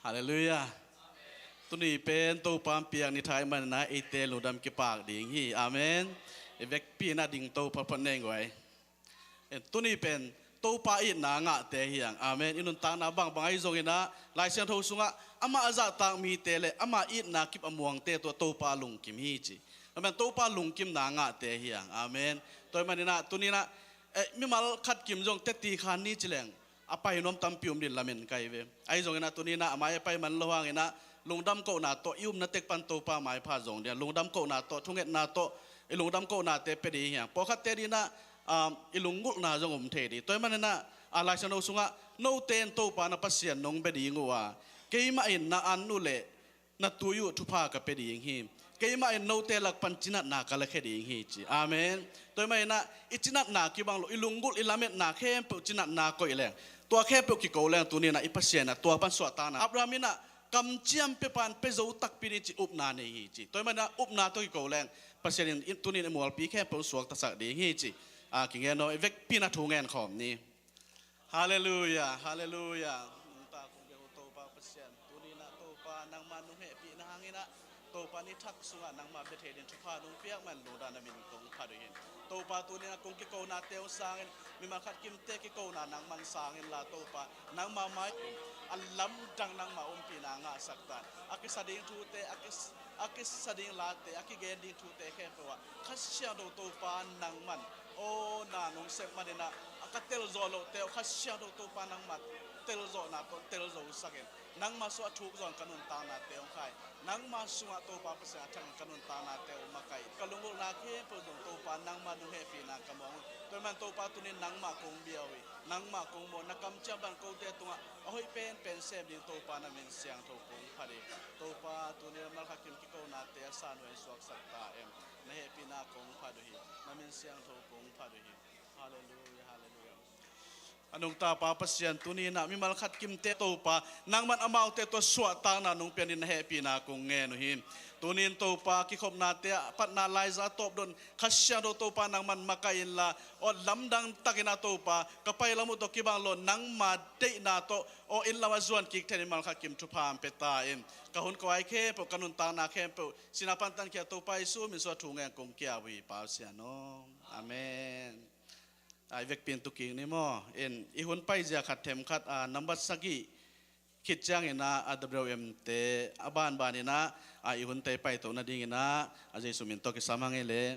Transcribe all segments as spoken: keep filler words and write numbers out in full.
Halleluiah. Tuni pen Topa hong piak ni thei manin ah eite lungdam kipak ding hi. Amen. I vekpi-in ah ding to photphot ni ei guai. Tuni pen Topa itna ngahte hi hang. Amen. I nuntakna bangbang ahi zongin ah Lai Siangtho sungah amah a zahtak mite le amah itna kip a muangte tawh Topa lungkim hi ci. Amen. Topa lungkimna ngahte hi hang. Amen. Tua ahih manin ah tuni-in ah, eh, mimal khat kim zong teti khan ni ci leng a pai nuam tampi om ding lamen ka hi ve. Ahi zongin ah tuni-in ah a mai a pai man lo hangin ah lungdam kohna tawh i upna tek pan Topa maipha zong ding a, lungdam kohna tawh, thungetna tawh i lungdam kohnate pia ding hi hang. Pawlkhatte adingin ah, um, i lunggulhna zong om thei ding. Tua ahih manin ah, a Lai Siangtho sungah note in Topa na Pasian nong bia ding uh a, keimah in na an uh leh na tui uh thupha ka pia ding hi. Keimah in note lak pan cinatna ka lakhia ding hi ci. Amen. Tua ahih manin ah i cinatna kibang lo, i lunggulh, i lametna khempeuh cinatna koih leng, tua khempeuh kiko leng tuni-in ah i Pasian in ah tua pan suahtakna, Abraham in ah kamciam pia pan pia zo takpi ding ci upna nei hi ci. Tua ahih manin ah upna tawh kiko leng Pasian in tuni-in i mualpi khempeuh suaktasak ding hi ci. A, kingen aw, i vekpi-in ah thu ngen khawm ni. Halleluiah, halleluiah. Nungta kong bia uh Topa Pasian, tuni-in ah Topa nangmah nong hehpihna hangin ah Topa ni thak sungah nangmah bia thei ding thupha nong piak man lungdamna min kong phat uh hi. Topa tuni-in ah kong kikonate uh sangin, mimal khat kimte kikona nangman sang inla Topa, nangmah mai a lamdang nangmah ompihna ngahsak ta in. A kisa ding thute, a kis-, a kisa ding late, a kigen ding thute khempeuh ah Kha Siangtho Topa nangman, aw, na nong sep manin ah, a ka telzawh lohte uh Kha Siangtho Topa nangmah telzawhna tawh telzosak in. Nangmah sungah thuk zawh in ka nuntaknate hong khai. Nangmah sungah Topa Pasian a thak in ka nuntaknate uh makaih in. Ka lunggulhna khempeuh zong Topa nangmah nong hehpihna ka muang uh. Tua ahih manin Topa tuni-in nangmah kong bia uh hi. Nangmah kong muang, na kamciam bang kote tungah a hoih penpen sem ding Topa na min siangtho kong phat hi. Topa tuni-in a malkhat kim kikonate a san uh in suaksak ta in. Na hehpihna kong phat uh hi. Na min siangtho kong phat uh hi. Halleluiah, halleluiah. A nungta Pa Pasian, tuni-in ah mimal khat kimte Topa, nangman amaute tawh suahtakna nong pian in na hehpihna kong ngen uh hi. Tuni-in Topa, kikhopnate ah patna laiza tawpdon Kha Siangtho Topa nangman makaih inla, aw lamdang takin ah Topa, ka pai lam uh tawh kibang lo nangma deihna tawh, aw inn lam ah zuan kik theih in mimal khat kim thupha hong pia ta in. Ka hun ka wai khempeuh, ka nuntakna khempeuh, sihna pan tankhia Topa Jesu min suang thu ngen kong ki-ap uh hi Pa Pasian aw. Amen. A, i vekpi in tu kik ni maw. In, i hun paizia khat themkhat, a, nambat sagih khit ciangin ah, a, W M te a banbanin ah, a, i hunte i paito nadingin ah, a, Jesu min tawh kisam hang ei leh.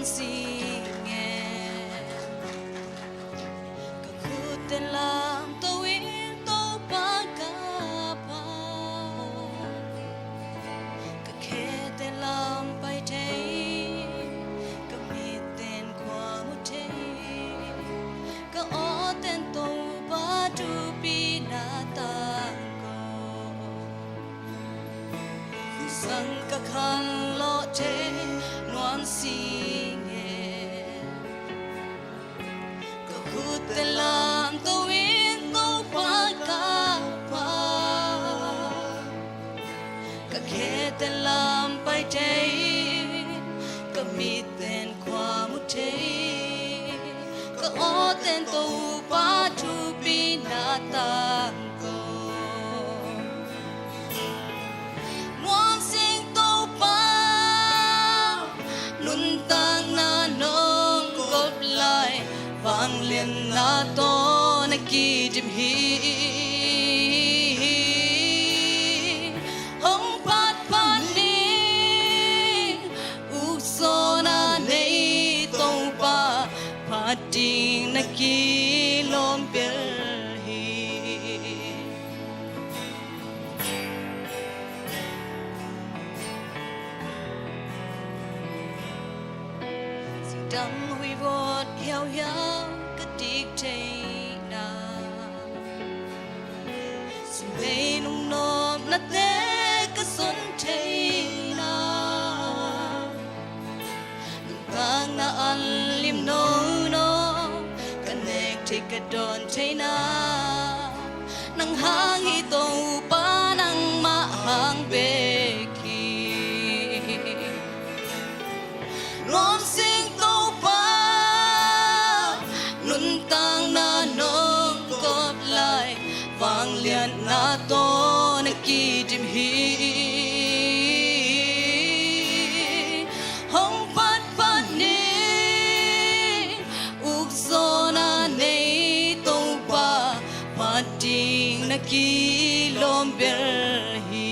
sing e. Ka khutte lamto in Topa ka pha, ka khete lam pai thei, ka mitten khua mu thei, ka awten Topa thupina tangko. Sang ka khan lawh thei nuam sing e. Ka khutte lamto in Topa ka pha, ka khete lam pai thei, ka mitten khua mu thei, ka awten Topa thupina tangko. Nuam sing Topa, nuntakna nong kop lai, vangliatna tawh na kidim hi. Hong phatphat ni, ukzawhna nei Topa, phat ding na kilawm bel hi. Singdam huihvawt hiauhiau ka dik theihna, sumei nungnopnate ka zon theihna, nuntakna an lim nono ka nek thei ka dawn theihna, nang hang hi Topa, nangmah hang bek hi. Nuam sing Topa, nuntakna nong kop lai, vangliatna tawh na kidim hi. Hong phatphat ni, ukzawhna nei Topa, phat ding na kilawm bel hi.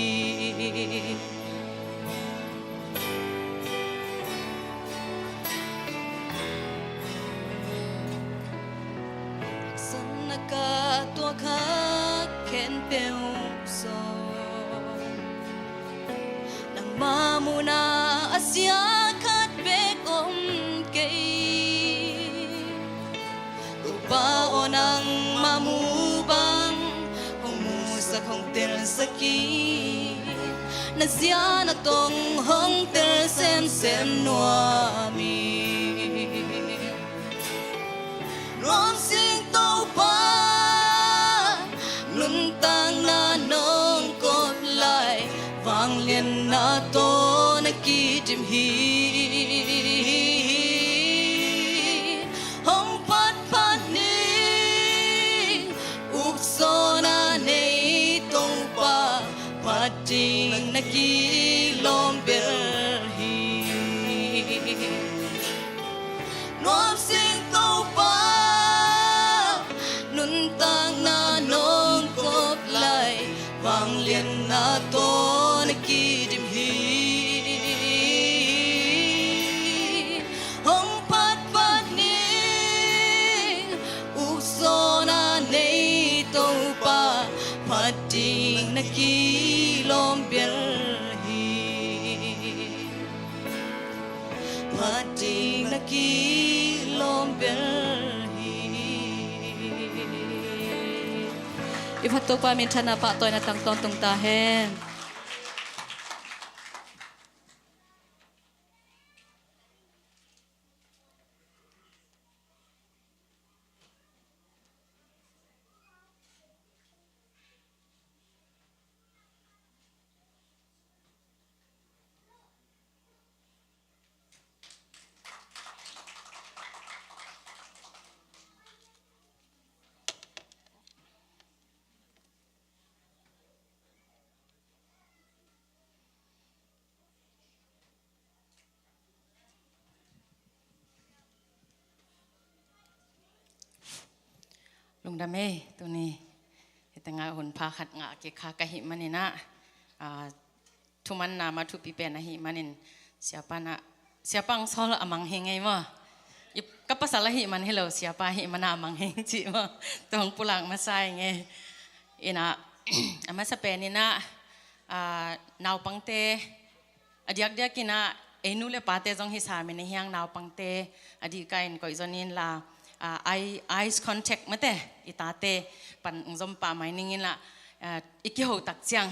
Sanna ka tuak kha khempeuh zong, nangmah muhna a zia khat bek om kei. Topa aw, nangmah mu bang hong musak, hong telsak in, na zia na tong hong tel semsem nuam in. Nuam sing Topa, nuntakna nong kop lai, vangliatna tawh na kidim hi. Hong phatphat ni, ukzawhna nei Topa, phat ding na kilawm bel hi. Nuam sing Topa, nuntakna nong kop lai, vangliatna tawh na kidim hi. Hong phatphat ni, ukzawhna nei Topa, phat ding na kilawm bel hi. Phat ding na kilawm bel hi. I phat Topa minthanna pahtawina tang tawntung ta hen. Lungdam ei, tuni hi tengah hun pha khat ngah kik kha ka hih manin ah, aa, thumanna mah thupi pen ahih manin siapa in ah Siapa Aung Sawl a mang hi ngei maw? I, ka pasal ahih man hi lo, siapa ahih man a mang hi cih maw? Tua hong pulak masa hi ngei. Inah, a masa pen inah, ah, naupangte, a diakdiak inah, ei nu le pate zong hi sam in, hiang naupangte a dihka in koih zon inla, ah, eye, eyes contact mate, i tate pan zom pah mai ning inla, ah, i kiho tak ciang,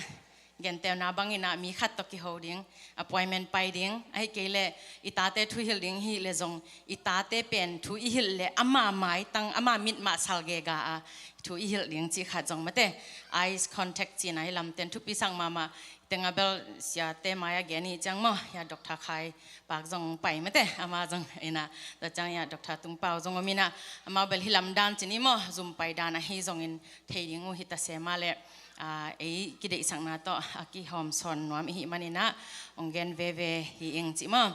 gentehna bang inah mi khat tawh kiho ding, appointment pai ding, ahih kei leh i tate thu i hilh ding hi leh zong, i tate pen thu i hilh leh ama maitang, ama mit mah sal gega a thu i hilh ding cih khat zong mate, eyes contact cihna hi lamten thupi sak mahmah. Teng a bel siate mai a gen hi ciang maw, ya Doctor Khai Pak zong pai mate, ama zong inah, tua ciang ya Doctor Tung Pau zong om inah, amau bel hi lam dan cih ni maw, zum pai dan ahi zongin thei ding uh hi ta se mah leh, ah, ei kideihsakna tawh a kihawm sawn nuam i hih man inah, hong gen veve hi ing cih maw.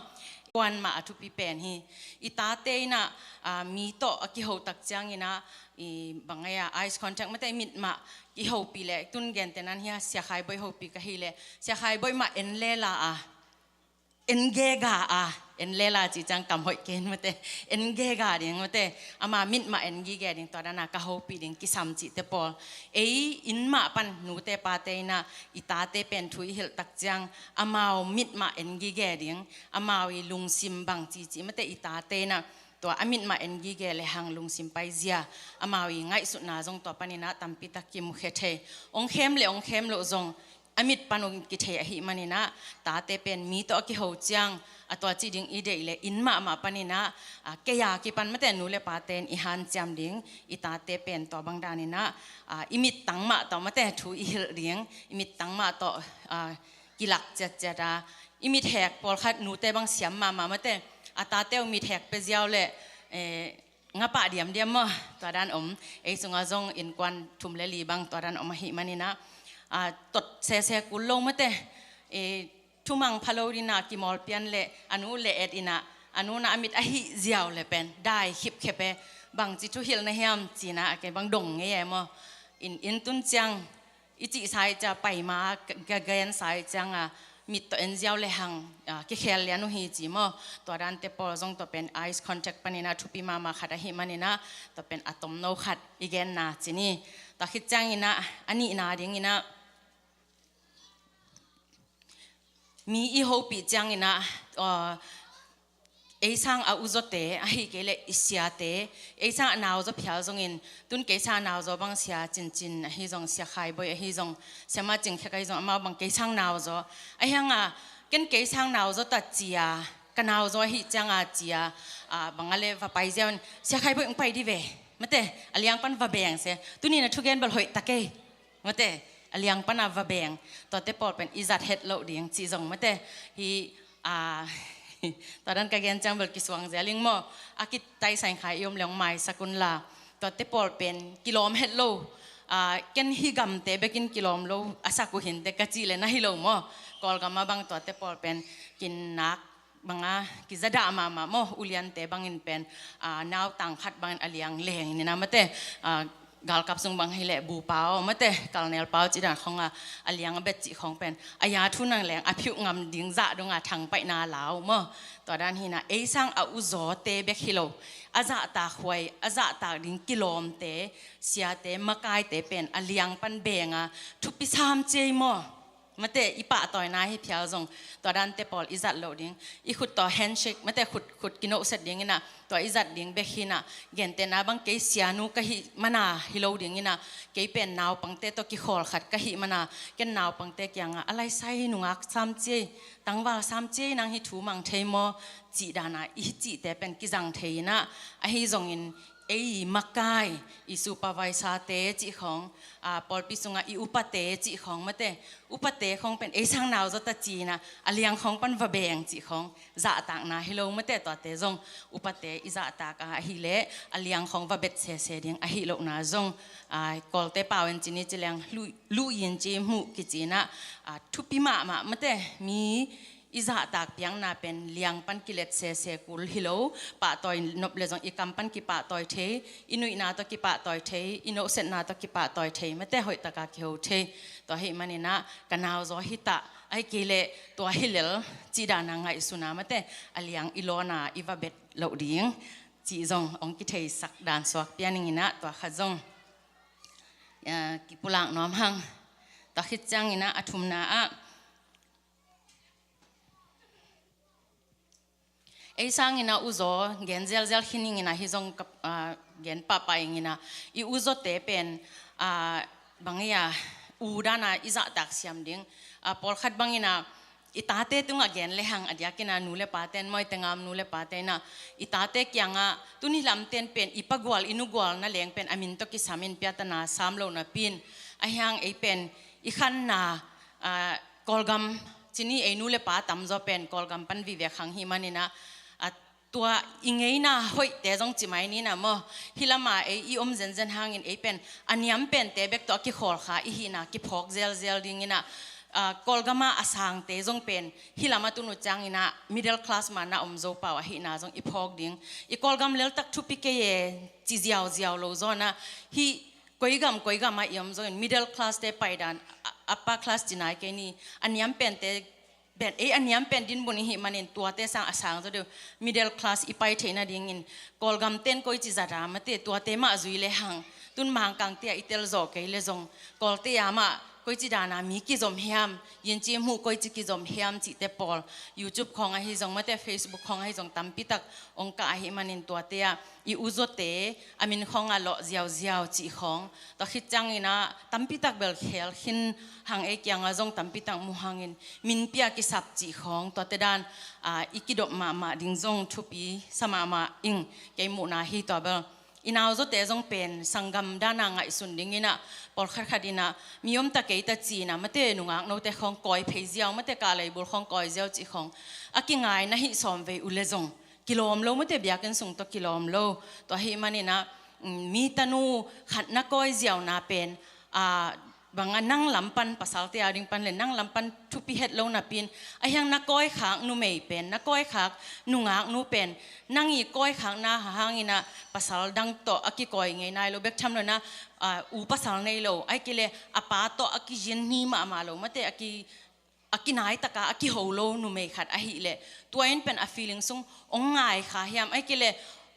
Kuan mah a thupi pen hi, i tate inah, ah, mi tawh a kiho tak ciang inah, i bang ai a, eyes contact mate, mit mah i hopih leh, tun gentehna in hia, Sia Khai Boih hopih ka hih leh, Sia Khai Boih mah en lela a, en gega a, en lela cih ciang kam hoih kei in mate, en gega ding mate, ama mit mah en gige ding, tua dan a ka hopih ding kisam cihte pawl. Ei inn mah pan nute pate inah, i tate pen thu i hilh tak ciang, amau mit mah en gige ding, amau i lungsim bang ci cih mate, i tate inah, tua a mit mah en gige lehang lungsim paizia, amau i ngaihsutna zong tua pan inah tampi tak kimukhia thei. Hong khem le hong khem loh zong, a mit pan hong kithei ahih man inah, tate pen mi tawh a kiho ciang, a tua cih ding i deih leh inn mahmah pan inah, ah, kei a kipan mate, nu le pate in i hanciam ding, i tate pen tua bang dan inah, ah, i mittang mah tawh mate, thu i hilh ding, i mittang mah tawh, ah, kilak ciatciat a, i mithek pawlkhat nute bang siam mahmah mate, a tate uh mithek pia ziau leh, eh, nga pah diamdiam maw, tua dan om. Ei sungah zong innkuan thum le li bang tua dan om ahih man inah, ah, tot sese kul lo mate, eh, thumang pha lo ding inah kimawl pian leh, a nu le et inah, a nu na a mit ahih ziau leh pen dai khipkhep e, bangci thu hilh na hiam ci inah, a kei bang dong ngei e maw. In, inn tun ciang, i cihsa i cia pai ma, ka, ka gensa i ciang a, mit tawh en ziau lehang, ah, kikhel lian uh hi ci maw. Tua dante pawl zong tua pen eyes contact pan inah thupi mahmah khat ahih man inah, tua pen a tomno khat i genna ci ni. Tua khit ciang inah, a nihna ding inah, mi i hopih ciang inah, ah, ei sang a uzawte, ahih kei leh i siate, ei sang a nauzaw phial zongin, tun kei sang a nauzaw bang Sia Cincin ahi zong, Sia Khai Boih ahi zong, Sia Ma Cing Khek ahi zong, amau bang kei sang nauzaw. Ahi hang a, ken kei sang nauzaw ta ci a, ka nauzaw ahih ciang a ci a, ah, bang a leh va pai ziau in, Sia Khai Boih hong pai dih ve. Mate, a liang pan va beng se. Tuni na thugen bel hoih ta kei. Mate, a liang pan a va beng. Tuate pawl pen i zat het loh ding cih zong mate. Hi, ah, tua dan ka gen ciang bel kisuang ziau ing maw. A kitai saingkhai i om leh hong maisak unla. Tuate pawl pen kilawm het lo. Ah, ken hih gamte bekin kilawm lo a sak uh hinteh ka cih leh na hi lo maw. Kawlgam ah bang tuate pawl pen kinak bang a kizadah mahmah maw, uliante bangin pen, ah, nautang khat bangin a liang leng in inah mate, ah, galkap sung bang hi leh bu pau mate, kalnel pau cih dan khong a, a liang a bet cih khong pen, a ya thu nang leng a phiuh ngam ding zah dong a thangpaihna lau maw. Tua dan hi inah, ei sang a uzawte bek hi lo, a zahtak huai, a zahtak ding kilawmte, siate, makaite pen a liang pan beng a, thupi sam ciai maw. Mate, i pahtawina hi phial zong, tua dante pawl i zat loh ding. I khut tawh handshake, mate, khut, khut kinohset ding inah, tua i zat ding bek hi inah, gentehna bang kei sianu ka hih man a hi lo ding inah, kei pen naupangte tawh kikhawl khat ka hih man a, ken naupangte kiangah, a laisai nungak sam ciai, tangval sam ciai, nang hih thu mang thei maw, cih dan a, i cihte pen kizang thei inah, ahi zongin, ei makai, i supervisor-te cih khong, ah, pawlpi sungah i upate cih khong mate, upate khong pen ei sang nauzaw ta ci inah, a liang khong pan va beng cih khong, zahtakna hi lo mate, tuate zong, upate i zahtak a ahih leh, a liang khong va bet sese ding ahih lohna zong, ah, Kawlte pau in ci ni ci leng, lu, lu in ci hmuh kici inah, ah, thupi mahmah mate, mi, I zahtak piakna pen liang pan kilet sese kul hi lo, pahtawi nop le zong i kam pan kipahtawi thei, i nuihna tawh kipahtawi thei, i nohsetna tawh kipahtawi thei, mate hoih taka kiho thei. Tua ahih maninah ka nau zaw hi tah, ahih kei leh tua hi lel cih dana ngaihsuna mate a liang i lawna i va bet loh ding cih zong hong kitheisak dan suak pian inginah tua khat zong, ah, kipulak nuam hang. Tua khit cianginah a thumna ah, ei sanginah uzaw gen zelzel khin inginah hi zong ka, ah, gen pahpah inginah i uzawte pen, ah, bang ei a u dana i zahtak siam ding, ah, pawlkhat banginah i tate tungah gen lehang a diakinah nu le paten mawite ngam nu le pate inah i tate kiangah tuni lamten pen i pagual i nugual na leng pen a min tawh kisam in piatana sam lo napi in ahi hang ei pen i khanna, ah, Kawlgam cini ei nu le pa tamzaw pen Kawlgam pan vivek hang hi maninah, ah, tua i ngeina hoihte zong ci mai ninah maw, hi lama ei i om zenzen hangin ei pen a niam pente bek tawh a kikhawl kha i hihna kiphawk zelzel dinginah, ah, Kawlgama a sangte zong pen hi lama tun uh cianginah middle class mana om zo pau ahihna zong i phawk ding. I Kawlgam leltak thupi kei e ci ziauziau lo zawnah hih koi gam koi gam ah i om zongin middle class te paidan, a, upper class ci nai kei ni, a niam pente pen ei a niam pen dinmun i hih manin tuate sang a sang zaw deuh middle class i pai theih nadingin Kawlgam ten koi ci zata mate tuate mah zui lehang tun Mangkang tia i tel zawh kei le zong Kawlte a mah koi ci dana mi kizom hiam, yin ci hmuh koi ci kizom hiam cihte pawl YouTube khawng ahi zong mate Facebook khawng ahi zong tampitak ong kah ahi manin tuate ah i uzawte a min khawngah lawh ziauziau cih khawng, tua khit cianginah tampitak bel khel khin hang ei kiangah zong tampitak mu hangin min pia kisap cih khawng, tuate dan, ah, i kidop mahmah ding zong thupi sa mahmah ing. Kei muhna hi tua bel i nau zawte zong pen sanggam dana ngaihsun dinginah pawlkhat khat inah mi omta keita cinah mate nungak note khawng kawi phei ziau mate kah leibul khawng kawi ziau cih khawng a kingai na hih sawm vei uh le zong kilawm lo mate biakinn sung tawh kilawm lo. Tua ahih maninah, mm, mi tanu khat na kawi ziauna pen, ah, banga nang lam pan pasalte a ding pan le nang lam pan thupi het lo napi in ahi hang na kawikhak numei pen na kawikhak nungaknu pen nang i kawikhakna hanginah pasal dang tawh a kikawi ngei nai lo bek tham lo na, ah, u pasal nei lo ahih kei leh a pa tawh a kizin ni mahmah lo mate a ki a kinaitaka a kiho lo numei khat ahih leh tua in pen a feeling sung ong ngai kha hiam ahih kei leh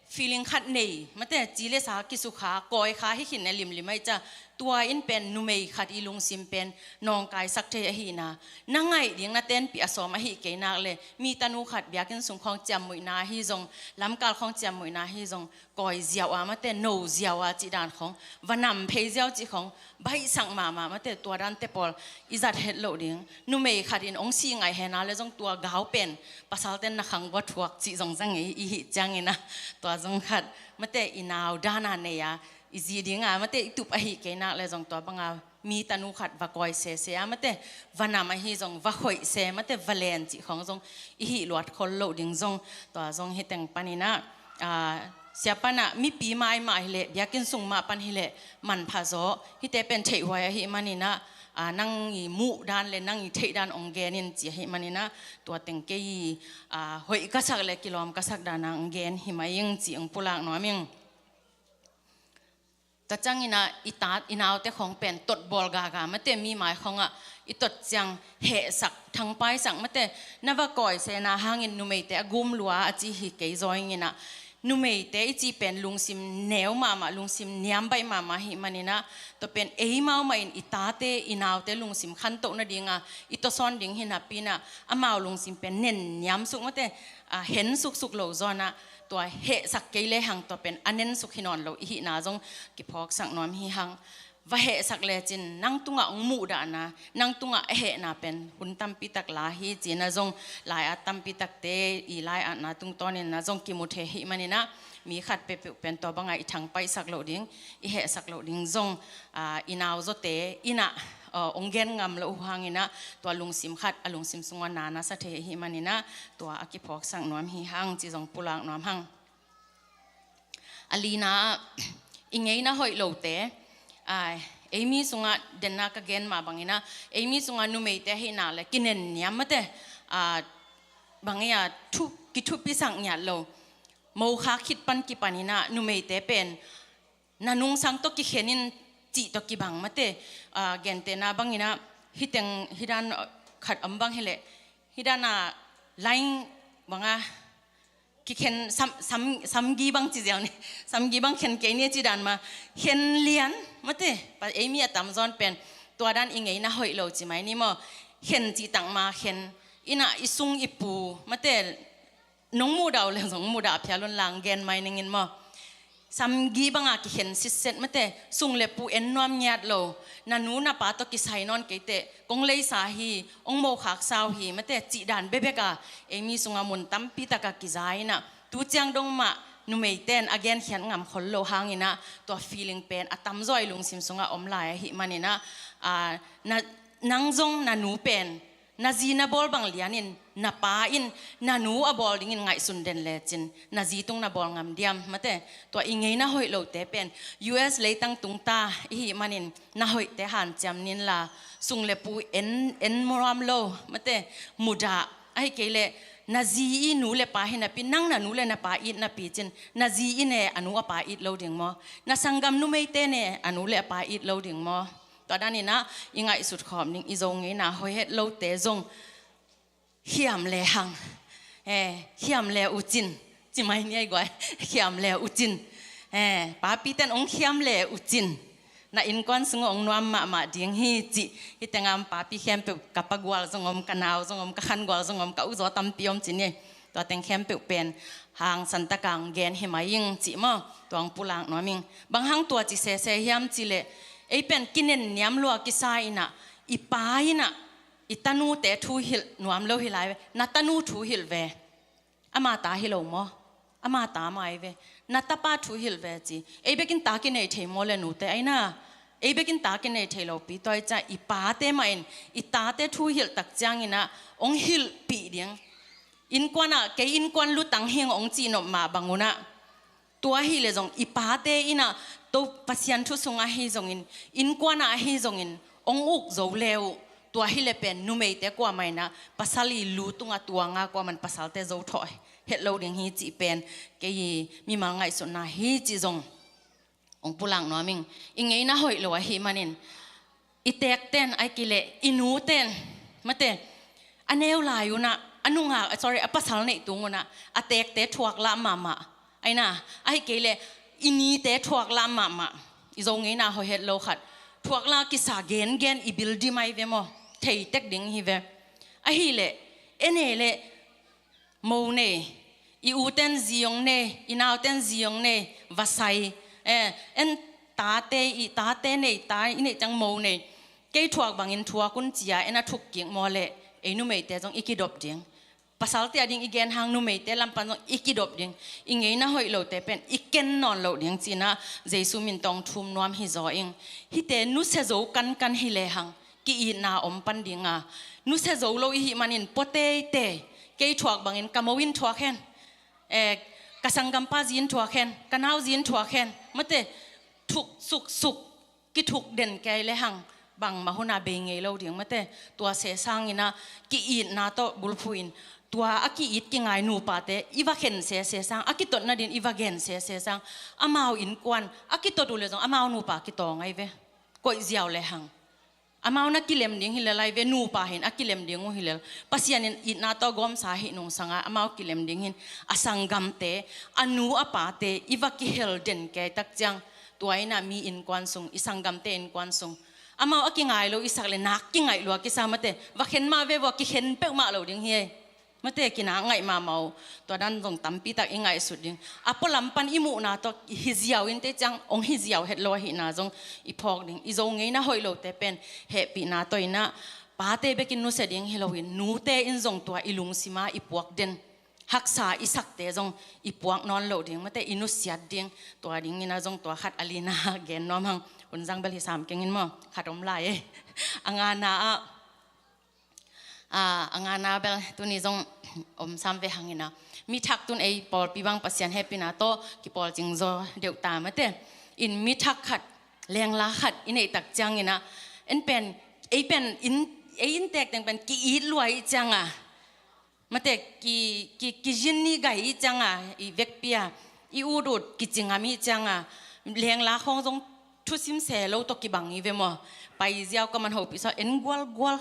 feeling khat nei mate ci le sa kisukha kawi kha hi khin e limlim ahih ciah tua in pen numei khat i lungsim pen nawngkaisak thei ahihna na ngaih ding na tenpih a sawm ahih kei nak le mi tanu khat biakinn sung khawng ciammuihna ahi zong lamkal khawng ciammuihna ahi zong kawi ziau a mate no ziau a cih dan khawng va nam phei ziau cih khawng baihsak mahmah mate tua dante pawl i zat het loh ding. Numei khat in ong sih ngaih hena le zong tua gau pen pasalten na khang va thuak cih zong zang i, i hih cianginah tua zong khat mate i nau dana nei a i zi dinga mate i tup ahih kei nak le zong tua banga mi tanu khat va kawi sese a mate va nam ahi zong va khoih se mate va len cih khawng zong i hih luat khol loh ding zong tua zong hi teng paninah, ah, sia panah mipi mai mah hileh biakinn sung mah pan hileh manpha zaw hite pen theihhuai ahih maninah, ah, nang i muh dan le nang i theih dan ong gen in ci ahih maninah tua teng kei, ah, hoih ka sak le kilawm ka sak dana ong gen hi mai ing ci ong pulak nuam ing. Tua cianginah i tat i naute khawng pen totbawl gaga mate mi mai khawngah i tot ciang hehsak thangpaisak mate na va kawi sena hangin numeite a gum lua a ci hi kei zaw inginah numeite i ci pen lungsim neu mahmah lungsim niam baih mahmah ahih maninah tua pen ei maumah in i tate i naute lungsim khantoh nadinga i tawsawn ding hi napi inah amau lungsim pen nen niam suk mate, ah, hen suksuk lo zawnah tua hehsak kei lehang tua pen a nensuk hi nawn lo i hihna zong kiphawksak nuam hi hang. Va hehsak lecin nang tungah ong muhdahna nang tungah a hehna pen hun tampitak la hi cina zong lai-at tampitakte i lai-atna tungtawninna zong kimu thei hi maninah mi khat peuhpeuh pen tua bangah i thangpaihsak loh ding i hehsak loh ding zong, ah, i nauzawte inah, ah, ong gen ngam loh uh hanginah tua lungsim khat a lungsim sungah na na sa thei hi maninah tua a kiphawksak nuam hi hang ci zong pulak nuam hang. A lina ah i ngeina hoih lote, ah, ei mi sungah denna ka gen mah banginah ei mi sungah numeite ahih nak le kinen niam mate, ah, bang ei a thu, kithupisak ngiat lo. Mokhak khit pan kipan inah numeite pen na nungsang tawh kikhen in cih tawh kibang mate. Ah, gentehna bang inah hih teng hih dan, ah, khat om bang hi leh hih dan a line bang a kikhen sam, sam, samgi bang ci ziau ni. Samgi bang khen kei ni ci dan mah. Khen lian mate. Pa ei mi a tamzaw in pen tua dan i ngeina hoih lo ci mai ni maw. Khen cih tak mah khen inah i sung i pu mate. Nong mudah uh leh zong mudah phial un lang gen mai ning in maw. Samgi bang a kikhen sitset mate, sung le pu en nuam ngiat lo, na nu na pa tawh kisai nawn kei teh kong leisa hi, hong mokhaksa uh hi mate, cih dan bekbek a ei mi sungah mun tampi tak a kiza inah tu ciang dong mah numeite in a genkhiat ngam khol lo hang inah tua feeling pen a tamzaw i lungsim sungah om lai ahih man inah, ah, na, nang zong na nu pen na zi na bawl bang lian in na pa in na nu a bawl dingin ngaihsun den lecin na zi tung na bawl ngam diam mate. Tua i ngeina hoih lote pen U S leitang tung ta i hih manin na hoihte hanciam ni in la, sung le pu en, en muram lo mate, mudah. Ahih kei leh na zi i nu le pa hi napi, nang na nu le na pa it napi cin na zi i ne a nu a pa it lo ding maw? Na sanggam numeite ne a nu le a pa it lo ding maw? Tua dan inah i ngaihsut khawm ding, i Zo ngeina hoih het lote zong khiam le hang. Eh, khiam le uh cin. Ci mai ni ei guai. Khiam le uh cin. Eh, papite in hong khiam le uh cin. Na innkuan sung hong nuam mahmah ding hi cih. Hih tengah papi khempeuh ka pa gual zong om, ka nau zong om, ka khan gual zong om, ka u zaw tampi om ci ni ei. Tua teng khempeuh pen hangsan tak a hong gen hi mai ing cih maw. Tua hong pulak nuam ing. Bang hang tua ci sese hiam cih leh ei pen kinen niam lua kisa inah, i pa inah i tanute thu hilh nuam lo hi lai ve. Na tanu thu hilh ve. Ama ta hi lo maw? Ama ta mai ve. Na tapa thu hilh ve ci. Ei bekin ta kinei thei maw le nute ai na? Ei bekin ta kinei thei lopi tua i ca i pate mah in i tate thu hilh tak ciang inah hong hilhpih ding. Innkuan ah kei innkuan lutang hing hong cihnop mah bang unah, tua hi le zong i pate inah to Pasian thu sungah hi zongin, innkuan ah hi zongin hong uk zo le uh. Tua hi le pen numeite kuamah inah pasal i lu tungah tuanga kuaman pasalte zo thawh het lo ding hi cih pen kei i mimal ngaihsutna hi cih zong hong pulak nuam ing. I ngeina hoih lo ahih manin i tekten ai kei leh i nuten mate, a neu lai unah, a nungak, sorry, a pasal neih tung unah a tekte thuak lah mahmah. Ai na, ahih kei leh i nite thuak lah mahmah. I Zo ngeina hoih het lo khat thuak lah kisa gengen i bil dim ai ve maw? Thei tek ding hi ve. Ahih leh e ne leh mo nei, i uten zi hong nei, i nauten zi hong nei, va sai. Eh, en tate, i tate nei, ta i neih ciang mo nei. Kei thuak bangin thuak un ci a en a thuk kik maw leh ei numeite zong i kidop ding. Pasalte a ding i gen hang numeite lam pan zong i kidop ding. I ngeina hoih lote pen i ken nawn loh ding ci inah Jesu min tawh hong thum nuam hi zaw ing. Hihte nusia zo kankan hi le hang ki-itna om pan ding a, nusia zo lo i hih manin pua teitei, kei thuak bangin ka mo in thuak hen, eh, ka sanggampa zi in thuak hen, ka nau zi in thuak hen mate, thuk suksuk, kithuk den kei le hang bangmah hun a bei ngei lo ding mate. Tua sesang inah ki-itna tawh bulphuh in, tua a ki-it kingai nupate i va khen sese sang, a kitot nadin i va gen sese sang, amau innkuan a kitot uh le zong amau nupa kitawng ai ve. Koih ziau le hang amau na kilem ding hi lel ai ve, nupa hin a kilem ding uh hi lel. Pasian in itna tawh gawmsa hih nungsangah amau kilem ding hin, a sanggamte, a nu a pate i va kihel den kei tak ciang, tua inah mi innkuan sung, i sanggamte innkuan sung amau a kingai lo i sak le nak kingaih lua kisa mate, va khen mah ve vua, kikhen peuhmah lo ding hi ei. Mate, kinak ngaih mahmah uh. Tua dan zong tampi tak i ngaihsut ding. A pualam pan i muhna tawh hi ziau in te ciang hong hi ziau het lo ahihna zong i phawk ding. I Zo ngeina hoih lote pen hehpihna tawh inah pate bekin nusia ding hi loin nute in zong tua i lungsima i puak den, haksa i sakte zong i puak nawn loh ding mate, i nusiat ding. Tua ding inah zong tua khat a lina gen nuam hang. Hun zang bel hi sam keng in maw, khat om lai ei. A ngana ah, a, a ngana bel tuni zong om sam ve hang inah, mi thak tun ei pawlpi bang Pasian hehpihna tawh kipawl cing zaw deuh ta mate. In mi thak khat, lengla khat i neih tak ciang inah, en pen, ei pen in, ei inntek teng pen ki-it lua i ciang a, Mate, ki, ki, kizin ni gai i cianga, i vekpi a, i ut ut kici ngam i cianga, lengla khawng zong thusim se lo tawh kibang i ve maw. Pai ziau ka man hopih sa en gual gual.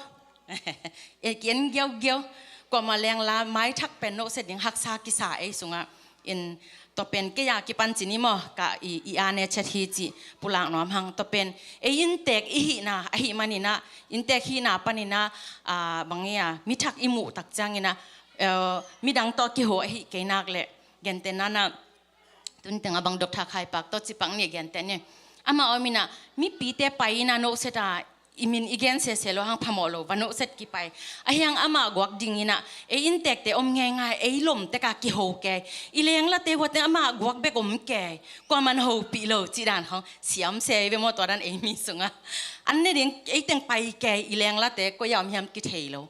E, ki en giau giau. Kuama lengla maithak pen nohset ding haksa kisa ei sungah. In tua pen kei a kipan cin i maw, ka i, i ane chet hi ci pulak nuam hang. Tua pen ei inntek i hihna ahi maninah, inntek hihna paninah, a, bang ia, mithak i muh tak cianginah, eh, midang tawh kiho ahi kei nak leh, genteh nanah, tun tengah bang Doctor Khai Pak tawh cipak ni genteh ni. Amah om inah, mipite pai inah nohset a, i min i gen sese lo hang phamawh lo, va nohset kipai. Ahiang amah guak dinginah, ei inntekte om ngeingai, ei lomtek a kiho kei. I lenglate huate amah guak bek om kei. Kuaman hopih lo, cih dan khawng, siam se i ve maw tua dan ei mi sungah. An ne ding, ei teng pai kei, i lenglate, koi a om hiam kithei lo.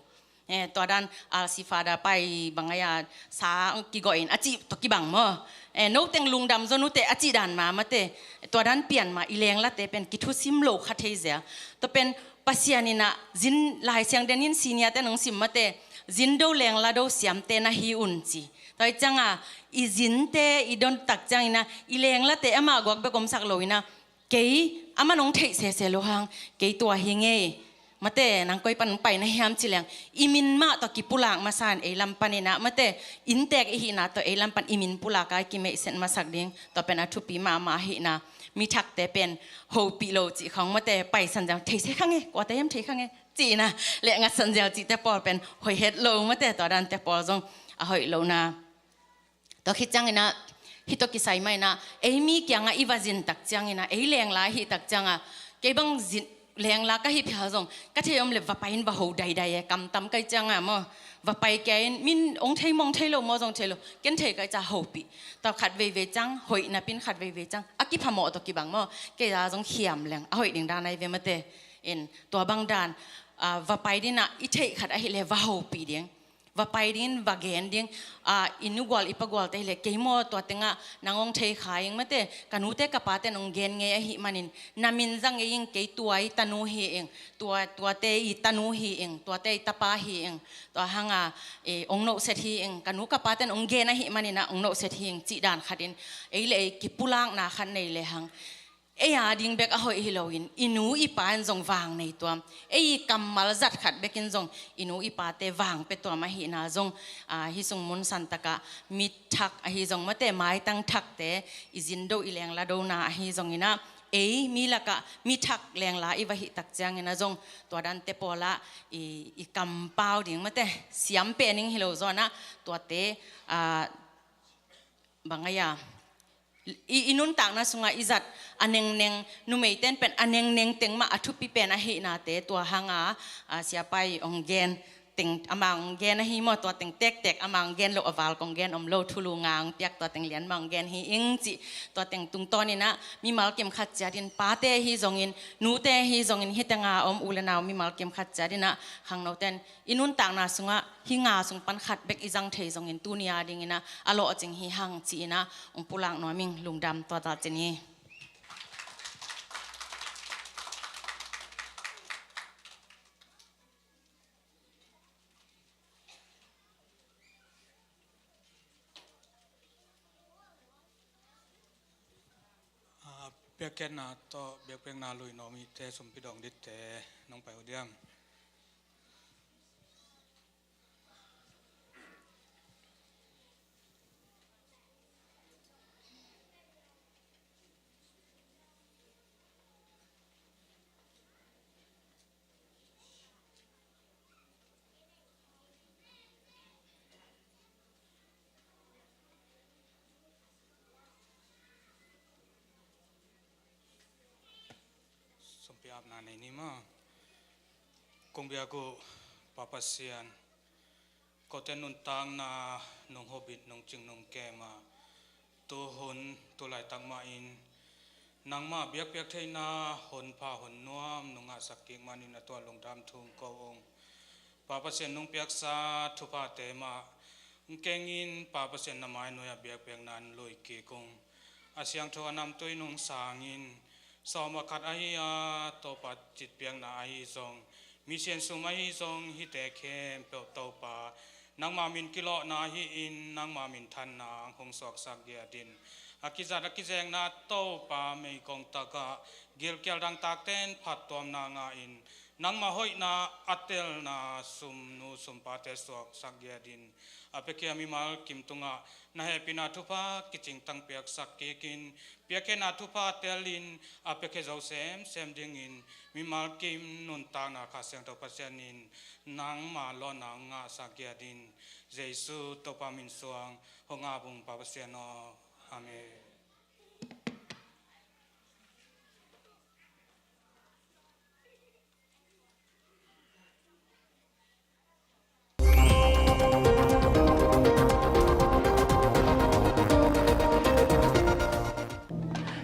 Eh, tua dan, alsifada pai bang aia, sa kigawh in, a cih tawh kibang maw. Eh, no teng lungdam zon ute, a cih dan ma mate. Tua dan pian ma, i lenglate pen kithusim lo kha thei zia. Tua pen Pasian inah, zin Lai Siangtho in senior te nong sim mate, zin do lengla do siamte na hi un ci. Tua i cianga, i zinte, i don tak ciangina, i lenglate amah guak bek omsak lo ina, kei, amah nong theih sese lo hang, kei tua hi ngei. Mate, nang koi pan nong pai na hiam ci leng, i min mah tawh kipulak masa in ei lam paninah, mate, inntek i hihna tawh ei lam pan i min pulak a i kimeihset masak ding, tua pen a thupi mahmah ahihna, mithakte pen hopih lo cih khawng mate, paisan ziau, thei se kha nge, kuate hiam thei kha nge, cihna, leh ngatsan ziau cihte pawl pen, hoih het lo mate, tua dante pawl zong, a hoih lo na. Tua khit cianginah, hih tawh kisai mah inah, ei mi kiangah i va zin tak cianginah, ei lengla i hih tak cianga, kei bang zin, lengla ka hih phial zong, ka thei om le va pai in va ho daidai e, kamtam kai cianga maw, va pai kei in, min ong thei mong thei lo maw zong thei lo, ken thei kai ca hopih, tua khat veivei ciang, hoih napin khat veivei ciang, a kiphamawh tawh kibang maw, kei a zong khiam leng, a hoih ding dan ai ve mate, in, tua bang dan, a, va pai dinah, i theih khat ahih le va hopih ding. Va pai ding, va gen ding, a, i nugual, i pagualte hileh, kei maw tua tengah, nang ong thei kha ing mate, ka nute ka pate nong gen ngei ahih manin, na min za ngei ing kei tua i tanu hi ing, tua, tuate i tanu hi ing, tuate i tapa hi ing, tua hanga, e, ong nohset hi ing, ka nu ka pate nong gen ahih maninah, ong nohset hi ing, cih dan khatin, ei le ei kipulakna khat nei le hang. Ei a ding bek a hoih hi loin, i nu i pa in zong vang nei tuam. Ei i kammal zat khat bekin zong, i nu i pate vang pe tuam ahihna zong, a, hih sung mun santakah, mithak ahi zong mate, maitang thakte, i zin do i lengla dona ahi zonginah, ei mi lakah, mithak lengla i va hih tak cianginah zong, tua dante pawlah, i, i kampau ding mate, siam pe ning hi lo zawnah, tuate, a, bang aia, i, i nuntakna sungah i zat a nengneng, numeiten pen a nengneng teng mah a thupi pen ahihnate tua hanga, a, siapa i ong gen teng ama ong gen ahi maw, tua teng tektek ama ong gen lo, a val kong gen om lo, thulu nga ong piak tua teng lian mah ong gen hi ing cih, tua teng tungtawninah mimal kim khat ciatin pate ahi zongin, nute ahi zongin, hitenga om u le nau mimal kim khat ciatinah khangnoten i nuntakna sungah hih nga sung pan khat bek i zang thei zongin tuni a dinginah a lawhcing hi hang ci-inah ong pulak nuam ing, lungdam, tua ta cin hi. A, biakpiakna tawh, biakpiakna lui nuam mite, sumpi dawng ditte nong pai uh diam? Sumpi apna nei ni maw. Kong biak uh Pa Pasian, kote nuntakna nong hobit, nong cing, nong kem a, tuhun, tulaitak mah in nangmah biakpiak theihna honpha, honnuam nong ngahsak kik manin a tua lungdam thu ko ung. Pa Pasian nong piaksa thuphate mah kengin Pa Pasian na mainuai-ah biakpiakna in lui kik ung. A siangtho a namtui nong sangin, sawm a khat ahi a, Topa citpiakna ahi zong, misian sum ahi zong, hihte khempeuh Topa Nangma min kilawhna hi-in nangma minthanna hong suaksak giat in. A kizat a kizekna Topa meigong takah gilkial dangtakte in phattuamna ngah in, nangma hoihna a telna sumnu sumpate suaksak giat in. A piakhia mimal kim tungah na hehpihna thupha kicingtang piaksak kik in, piakhia na thupha tel in a piakhia zo semsem dingin mimal kim nuntakna Kha Siangtho Pasian in nangma lawhna hong ngahsak giat in. Jesu Topa min suang hong ngah ung Pa Pasian aw. Amen.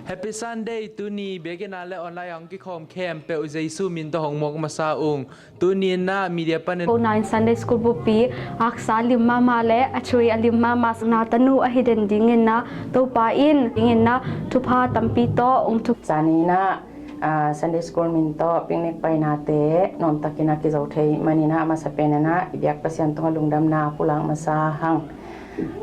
Happy Sunday. Tuni biakinn ah le online ah hong kikhawm khempeuh Jesu min tawh hong muak masa ung. Tuni in ah media panin ko nine Sunday School buppi haksa lim mahmah le a thui a lim mahmah na tanu ahi den dingin ah Topa in dingin ah thupha tampi tawh hong thu. Zani in ah, ah, Sunday School min tawh picnic painate nuamtakin a kizo thei manin ah a masa pen in ah i biak Pasian tungah lungdamna pulak masa hang.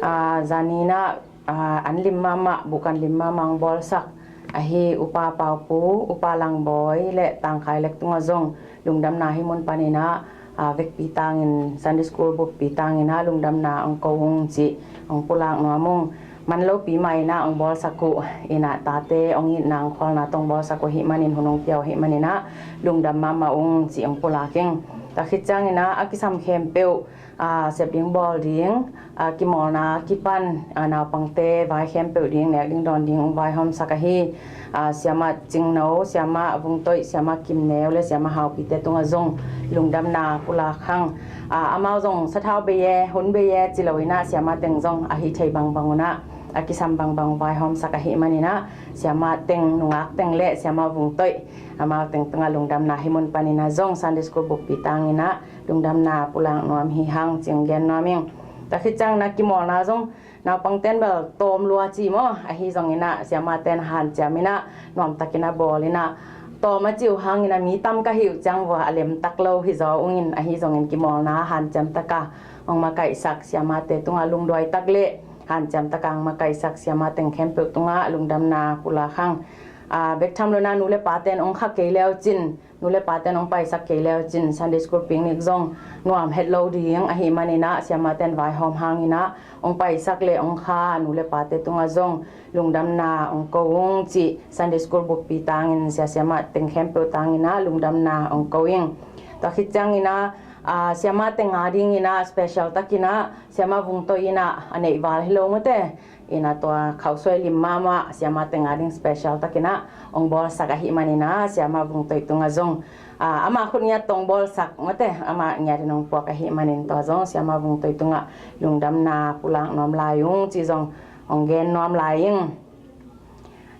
Ah, zani in ah, ah, an lim mahmah, buk an lim mahmah hong bawlsak ahi Upa Paupu, Upa Langbawi le Tangkhai Lek tungah zong lungdamna hih mun panin ah, ah, vekpi tangin Sunday School buppi tangin ah lungdamna hong ko ung cih hong pulak nuam ung. Man lopi mah in ah hong bawlsak uh in ah tate hong itna hong khawlna tawh hong bawlsak uh ahih manin hun hong pia uh ahih manin ah lungdam mahmah ung cih hong pulak ing. Tua khit ciangin ah a kisam khempeuh, ah, sep ding bawl ding, ah, kimawlna kipan, ah, naupangte vai khempeuh ding nek ding dawn ding hong vaihawmsak ahi, ah, Siamah Cingno, Siamah Vungtoih, Siamah Kimneu le Siamah Haupite tungah zong lungdamna pulak hang. Ah, amau zong sathau bei e, hun bei e ci lo in ah Siamah teng zong ahi thei bangbang un ah a kisam bangbang vaihawmsak ahih manin ah Siamah teng, nungak teng le Siamah Vungtoih, amau teng tungah lungdamna hih mun panin ah zong Sunday School buppi tangin ah lungdamna pulak nuam hi hang cih hong gen nuam ing. Tua khit ciangin ah kimawlna zong naupangten bel tawm lua ci maw, ahi zongin ah Siamahten hanciam in ah nuamtakin a bawl in ah, tawm a cih uh hangin ah mi tam ka hih uh ciang vua a lemtak lo hi zaw ung in, ahi zongin kimawlna hanciam taka hong makaihsak Siamahte tungah lungduai tak le hanciam taka hong makaihsak Siamah teng khempeuh tungah lungdamna pulak hang. Ah, bek tham lo in ah nu le paten hong kha kei le uh cin, nu le paten hong paisak kei le uh cin Sunday School picnic zong nuam het lo ding ahih manin ah Siamahten vaihawm hangin ah hong paisak le hong kha nu le pate tungah zong lungdamna hong ko ung cih Sunday School buppi tangin, Sia Siamah teng khempeuh tangin ah lungdamna hong ko ing. Tua khit ciangin ah, ah, Siamah teng a dingin ah special takin ah Siamah Vungtoih in ah a neih val hi lo mate in ah tua khausuai lim mahmah Siamah teng a ding special takin ah hong bawlsak ahih manin ah Siamah Vungtoih tungah zong, ah, amah khut ngiat tawh hong bawlsak mate, amah ngiat in hong puak ahih manin tua zong Siamah Vungtoih tungah lungdamna pulak nuam lai ung cih zong hong gen nuam lai ing.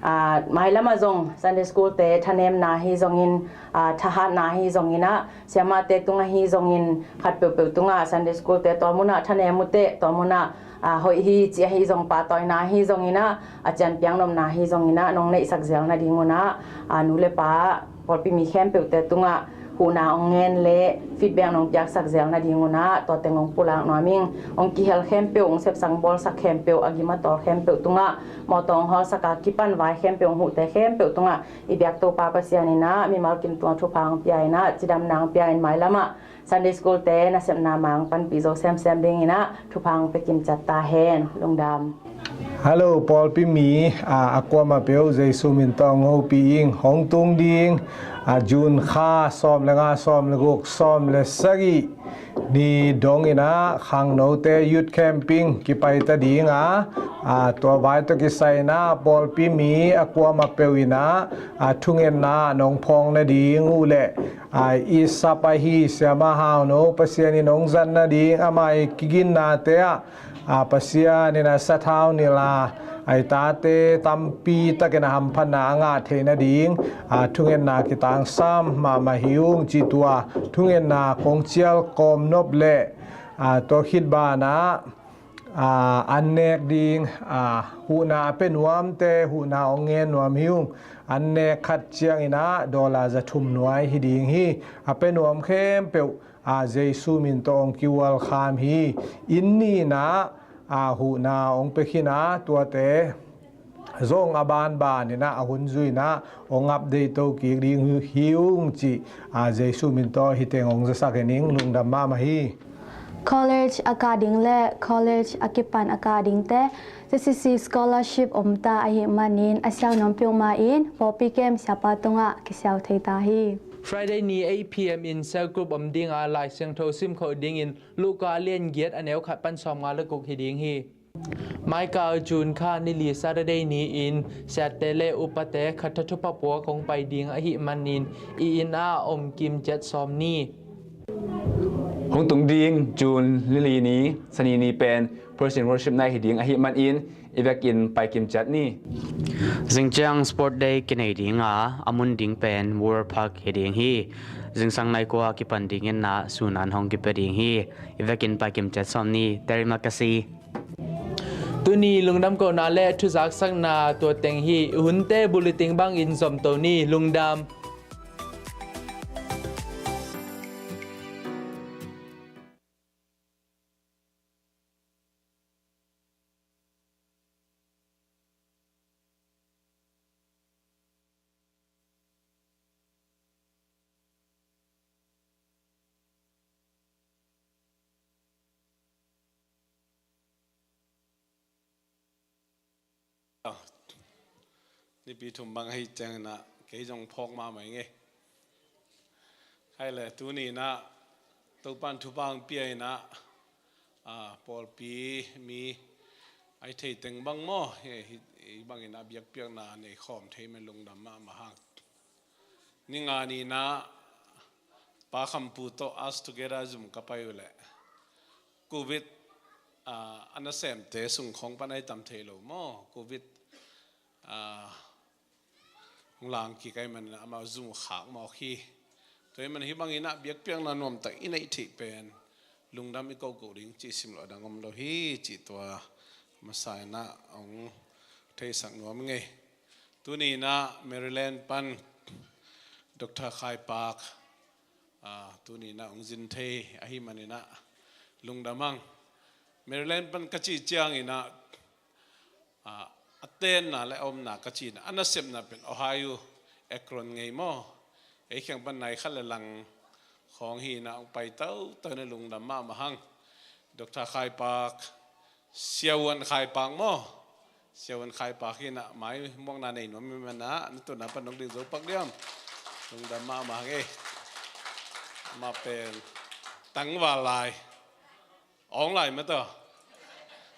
Ah, mailam ah zong Sunday School te thanemna hi zongin, ah, thahatna hi zongin ah, Siamahte tungah hi zongin khat peuhpeuh tungah Sunday School te tua munah thanem uh teh, tua munah, ah, hoih hi ci ahi zong pahtawina hi zongin ah, a cianpiak nopna hi zongin ah nong neihsak zel nading un ah, ah, nu le pa pawlpi mi khempeuhte tungah huhna hong ngen le feedback nong piaksak zel nading un ah tua teng hong pulak nuam ing. Hong kihel khempeuh, hong sepsak bawlsak khempeuh, a gim a tawl khempeuh tungah mawtaw hong hawlsak a kipan vai khempeuh, hong huhte khempeuh tungah i biak Topa Pasian in ah mimal kim tungah thupha hong pia in ah cidamna hong pia in mailam ah Sunday School te nasepna mang panpih zo semsem dingin ah thupha hong pia kimciat ta hen. Lungdam. Hello pawlpi mi, a, a kuamah peuh Jesu min tawh hong hopih ing. Hong tung ding, a, June kha sawm le nga, sawm le guk, sawm le sagih ni dongin ah khangnote youth camping kipai ta ding a, a, tua vai tawh kisai in ah pawlpi mi a kuamah peuh in ah, a, thungetna nong phawng nading uh leh, a, i sap ahi Siamah Hauno Pasian in hong zat nading, amah i kiginnate ah, a, Pasian in a sathau nilh a, a, i tate tampi takin a hamphatna a ngah theih nading, a, thungetna kitangsam mahmah hi ung cih tua thungetna kong cial kawm nop leh, a, tua khit banah, a, an nek ding, a, huhna a pia nuamte huhna hong ngen nuam hi ung. An nek khat ciangin ah dollar za thum nuai hi ding hi. A pia nuam khempeuh a, Jesu min tawh hong kiualkham hi. Inn nih in ah, a, huhna hong pia khin a, tuate zong a banban in ah, a hun zui in ah hong update to kik ding hi ung cih, a, Jesu min tawh hih teng hong zasak hi ing. Lungdam mahmah hi. College a kah ding le college a kipan a kah dingte Z C C scholarship om ta ahih manin a siau nuam peuhmah in pawlpi kem siapa tungah kisiau thei ta hi. Friday ni eight P M in cell group om ding a, Lai Siangtho sim khawh dingin Luka a lian giat a neu khat pan sawmnga le guk hi ding hi. Maikal June kha ni li Saturday ni-in siate le upate khatha thupha puak hong pai ding ahih manin i inn ah om kim ciat sawm ni. Hong tung ding June ni li ni Sani ni pen Praise and Worship Night hi ding ahih manin i vekin pai kim ciat ni. Zingciang Sport Day kinei ding a, a mun ding pen World Park hi ding hi. Zingsang nai kua kipan dingin ah sun an hong kipia ding hi. I vekin pai kim ciat sawm ni. Terima kasih. Tuni lungdam kohna le thuzaksakna tua teng hi. Hunte bulletin bangin zom to ni. Lungdam. Nipi thum bang ahi ciangin ah kei zong phawk mahmah ing e. Khai le tuni in ah Topan thupha hong pia in ah, a, pawlpi mi ahi thei teng bang maw, hi, hi, hi bangin a biakpiakna nei khawm thei man lungdam mahmah hang. Ni nga ni in ah Pa Kham Pu tawh Us Together zum ka pai uh leh Covid, a, a nasemte sung khawng pan ahi tam thei lo maw, Covid, a, hong lang kik ahih manin amau zum khak mawk hi. Tua ahih manin hih bangin ah biakpiakna nuamtak i neih theih pen lungdam i kohkoh ding cih simloh a dang om lo hi cih tua masa in ah hong theisak nuam ing e. Tuni in ah Maryland pan Doctor Khai Pak, a, tuni in ah hong zin thei ahih manin ah lungdam hang. Maryland pan ka cih ciangin ah, a, a tenna le a omna ka cih in ah a nasepna pen Ohio Akron ngei maw. Ei kheng pan nai khat le lang khawng hi in ah hong pai toto in ah lungdam mahmah hang. Doctor Khai Pak, Siavuan Khai Pak maw. Siavuan Khai Pak hi in ah mai muakna nei nuam ahih manin ah na tutna pan hong ding zo pak diam. Lungdam mahmah hang e. Amah pen tangval lai, awng lai mah tawh.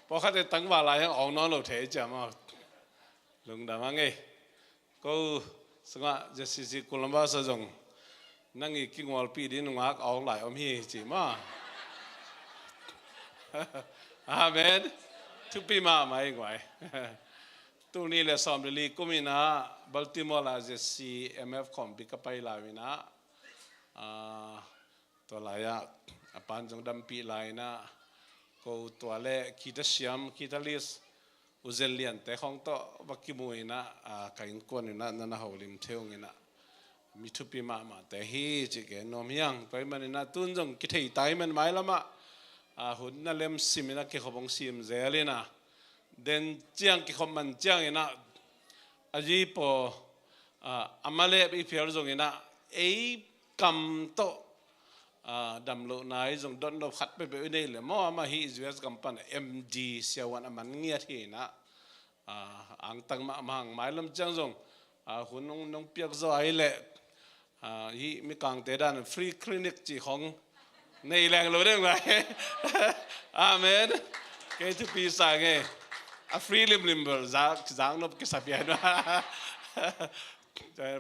Pawlkhatte tangval lai hang awng nawn lo thei ciam aw. Lungdam hang e. Ko sungah Z C C Columbus ah zong nang i kingualpih ding nungak a awng lai om hi ci maw. Amen. Thupi mahmah ing guai. Tul nih le sawm le li kum in ah Baltimore ah Z C M F khawmpi ka pai lai uh in ah, a, tua lai-ah a pan zong dampih lai in ah ko tua le guitar siam, guitarist U Zen Liante khawng tawh va kimu in ah, a, ka innkuan in ah na na holim thei ung in ah mi thupi mahmahte hi cih gen nuam hi hang. Tua ahih manin ah tun zong kithei ta ahih man mailam ah, a, hun na lem sim in ah kikhop hong sim zel in ah den ciang kikhop man ciangin ah a zi paw, a, a malep i phial zongin ah ei kam tawh, a, damlohna i zong dotnop khat peuhpeuh i neih le maw, amah hih U S gam pan M D siavuan a man ngiat hi in ah, a, angtang mahmah hang. Mailam ciang zong, a, hun nong, nong piak zaw ahih leh, a, hih mikangte dan free clinic cih khawng nei leng lo deuh ngai. Amen. Kei thupi sa ing e. A free limlim bel zak, zaknop kisa pian.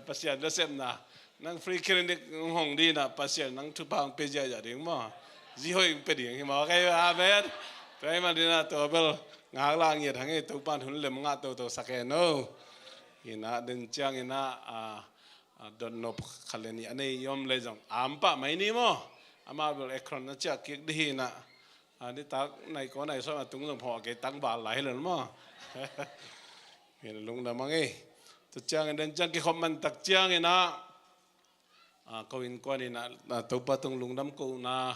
Pasian nasepna. Nang free clinic hong ding in ah Pasian nang thupha hong pia ziahziah ding maw. Zi hoih hong pia ding hi maw kei. Amen. Tua ahih manin ah tua bel ngaklah ngiat hang e, Topan hun lem ngah toto sak hen aw. Hi in ah den ciangin ah, a, a, dotnop khat le nih a nei i om leh zong ampah mai ni maw. Amah bel Akron a ciah kik ding hi in ah, a, nitak nai kua nai sawm a tung zong phawk a, kei tangval lai hi lo maw. Hi in ah lungdam hang e. Tua ciangin den ciang kikhop man tak ciangin ah A, ko innkuan in ah, a, Topa tung lungdam kohna,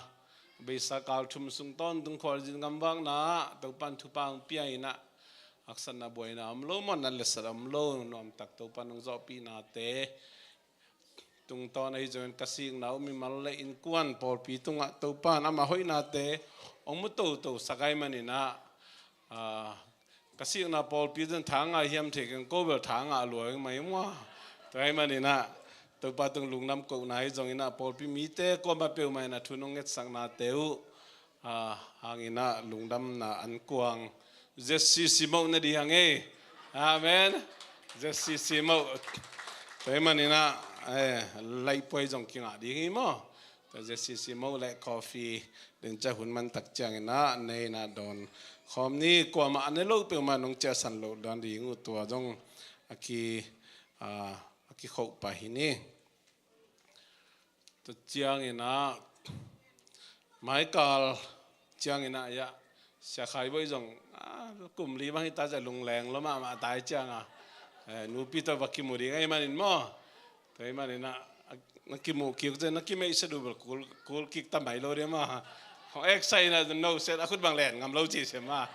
beisa kal thum sung tawntung khualzin gamvakna ah Topa in thupha hong pia in ah, haksatna buaina om lo maw, nat le sat om lo, nuamtak Topa in hong zawhpihnate tungtawn ahi zongin ka sikna uh mimal le innkuan pawlpi tungah Topa in amah hoihnate hong mu toto sak ahih manin ah, a, ka sikna pawlpi zong tha ngah hiam thei keng, ko bel tha ngah lua ing mai maw. Tua ahih manin ah Topa tung lungdam kohna ahi zongin ah pawlpi mite kuamah peuhmah in ah thu nong ngetsaknate uh, a, hangin ah lungdamna an kuang Z C C moh na ding hang ei. Amen. Z C C moh. Tua ahih manin ah, eh, laihpuai zong kingah ding hi maw. Tua Z C C moh le coffee ding ciang hun man tak ciangin ah nei in ah dawn khawm ni, kuamah a ne loh peuhmah nong ciahsan loh dan ding uh, tua zong a ki, a, a kikhoh pah hi ni. Tua ciangin ah maikal ciangin ah, ya, Sia Khai Boih zong, a, kum li bang hi ta ciang lungleng lua mahmah ta hi ciang a, eh, nupi tawh va kimu ding ahih manin maw. Tua ahih manin ah, a, na kimuh kik uh ciang na kimeihsia duh bel kul, kul kik ta mai lo ding maw. Hong excite in ah no set a khut bang len ngam lo ci se maw.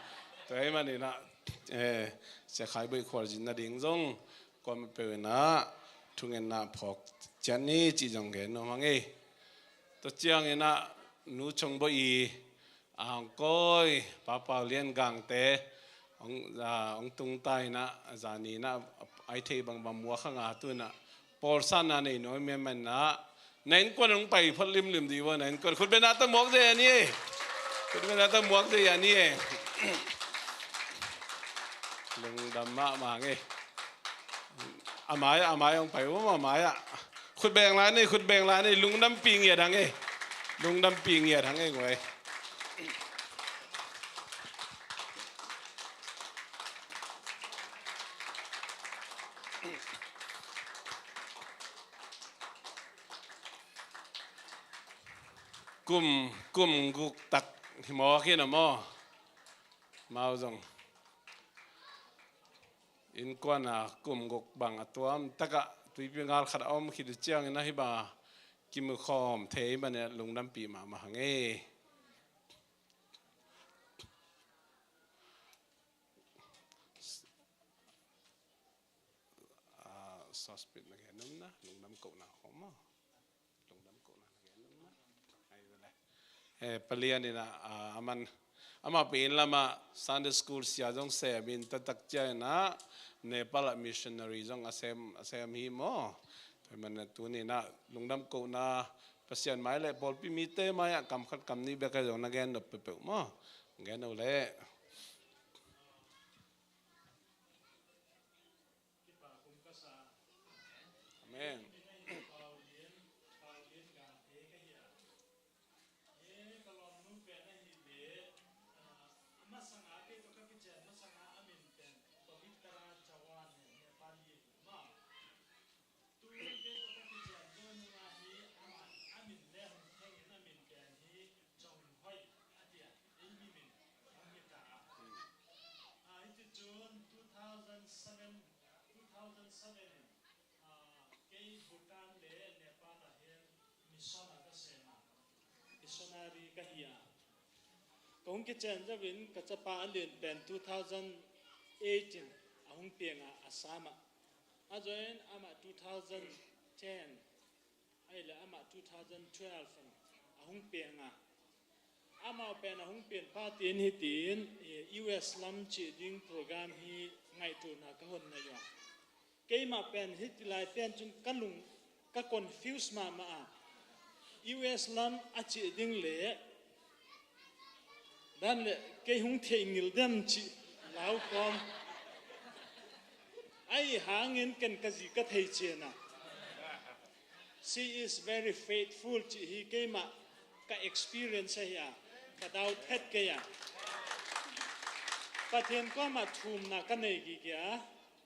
Tua ahih manin ah, eh, Sia Khai Boih khualzin nading zong kuamah peuh in ah thungetna phawk ciat ni cih zong gen nuam hang ei. Tua ciangin ah Nu Chong Boih i a hong kawi Pa Pau Lian Gangte hong, a, hong tung ta in ah, zani in ah ai theih bangbang muak hang a, tu in ah pawlsanna nei nuam ahih manin ah, na innkuan hong pai phot limlim dih ua, na innkuan khut beng na ta muak zia ni ei. Khut beng na ta muak zia ni ei. Lungdam mahmah hang ei. A mai ah, a mai ah hong pai ua maw, a mai ah. Khut beng la ni, khut beng la ni, lungdampih ngiat hang ei. Lungdampih ngiat hang ei nguai. Kum, kum guk tak hi mawk hi na maw. Mau zong innkuan a kum guk bang a tuam takah tuipi ngal khat a om khit uh ciangin ah hih bang a kimu khawm thei manin ah lungdampih mahmah hang ei. Ah, sauce pit na gen nung na, lungdam kohna khawm maw. Lungdam kohna na gen nung na. Ai, vele. Eh, Pa Lian in ah, ah, aman, amah pen lamah Sunday school sia zong sem in, taktak ciangin ah Nepal ah missionary zong a sem, a sem hi maw. Tua ahih manin ah tuni in ah lungdam kohna Pasian mai le pawlpi mite mai ah kam khat kam nih bek a zong na gen nop peuhpeuh maw. Gen uh leh. Amen. Hiti cun two thousand seven, two thousand seven in, ah, kei Bhutan le Nepal ah hin mission ah ka sem a, missionary ka hi a. Ka hong kician zo in ka capa a lian pen two thousand eight in a hong piang a, Assam ah. A zo in amah two thousand ten, ahih leh amah two thousand twelve in a hong piang a. Amau pen a hong pian pah in hitin, eh, U S lam cih ding program hi ngaihtuahna ka hon na hi a. Keimah pen hiti lai pian cun ka lung ka confuse mahmah a. U S lam a cih ding le dan le kei hong theih ngil dem cih lau kawm. Ahi hangin ken ka zi ka thei cian a. She is very faithful cih hi keimah ka experience ahi a, ka doubt het kei a. Pathian kuamah thumna ka nei gige a,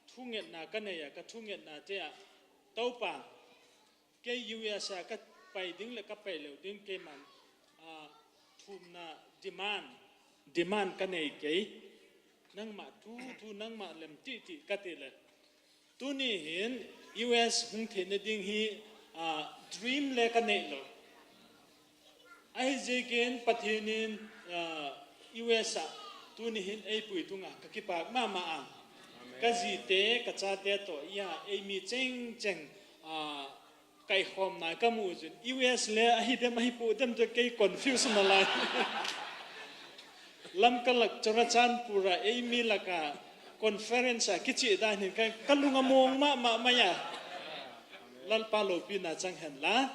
thungetna ka nei a, ka thungetna te ah, Topa, kei U S ah ka pai ding le ka pai lo ding keimah, ah, thumna demand, demand ka nei kei. Nangmah thu, thu nangmah lem tihtih ka ti le. Tuni hin U S hong theih nading hi, ah, dream le ka neih lo. Ahi ziakin Pathian in, ah, U S ah tuni hin ei pui tunga ka kipak mahmah a, ka zite ka chate tawh ia ei mi cengceng, ah, kaihkhawmna ka muh uh cin U S le ahi dem ahi puh dem tawh kei confuse na lai. Lamka lak Churachandpur ah ei mi laka conference ah kicih dan hin ka, ka lung a muang mahmah mai a. Lalpa lopina cang hen la.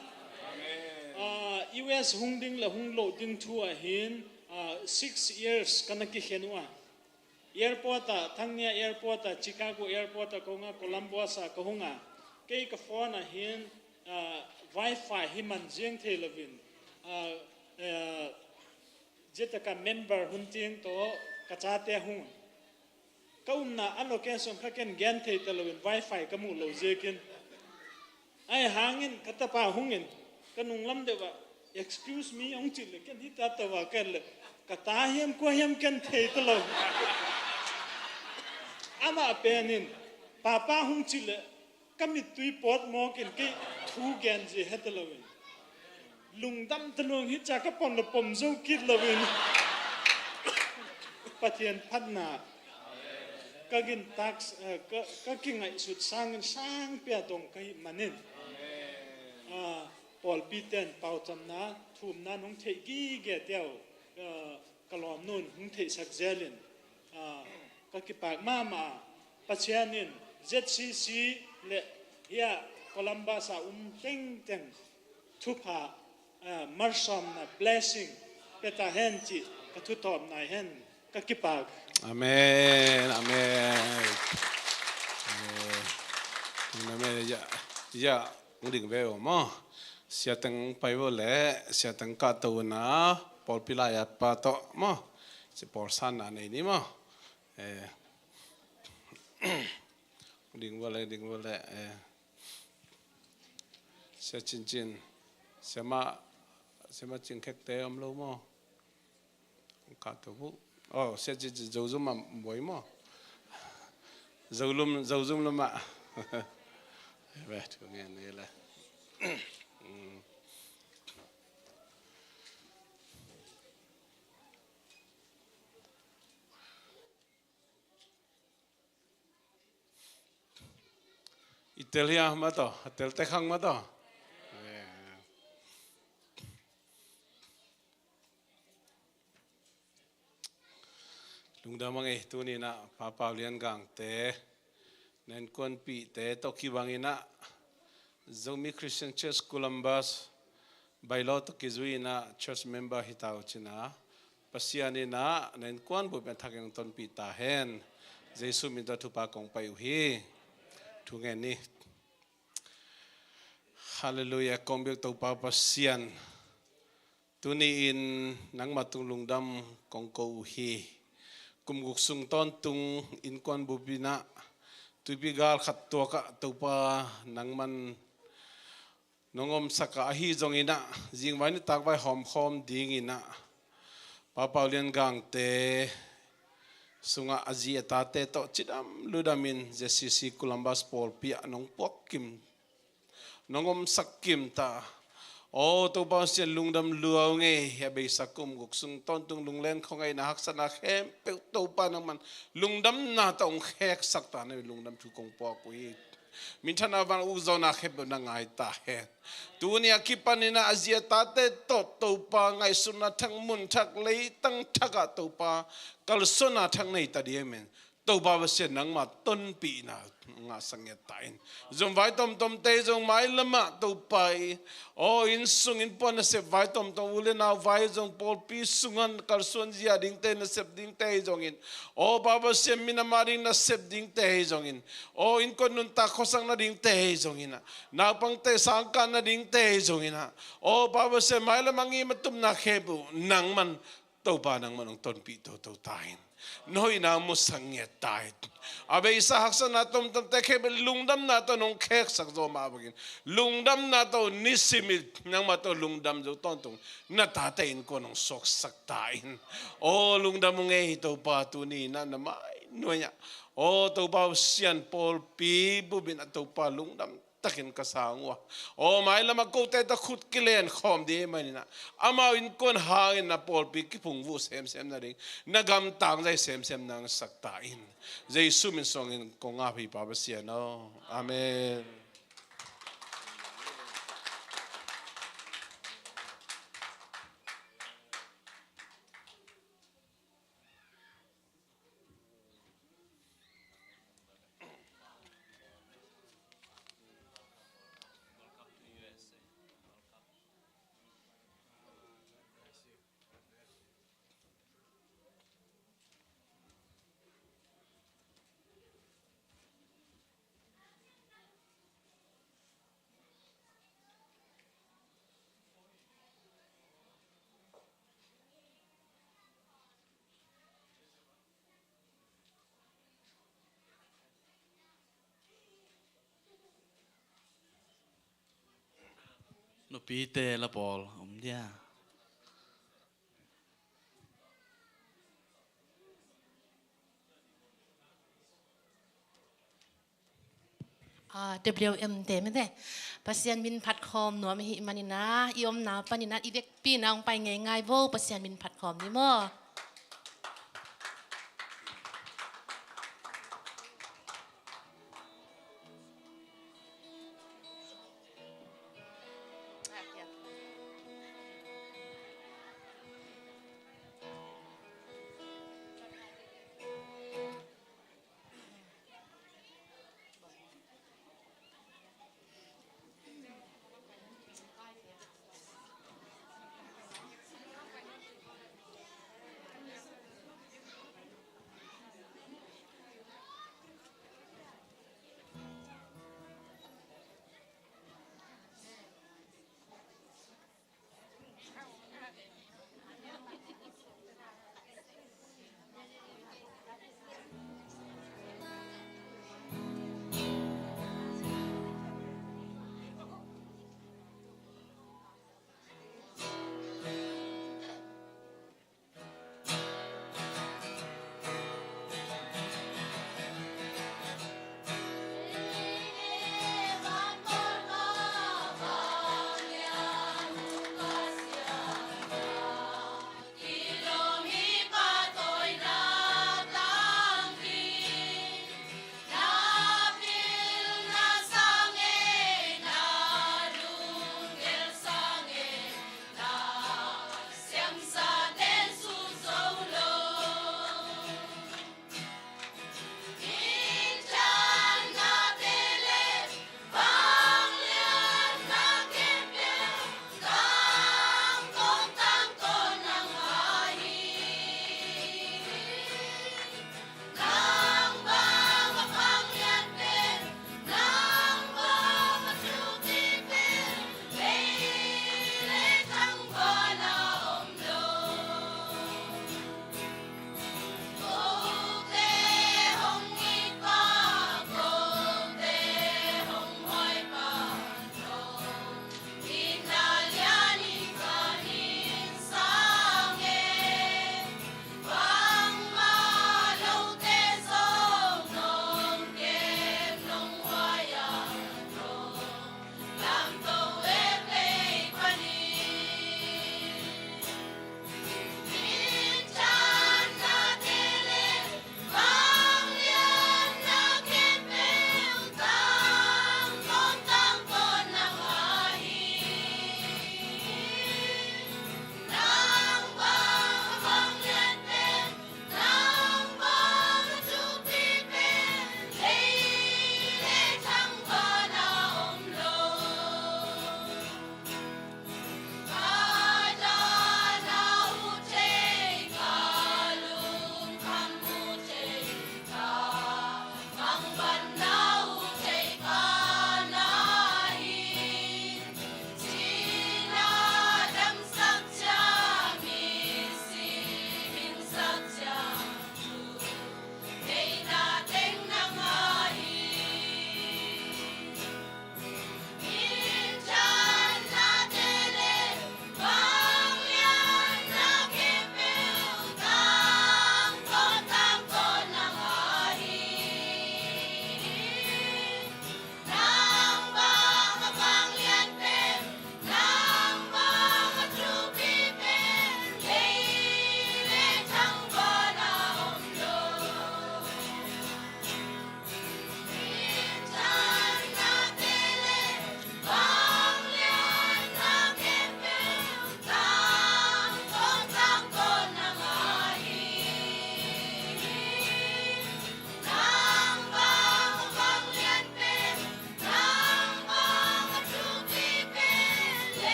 Ah, U S hung ding le hung loh ding thu ah hin, ah, six years ka na kikhen uh a. Airport ah, Thangnia Airport ah, Chicago Airport ah ka hung a, Columbus ah ka hung a. Kei ka phone ah hin, ah, wifi hi man ziang thei loin, ah, ah, zia taka member hun tiang tawh ka chate hung. Ka umna a location kha ken gen thei ta loin wifi ka muh lo ziakin. Ahi hangin ka tapa hungin ka nunglam deuh ah, "Excuse me," hong cih le ken hita tawh a ken le ka ta hiam kua hiam ken thei ta lo. Amah penin, "Papa," hong cih le ka mittui pawt mawkin kei thu gen zia heta loin. Lungdam ta luang hi ca ka pom le pom zo kit loin. Pathian phatna ka gintak, eh, ka, ka kingaihsut sangin sangpi a dong ka hih manin. Ah, pawlpi ten pauchamna, thumna nong theih gige teu, ah, ka lawmnu'n hong theihsak zelin, ah, ka kipak mahmah. Pathian in Z C C le hia Columbus a um tengteng thupha, ah, malsawmna blessing pia ta hen cih ka thutawpna hi hen, ka kipak. Amen, amen. Eh, amen. Ya, ya, hong ding ve uh maw. Sia teng pai vo le, sia teng ka to na, pawlpi lai a pa tawh maw. Si pawl sanna nei ni maw. Eh. Ding vo le, ding vo le, eh. Sia Cin Cin, sia ma, sia ma Cin Khek te om lo maw. Ka to bu. Oh, sia Cin Cin Zozum ma boi maw. Zolum, Zozum lo ma. Ve, thu ngen ni le. Mm. I tel hia ma to, a tel te khang ma to. Lungdam a ngei tuni na Pa Pau Lian Gang te, na innkuanpihte tawh kibangin ah Zomi Christian Church Columbus bylaw tawh kizui in ah church member hi ta uh cin a, Pasian in ah na innkuan bup in a thak in hong tonpih ta hen. Jesu min tawh thupha kong pai uh hi. Thu ngen ni. Halleluiah, kong biak Topa Pasian. Tuni in nangma tung lungdam kong ko uh hi. Kum guk sung tawntung innkuan bup in ah tuipi gal khat tuak ah Topa nangman nong omsak a, ahi zongin ah zingvai nitakvai hawmkhawm dingin ah Pa Pau Lian Gang te sungah a zi a tate tawh cidam ludam in Z C C Columbus pawlpi ah nong puak kim, nong omsak kim ta. Aw Topa Pasian, lungdam lua ung ei. A beisa kum guk sung tawntung lunglen khuangaihna haksatna khempeuh Topa nangman lungdamna tawh hong kheksak ta na, lungdam thu kong puak uh hi. Minthanna, van ukzawhna khempeuh na ngai ta hen. Tuni a kipan in ah a zi a tate tawh Topa ngaihsutna thak, mun thak, leitang thak ah Topa kalsuanna thak nei ta ding hi. Amen. Topa Pasian, nangma tonpihna ngahsak ngiat ta in. Zong vai tomtomte zong mailam ah Topa i, aw inn sung inn puan nasep vai tomtom, u le nau vai zong pawlpi sungah kalsuan zia dingte nasep dingte hi zongin, aw Pa Pasian, minam a ding nasep dingte hi zongin, aw innkuan nuntak khuasak nadingte hi zongin ah, naupangte sangkah nadingte hi zongin ah, aw Pa Pasian, mailam a ngim a tupna khempeuh nangman, Topa nangman hong tonpih toto ta in. Na hoihna musak ngiat ta in. A beisa haksatna tomtomte khempeuh lungdamna tawh nong kheksak zaw mah bangin, lungdamna tawh nisim in nangma tawh lungdam zo tawntung na tate innkuan hong suaksak ta in. Aw lungdam ung ei Topa, tuni in ah na mai nuai ah, aw Topa Pasian, pawlpi bup in ah Topa lungdam takin ka sang uh a, aw mailam ah kote tawh khut kilen khawm ding ahih manin ah, amau innkuan hangin na pawlpi kiphungvuh semsem nading, na gamtang zai semsem nangsak ta in. Jesu min suangin kong ap hi Pa Pasian aw. Amen. Nupite la pawl om dia. Ah, W M te mete. Pasian min phat khawm nuam ahih manin ah, i omna panin ah i vekpi in ah hong pai ngeingai vo, Pasian min phat khawm ni maw.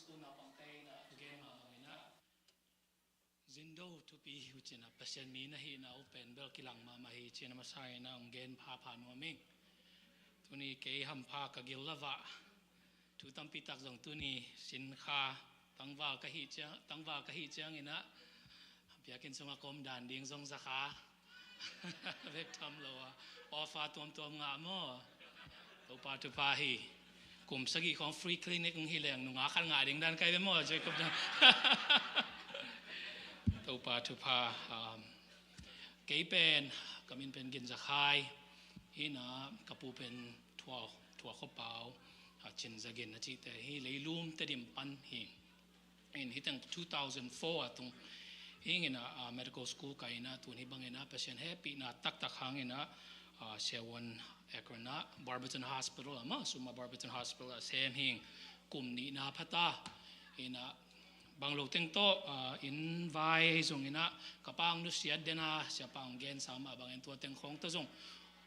Tuna pangte in a gen mahmah in a, zindo thupi uh cin a, Pasian mi na hihna uh pen bel kilang mahmah hi cin a, masa in a hong gen phapha nuam ing. Tuni kei hampha ka gil lo ah, thu tampi tak zong tuni sin kha, tangval ka hih ciang, tangval ka hih ciangin a, biakinn sungah ka om dan ding zong za kha. Bek tham lo a, offer tuamtuam ngah maw? Topa thupha hi. Kum sagih khawng free clinic hong hi leng nungak khat ngah ding dan kai ve maw, Jacob dan? Topa thupha. Um, kei pen, ka min pen Gin Za Khai hi in a, ka pu pen Thua, Thua Khua Pau, a, Cin Za Gin a cihte hi, Leilum, Tedim pan hi. In hih teng two thousand four a tung hi ing in a, a, medical school kai in a, tun hih bangin a, Pasian hehpihna taktak hangin a, a, Siavuan Akron a, Barberton Hospital, amah sum a Barberton Hospital a sem hi ing. Kum nihna pha ta in a, bang lo teng tawh, a, inn vai zong in a, ka pa hong nusiat den a, siapa hong gensa mah bangin tua teng khawng tawh zong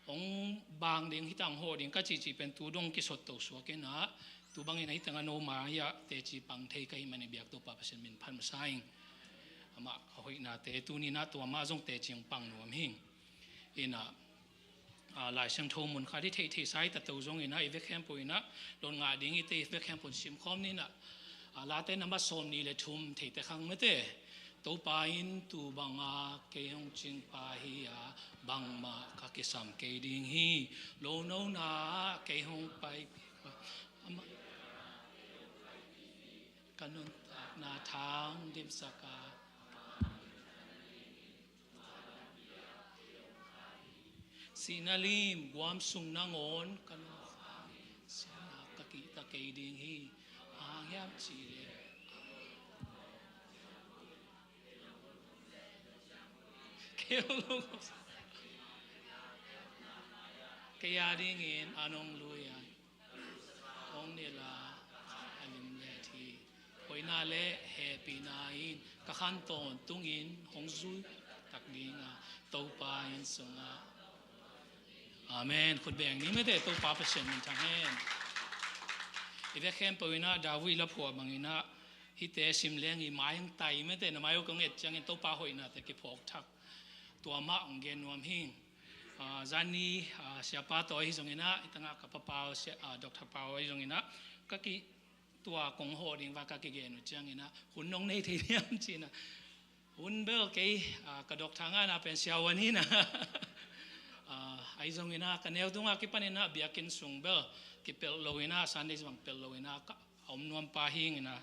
hong bang ding, hih tang hawh ding ka cihcih pen tu dong kisot to suak in a, tu bangin a hih teng a no mai ah teci pang thei ka hih manin biak Topa Pasian min phat masa ing. Amah a hoihnate tuni in a, tua mah zong teci hong pang nuam hi ing. In a, a, Lai Siangtho mun khat i theihtheihsa i tate uh zong in a, i vek khempeuh in a, lon ngah ding i te i vek khempeuh in sim khawm ni in a, a, Late number sawm nih le thum, theite khang mate. Topa in tu banga kei hong cingpa hi a, bangmah ka kisam kei ding hi. Lo nona ah kei hong pai, amah ka nuntakna thang dimsak a, sihna lim guam sung nangawn ka nuntak, siatna ka kihta kei ding hi. Bang hang hiam cih leh kei hong, kei a dingin a nong lui a, hong nilh a, a lim let hi. Hoihna le hehpihna in ka khan tawntungin hong zui tak ding a, Topa inn sungah. Amen. Khut beng ni mate, Topa Pasian min thang hen. I vek khempeuh in a, David la phuah bangin a, hihte sim leng i mai hong tai mate, na mai uh kong et ciangin Topa hoihnate kiphawk thak. Tua mah hong gen nuam hi ing. A, zani, a, siapa tawh ahi zongin a, hih tangah ka papa uh, sia-, a, Doctor Pau ahi zongin a, ka ki, tua kong hawh ding va ka kigen uh ciangin a, hun nong nei thei diam ci in a. Hun bel kei, a, ka doctor ngahna pen siavuan hi in a. A, ahi zongin a, ka neu tungah kipanin a, biakinn sung bel kipelh lo in a, Sunday bang pelh lo in a, ka a om nuam pa hi ing in a,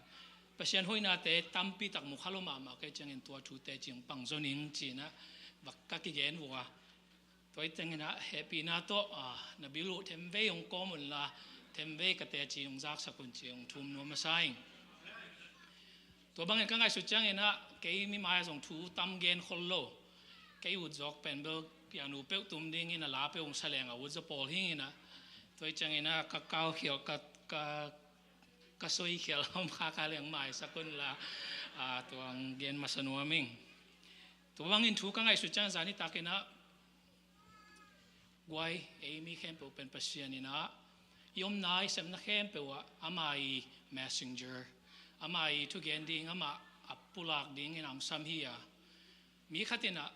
Pasian hoihnate tampi tak mu kha lo mahmah ka hih ciangin tua thute ci hong pang zaw ning ci in a, va ka kigen uh a. Tua hi tengin a, hehpihna tawh, a, na bil uh themvei hong kawm un la, themvei ka teci hong zaksak un ci hong thum nuam masa ing. Tua bangin ka ngaihsut ciangin a, kei mi mai-ah zong thu tam gen khol lo. Kei ut zawk pen bel pianu peuh tum dingin a, la peuh hong sa leng a ut zaw pawl hi ing in a. Tua hi ciangin a, ka kaukhial, ka, ka, ka soikhial om kha kha leng maisak un la, a, tua hong gen masa nuam ing. Tua bangin thu ka ngaihsut ciang zani takin a, guai, ei mi khempeuh pen Pasian in a, i omna i sepna khempeuh ah ama i messenger, ama i thugen ding, amah a pulak dingin a hong sam hi a. Mi khat in a,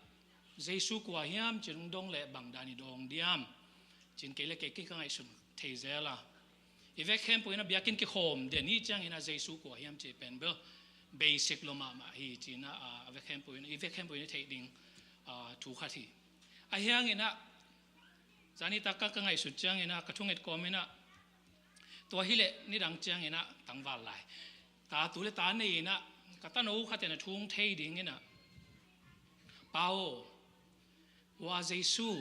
Jesu kua hiam ci-in hong dong leh bang dan i dawng diam ci-in kei le kei ki ka ngaihsun thei zel a. I vek khempeuh in a, biakinn kikhawm den i hih ciangin a, Jesu kua hiam cih pen bel basic lo mahmah hi ci-in a, a, a vek khempeuh in a, i vek khempeuh in a theih ding, a, thu khat hi. Ahi hangin a, zani tak ka, ka ngaihsut ciangin a, ka thunget kawmin a, tua hi leh nidang ciangin a, tangval lai, ta tu le ta nei in a, ka tano khat in a thu hong thei dingin a, Pa aw, hua Jesu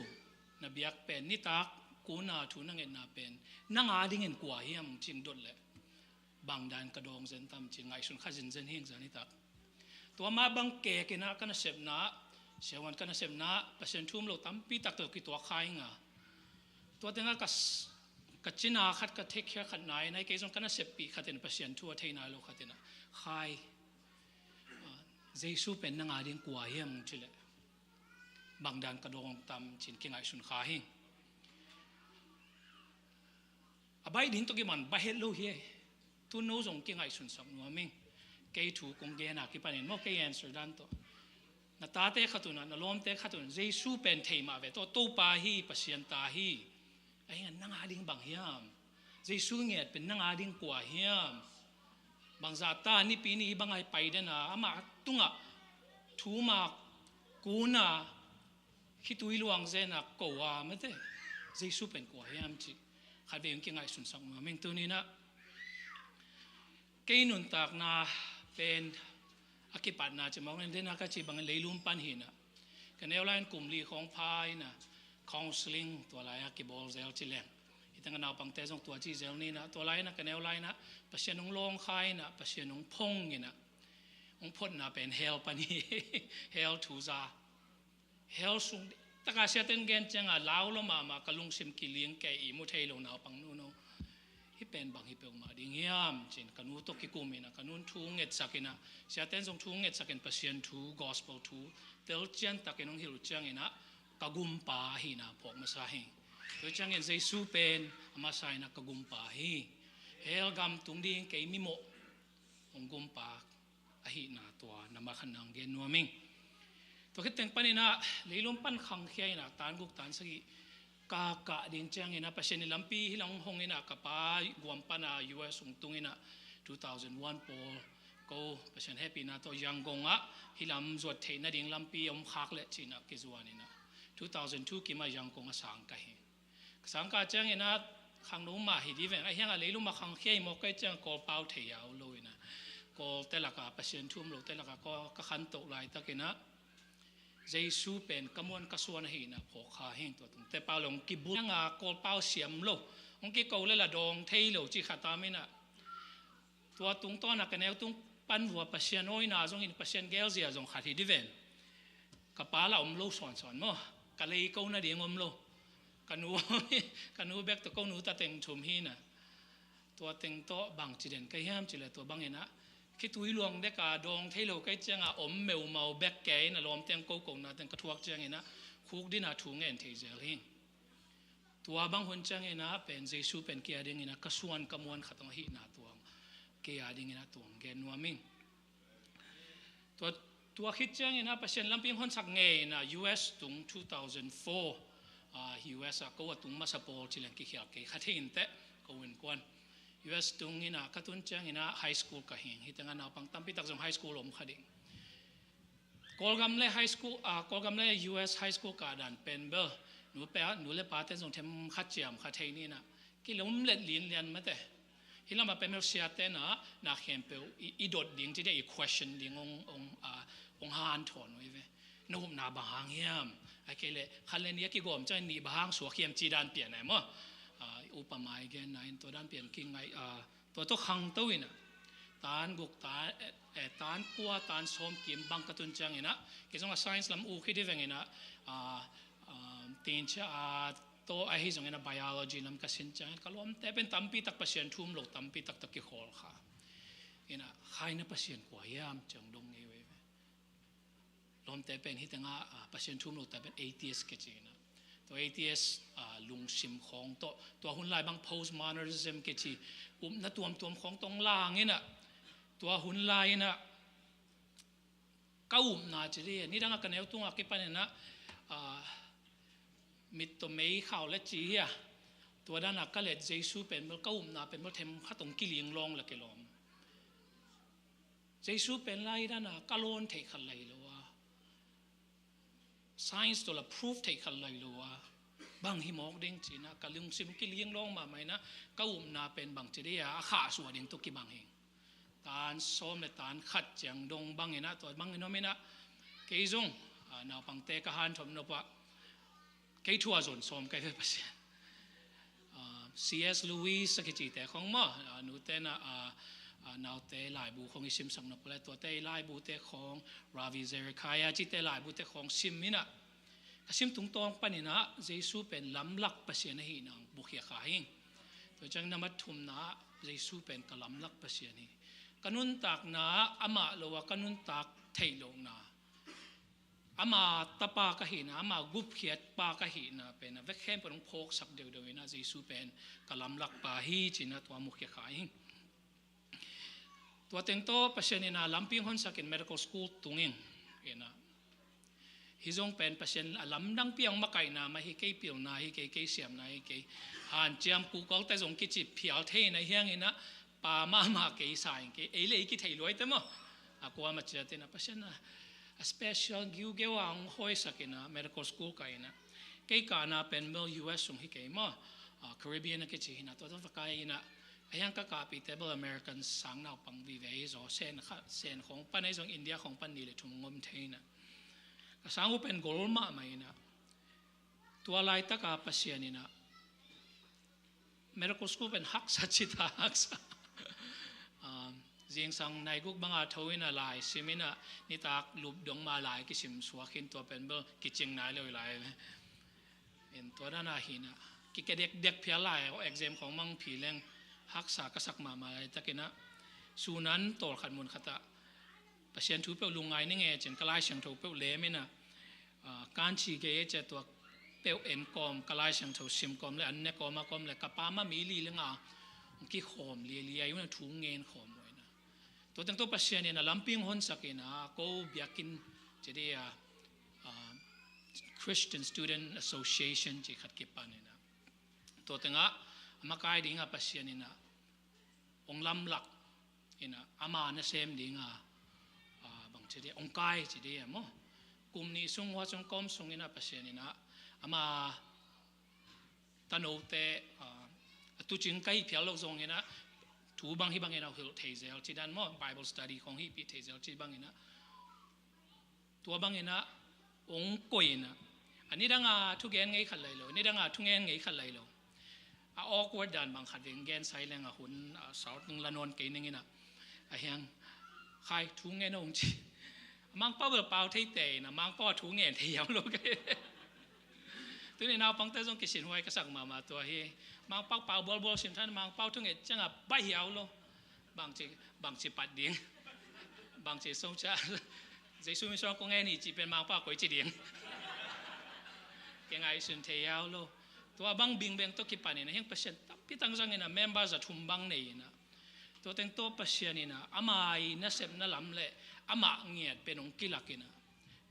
na biak pen, nitak kun a thu na ngetna pen, nang a dingin kua hiam ci-in dot leh bang dan ka dawng zen tam ci-in ngaihsun kha zenzen hi ing zani tak. Tua mah bang kek in a, ka nasepna, siavuan ka nasepna, Pasian thu um lo tampi tak tawh kituak kha ing a. Tua tengah ka s-, ka cina khat, ka theihkhial khat nai in a, kei zong ka naseppih khat in Pasian thu a thei nai lo khat in a, Khai, a, Jesu pen nang a ding kua hiam ci leh bang dan ka dawng tam ci-in kingaihsun kha hi. A baih ding tawh kiman baih het lo hi. Tu no zong kingaihsunsak nuam ing. Kei thu kong gen a kipanin maw, kei answer dan tawh. Na tate khat un ah, na lawmte khat un, Jesu pen thei mah ve tawh, Topa hi, Pasian ta hi. Ahi hangin nang a ding bang hiam? Jesu nget pen nang a ding kua hiam? Bangzah ta nipi ni bang a hi pai den a, amah tungah thu mak kun a, khitui luang zen a ko a, mate, Jesu pen kua hiam cih khatvei hong kingaihsunsak nuam ing. Tuni-in ah kei nuntakna pen a kipatna ci mawk nen, den a ka cih bangin leilung pan hi-in ah, ka neu lai-in kum li khawng pha in ah, counseling tua lai-a kibawl zel ci leng, hih tengah naupangte zong tua ci zel ni in ah, tua lai-in ah ka neu lai-in ah Pasian hong lawngkhai in ah, Pasian hong phong in ah, hong photna pen hell pan hi. Hell thu za. Hell sung, taka siate'n gen ciangah lau lo mahmah, ka lungsim kiling kei, ihmu thei lo naupang nuno. Hih pen bang hi peuhmah ding hiam ci-in ka nu tawh kikum in ah, ka nu'n thu ngetsak in ah, siate'n zong thu ngetsak in, Pasian thu, gospel thu telcian takin hong hilh uh ciangin ah, ka gumpa ahihna phawk masa hi. Tua ciangin Jesu pen a masa in ah ka gumpa hi. Hell gam tung ding kei mimawh, hong gumpa ahihna tua na makhatna hong gen nuam ing. Tua khit teng panin ah leilung pan khangkhia in ah, tan guk tan sagih ka kah ding ciangin ah, Pasian in lampi hih lam hong in ah, ka pa guam pan a U S hong tung in ah, two thousand one pawl, ko Pasian hehpihna tawh Yangon ah hih lam zuat theih nading lampi om khak leh ci-in ah kizuan in ah, two thousand two kim ah Yangon ah sang ka hi. Ka sang kah ciangin ah khangno mah hi ding veng, ahi hangah leilung mah khangkhia hi mawk ka hih ciangah Kawlpau thei a om lo in ah, Kawlte lakah, Pasian thu om lote lakah Kawl ka khantoh laitakin ah, Jesu pen ka muan ka suan ahihna phawk kha hi. Tua tungte pau le hong kibul ciangah Kawlpau siam lo, hong kiko leh la dawng thei lo cih khat om in ah, tua tungtawn ah ka neu tung pan vua Pasian awina zong in, Pasian gelzia zong khat hi ding veng. Ka pa lah om lo sawnsawn maw, ka lei ko nading om lo. Ka nu, ka nu bek tawh, ko nu ta teng thum hi in ah. Tua teng tawh bangci den ka hiam cih leh, tua bangin ah khitui luang dek a dawng thei lo ka hih ciangah om meumau bek kei in ah, lawmte hong kokona teng ka thuak ciangin ah khukdin a thu ngen thei zel hi. Tua bang hun ciangin ah pen Jesu pen kei a dingin ah ka suan ka muan khat hong ahihna tua, kei a dingin ah tua hong gen nuam ing. Tua, tua khit ciangin ah Pasian lampi hong honsak ngei in ah U S tung two thousand four, ah, U S ah ko a tung masa pawl ci leng kikhial kei kha thei inteh, ko innkuan. U S tung in ah ka tun ciangin ah high school ka hi ing, hih tengah naupang tampi tak zong high school om kha ding. Kawlgam le high school, ah, Kawlgam le U S high school kah dan pen bel, nu pa, nu le pate zong themkhat ciam kha thei ni in ah, kilawm let linlian mate. Hih lamah pen bel siate'n ah na khempeuh i, i dot ding ci dia, i question ding hong, hong, ah, hong hanthawn uh hi ve. Na upna bang hang hiam? Ahih kei leh khat le nih a kigawm ciang nih bang hang suak hiam ci dan pian ah maw. Ah, upama i genna in tua dan pian kingaih, ah, tua tawh khangto in ah, tan guk, tan, eh, eh, tan kua, tan sawm kim bang ka tun ciangin ah, kei zong a science lam uk hi ding veng in ah, ah, ah, tinchia a tawh ahi zongin ah biology lam ka sin ciangin ka lawmte pen tampi tak Pasian thu om lo tampi tak tawh kikhawl kha. In ah, khaina Pasian kua hiam ci-a hong dong ngei uh hi ve. Lawmte pen hih tengah, ah, Pasian thu om lote pen atheist kici in ah. Tua atheist, ah, lungsim khawng tawh, tua hun lai bang postmodernism kici, upna tuamtuam khawng tawh hong lang in ah, tua hun lai in ah ka upna ci ding, nidang a ka neu tung a kipan in ah, ah, mit tawh mei khau le ci hi a, tua dan a ka let Jesu pen bel ka upna pen bel themkhat hong kiling lawng le kilawm. Jesu pen lai dan a ka lawn theih khat lai lo a, science tawh la proof theih khat lai lo a, bang hi mawk ding ci-in ah ka lungsim kiling lawng mahmah in ah, ka upna pen bangci ding a, a khahsuah ding tawh kibang hi. Tan sawm le tan khat ciang dong bangin ah, tua bangin om in ah, kei zong, ah, naupangte ka hanthawm nop ah, kei thu a zon sawm ka hi ve Pasian. Ah, C S Lewis a kicite khawng maw, ah, nute'n ah, ah, ah, naute laibu khawng i simsak nop leh, tuate i laibute khawng, Ravi Zacharias cite laibute khawng sim in ah, ka sim tungtawn panin ah Jesu pen lamlak Pasian ahihna mukhia kha hi. Tua ciang na mat thumna ah Jesu pen ka lamlak Pasian hi. Ka nuntakna ah amah lo a ka nuntak theih lohna, ama tapa ka hihna, ama gupkhiatpa ka hihna pen a vek khempeuh hong phawksak deuhdeuh in ah Jesu pen ka lamlakpa hi ci-in ah tua mukhia kha hi. Tua teng tawh Pasian in a lampi hong honsak in medical school tung ing. Ina, hi zong pen Pasian a lamdang piang makaihna mah hi kei, pilna hi kei, kei siamna hi kei. Hanciam kuhkawlte zong kici phial thei na hiang ina, pa mahmah kei sa ing kei, ei le ei kithei luaite maw. A kuamah ciat ina Pasian a, a special giugeu a hong hoihsak ina medical school ka ina. Kei kahna pen bel U S sung hi kei maw. A, Caribbean a kici hi na, tua tua vakai ina, a hiang ka kahpihte bel American sang naupang vive hi zaw, Sen kha, Sen khong pan ahi zong India khong pan nih le thum ngom thei ina. Ka sang uh pen gol mahmah ina. Tua laitaka Pasian ina medical school pen haksa cita haksa. Um, zingsang nai guk banga tho ina lai sim ina, nitak lup dong ma lai kisim suak in, tua pen bel kicing nai lo lai. In tua dana hi ina, kike dekdek phial lai, exam khong mang phi leng haksa ka sak mahmah laitak ina, sunan tawlkhat mun khata Pasian thu peuh lungngai ning e cin ka Lai Siangtho peuh lem ina, a, kan ci kei e cia tua peuh en kawm, ka Lai Siangtho sim kawm le an ne kawm a kawm le ka pa ma mi li le nga kikhawm lialia i una thu ngen khawm uh ina. Tua teng tawh Pasian in a lampi hong honsak ina, ko biakinn ci dih a, a, Christian Student Association ci khat kipan ina. Tua tengah a makai dinga Pasian ina hong lamlak ina, ama nasem dinga, a, bang ci dih, hong kai ci dih a maw. Kum nih sung hua sung kawm sung ina Pasian ina ama tanote, a, a tucing ka hih phial lo zong ina, thu bang hi bang ina hilh thei zel ci dan maw, Bible study khong hih pih thei zel ci bang ina. Tua bang ina hong koih ina, a nidanga thugen ngei khat lai lo, nidanga thugen ngei khat lai lo. A awkward dan bang khat veng gen sai leng a hun, a, sawt ning la nawn kei ning ina. A hiang, khai, thu ngen hong ci. Mangpau bel pau thei te ina, Mangpau a thu ngen thei hiam lo kei. Tuni naupangte zong kisin huai ka sak mahmah tua hi. Mangpau pau bualbual sin than, Mangpau thu ngen cianga baih hiau lo. Bangci, bangci pat ding. Bangci song cia. Jesu min suang kong en hi ci pen Mangpau koi ci ding. Kei ngai sun thei hiau lo. Tua bang bing beng tawh kipan ina, hiang Pasian tampi tang zang ina, member za thum bang nei ina. Tua teng tawh Pasian ina, ama i nasepna lam le, ama ngiat pen hong kilak ina.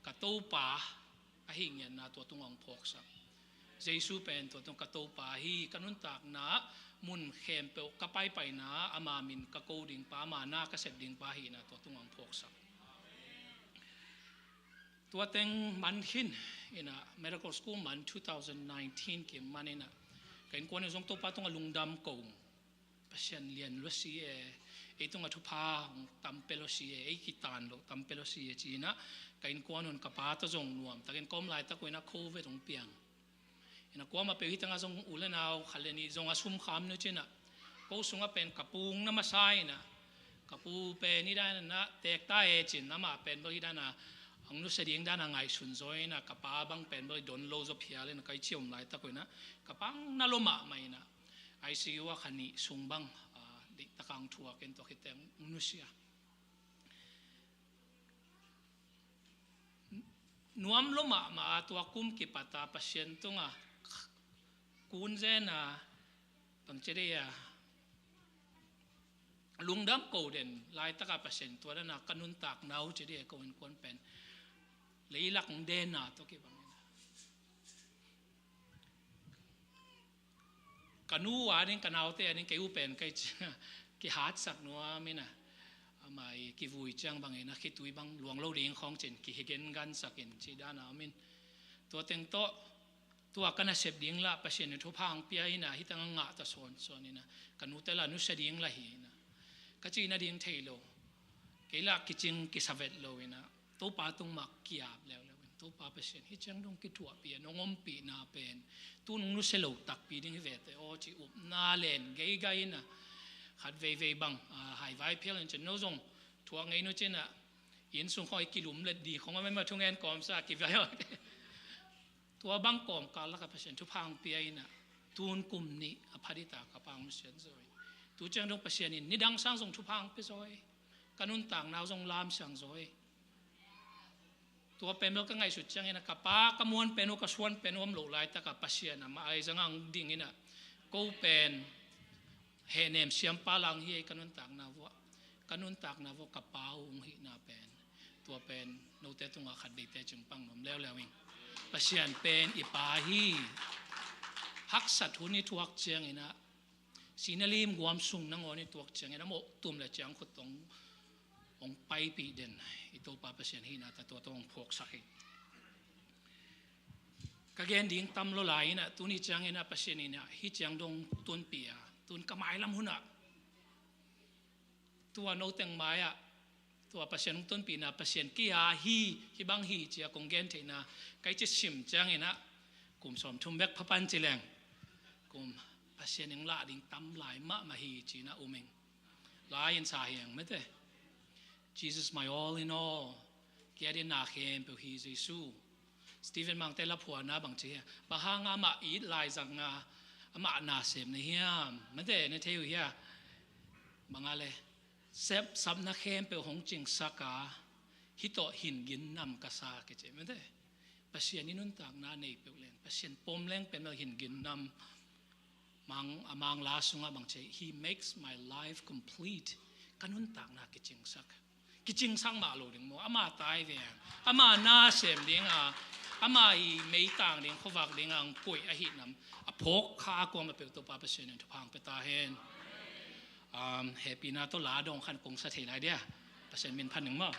Ka Topa ahi ngiatna tua tung hong phawksak. Jesu pen tua tung ka Topa hi, ka nuntakna mun khempeuh ka paipaina, ama min ka ko ding pa, ama na ka sep ding pa hi ina tua tung hong phawksak. Tua teng man khin ina, medical school man two thousand nineteen kim man ina, ka innkuan in zong Topa tungah lungdam ko. Pasian lian lua si e, ei tungah thupha hong tam pia lua si e, ei kitan loh tam pia lua si e ci ina, ka innkuan un ka pa tawh zong nuam takin kawm laitak uh ina covid hong piang. Ina kuamah peuh hi tangah zong u le nau khat le nih zong a sum kham nu ci ina, ko sungah pen ka pu hong na masa ina, ka pu pen hi dan ina tekta e cin, amah pen bel hi dana hong nusia ding dana ngaihsun zaw ina, ka pa bang pen bel don lo zaw phial ina, kai ciom laitak uh ina, ka pa hong na lo mahmah ina. I C U a kha nih sung bang, a, diktak a hong thuak in tua khit teng hong nusia. Nuam lo mahmah a tua kum kipat a Pasian tungah kun zen a, bang ci dih a, lungdam ko den laitak a Pasian tua dan a ka nuntakna uh ci dih a, ko innkuan pen leilak hong den a tua kibang ina. Ka nu a ding, ka naute a ding, kei uh pen kei ci, kihatsak nuam ina. Amah i kivui ciang bang ina, khitui bang luang lo ding khawng cin, kihigen gansak in ci dana om in. Tua teng tawh, tua ka nasep ding lah Pasian in thupha hong pia ina, hi tangah ngah ta sawnsawn ina, ka nute lah nusia ding lah hi ina, ka cihna ding thei lo. Kei lah kicing kisa vet lo ina, Topa tung mah kiap leuleu in, Topa Pasian, hi ciang dong kithuahpih a, nong ompihna pen tu nong nusia lo takpi ding hi vete aw ci upna len geigai ina, khat veivei bang, a, haivai phial in cin no zong thuak ngei nu cina, inn sung khawng i kilum let di khawng a, mema thungen kawmsa kivai aw. Tua bang kawmkal lakah Pasian thupha hong pia ina, tun kum nih a pha dita ka pa hong nusiat zaw hi. Tu ciang dong Pasian in nidang sang zong thupha hong pia zaw hi. Ka nuntakna uh zong lamsiang zaw hi. Tua pen bel ka ngaihsut ciang ina, ka pa ka muan pen uh, ka suan pen uh om loh laitakah Pasian amah ai zangah hong ding ina, ko pen hehnem siampa lang hi ei ka nuntakna vuah. ka nuntakna vua ka Pa uh hong hihna pen, tua pen note tungah khat veite cingpang nuam leuleu ing. Pasian pen i Pa hi. Haksat hun i tuak ciangin ah, sihna limguam sung nangawn i tuak ciangin a mawh tum le ciangkhut tawh hong paipih den i Topa Pasian hihna tawh tua tawh hong phawksak hi. Ka gen ding tam lo lai in ah, tuni ciangin ah Pasian in ah hih ciang dong tunpih a, tun ka mailam hun ah tua no teng mai-ah tua Pasian hong tunpihna, Pasian kei a hi, hih bang hi ci-a kong gen theihna, kai ci sim ciangin ah kum sawmthum bek pha pan ci leng, kum Pasian hong lah ding tam lai mahmah hi ci-in ah um ing. Lai in sa hi ing mate. Jesus my all in all. Kei a ding na khempeuh hi Jesu. Stephen Mangte laphuana bang ci hiam? Bang hang amah it lai zang a, amah na sem na hiam? Mate, na thei uh hia? Bang a le, sep sapna khempeuh hong cingsak a, hih tawh hin gin nam ka sa kici. Mate, Pasian i nuntakna nei peuh leng, Pasian pom leng pen lo hin gin nam. Mang, a Mangla sungah bang ci, "He makes my life complete." Ka nuntakna kicingsak. Kicingsak mah lo ding maw. Ama tai ve. Ama na sem ding a, ama i meitang ding, khuavak ding a hong koih ahih nam a phawk kha a kuamah peuh Topa Pasian in thupha hong pia ta hen. Um, hehpihna tawh la dawng khan kong sa thei lai dia. Pasian min phat ning maw.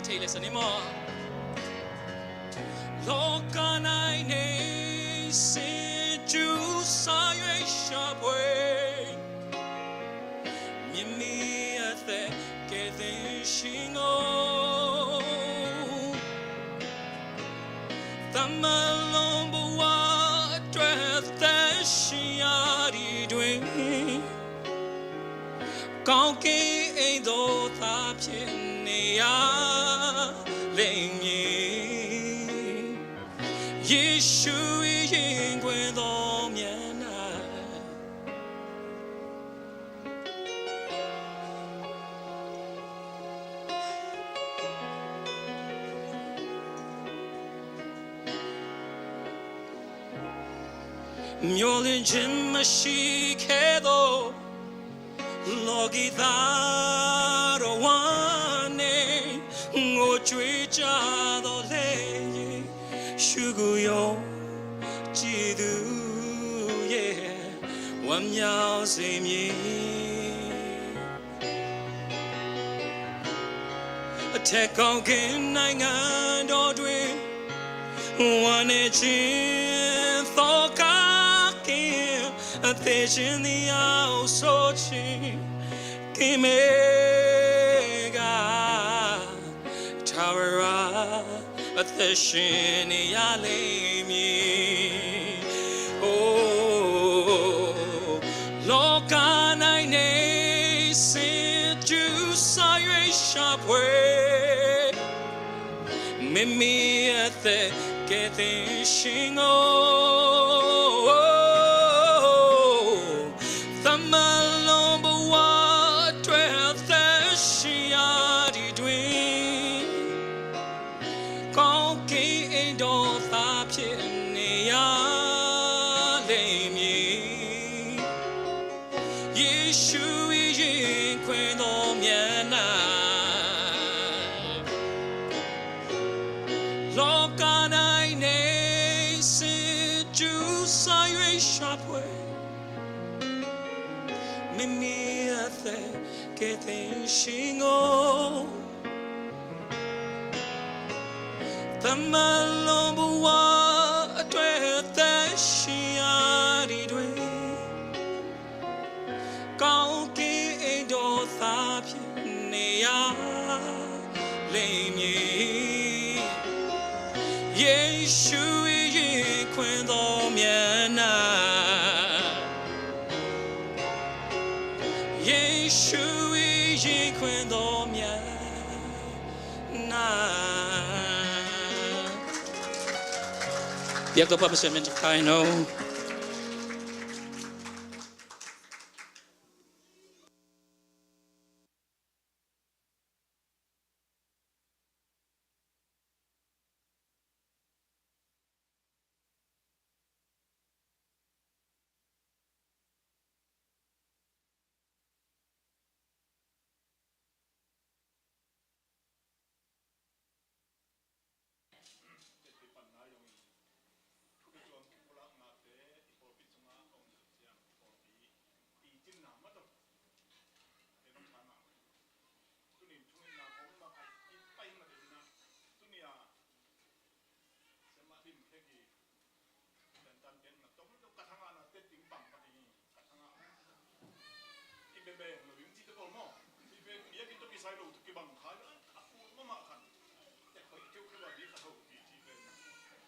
Thei leh sa ni maw. လောက၌နေစဉ် ကျူစွာ၍ ရှာဖွေ မြင်မည်အသက်ကယ်တင်ရှင်ကို တမန်လုံးဘဝအတွက် သက်ရှင်ရာဒီတွင် ကောင်းကင်အိမ်သို့ သာဖြစ်နေရလိမ့်မည်။ ယေရှု၏ရင်ခွင်သောမျက်နှာ မျှော်လင့်ခြင်းမရှိခဲ့သော လောကီသားတော်ဝါနှင့် ငိုကြွေးကြသော်လည်း ယေရှုကိုယုံကြည်သူရဲ့ ဝမ်းမြောက်စေမည်။ အထက်ကောင်းကင်နိုင်ငံတော်တွင် ဝမ်းနည်းခြင်းသောကကင်း အသက်ရှင်သည် အောက်ဆိုခြင်းကင်းမဲ့က ထာဝရအသက်ရှင်နေရလိမ့်မည်။ Oh, မိမိအသက်ကယ်တင်ရှင်ကို သမန်လွန်ဘဝအတွက်အသက်ရှင်ရာဒီတွင် ကောင်းကင်အိမ်တော်သားဖြစ်နေရလိမ့်မည်။ ယေရှု၏ရင်ခွင်သောမျက်နှာ လောက၌နေစဉ်ကျူးစာ၍ရှာဖွေ မိမိအသက်ကယ်တင်ရှင်ကို သမန်လွန်ဘဝအတွက်အသက်ရှင်ရာဒီတွင် ကောင်းကင်အိမ်တော်သားဖြစ်နေရလိမ့်မည်။ ယေရှု၏ရင်ခွင်သောမျက်နှာ ယေရှု၏ရင်ခွင်သောမျက်နှာ Biak Topa Pasian min thangkai no. Siamah dim khek hi. Tantan ken na tom lo ka thangah na te ting pang ka ding hi. Ka thangah i bebeng lo ding ci te bol maw? I bebeng biakinn tawh kisai lo tawh kibang khai a, a kul mahmah khan. Te khoi keu keu a di ka tho pi ci pen.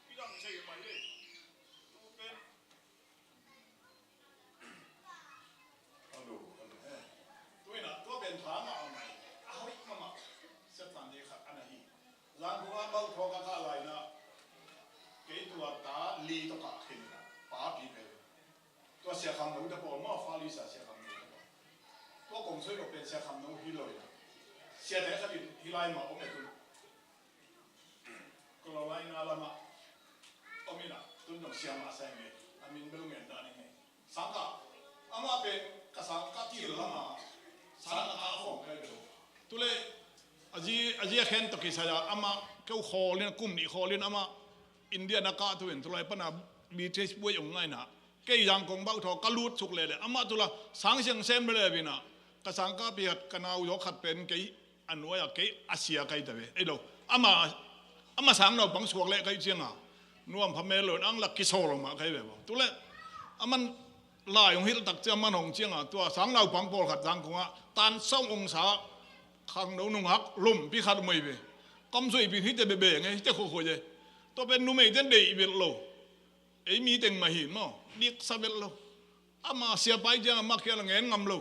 Kidang sei mai le. Tu pen Alo, alo. Tu in ah, tua pen tha mah a om ai. A hoih mahmah. Sia tante khat a na hi. Zangkong ah bauh thawk a kah lai in ah, kei tua ta li tawh kah khin in ah, papi pen. Tua Sia Kham No te pawl maw, Far East a Sia Kham No te pawl. Tua kong soi lo pen Sia Kham No hi lo in ah. Siate khat in hi lai mah om e tu. Carolina lamah om in ah, tun dong siamah sa ing e, a min bel ngen dan ing e. Sangkah, amah pen ka sangkah til lamah sangkah kah khawm kai bel. Tule, a zi, a zi a khen tawh kisai a, amah keu khawl in, kum nih khawl in amah India na kah tu in, tulai pan a B T S buai ong ngai in ah, kei Zangkong bauh thaw ka lut suk lele, amah tula sang siang sem lele in ah, ka sangkah pi khat, ka nau zaw khat pen kei a nuai a kei a sia kai ta ve. Ei lo. Ama, ama sang naupang suak leh kai cianga nuam pha mel lo, ang lak kisawl lo mah kai ve maw. Tule aman lai hong hilh tak ciang, aman hong cianga tua sang naupang pawlkhat Zangkong ah tan sawm ong sa khangno nungak lompi khat mui ve. Kamsuaipi hite bebe nge, hite khuakhuai e. Tua pen numeite deih vet lo. Ei mi teng mah hi maw. Diksa vet lo. Ama sia pai ciang amah khial a ngen ngam lo.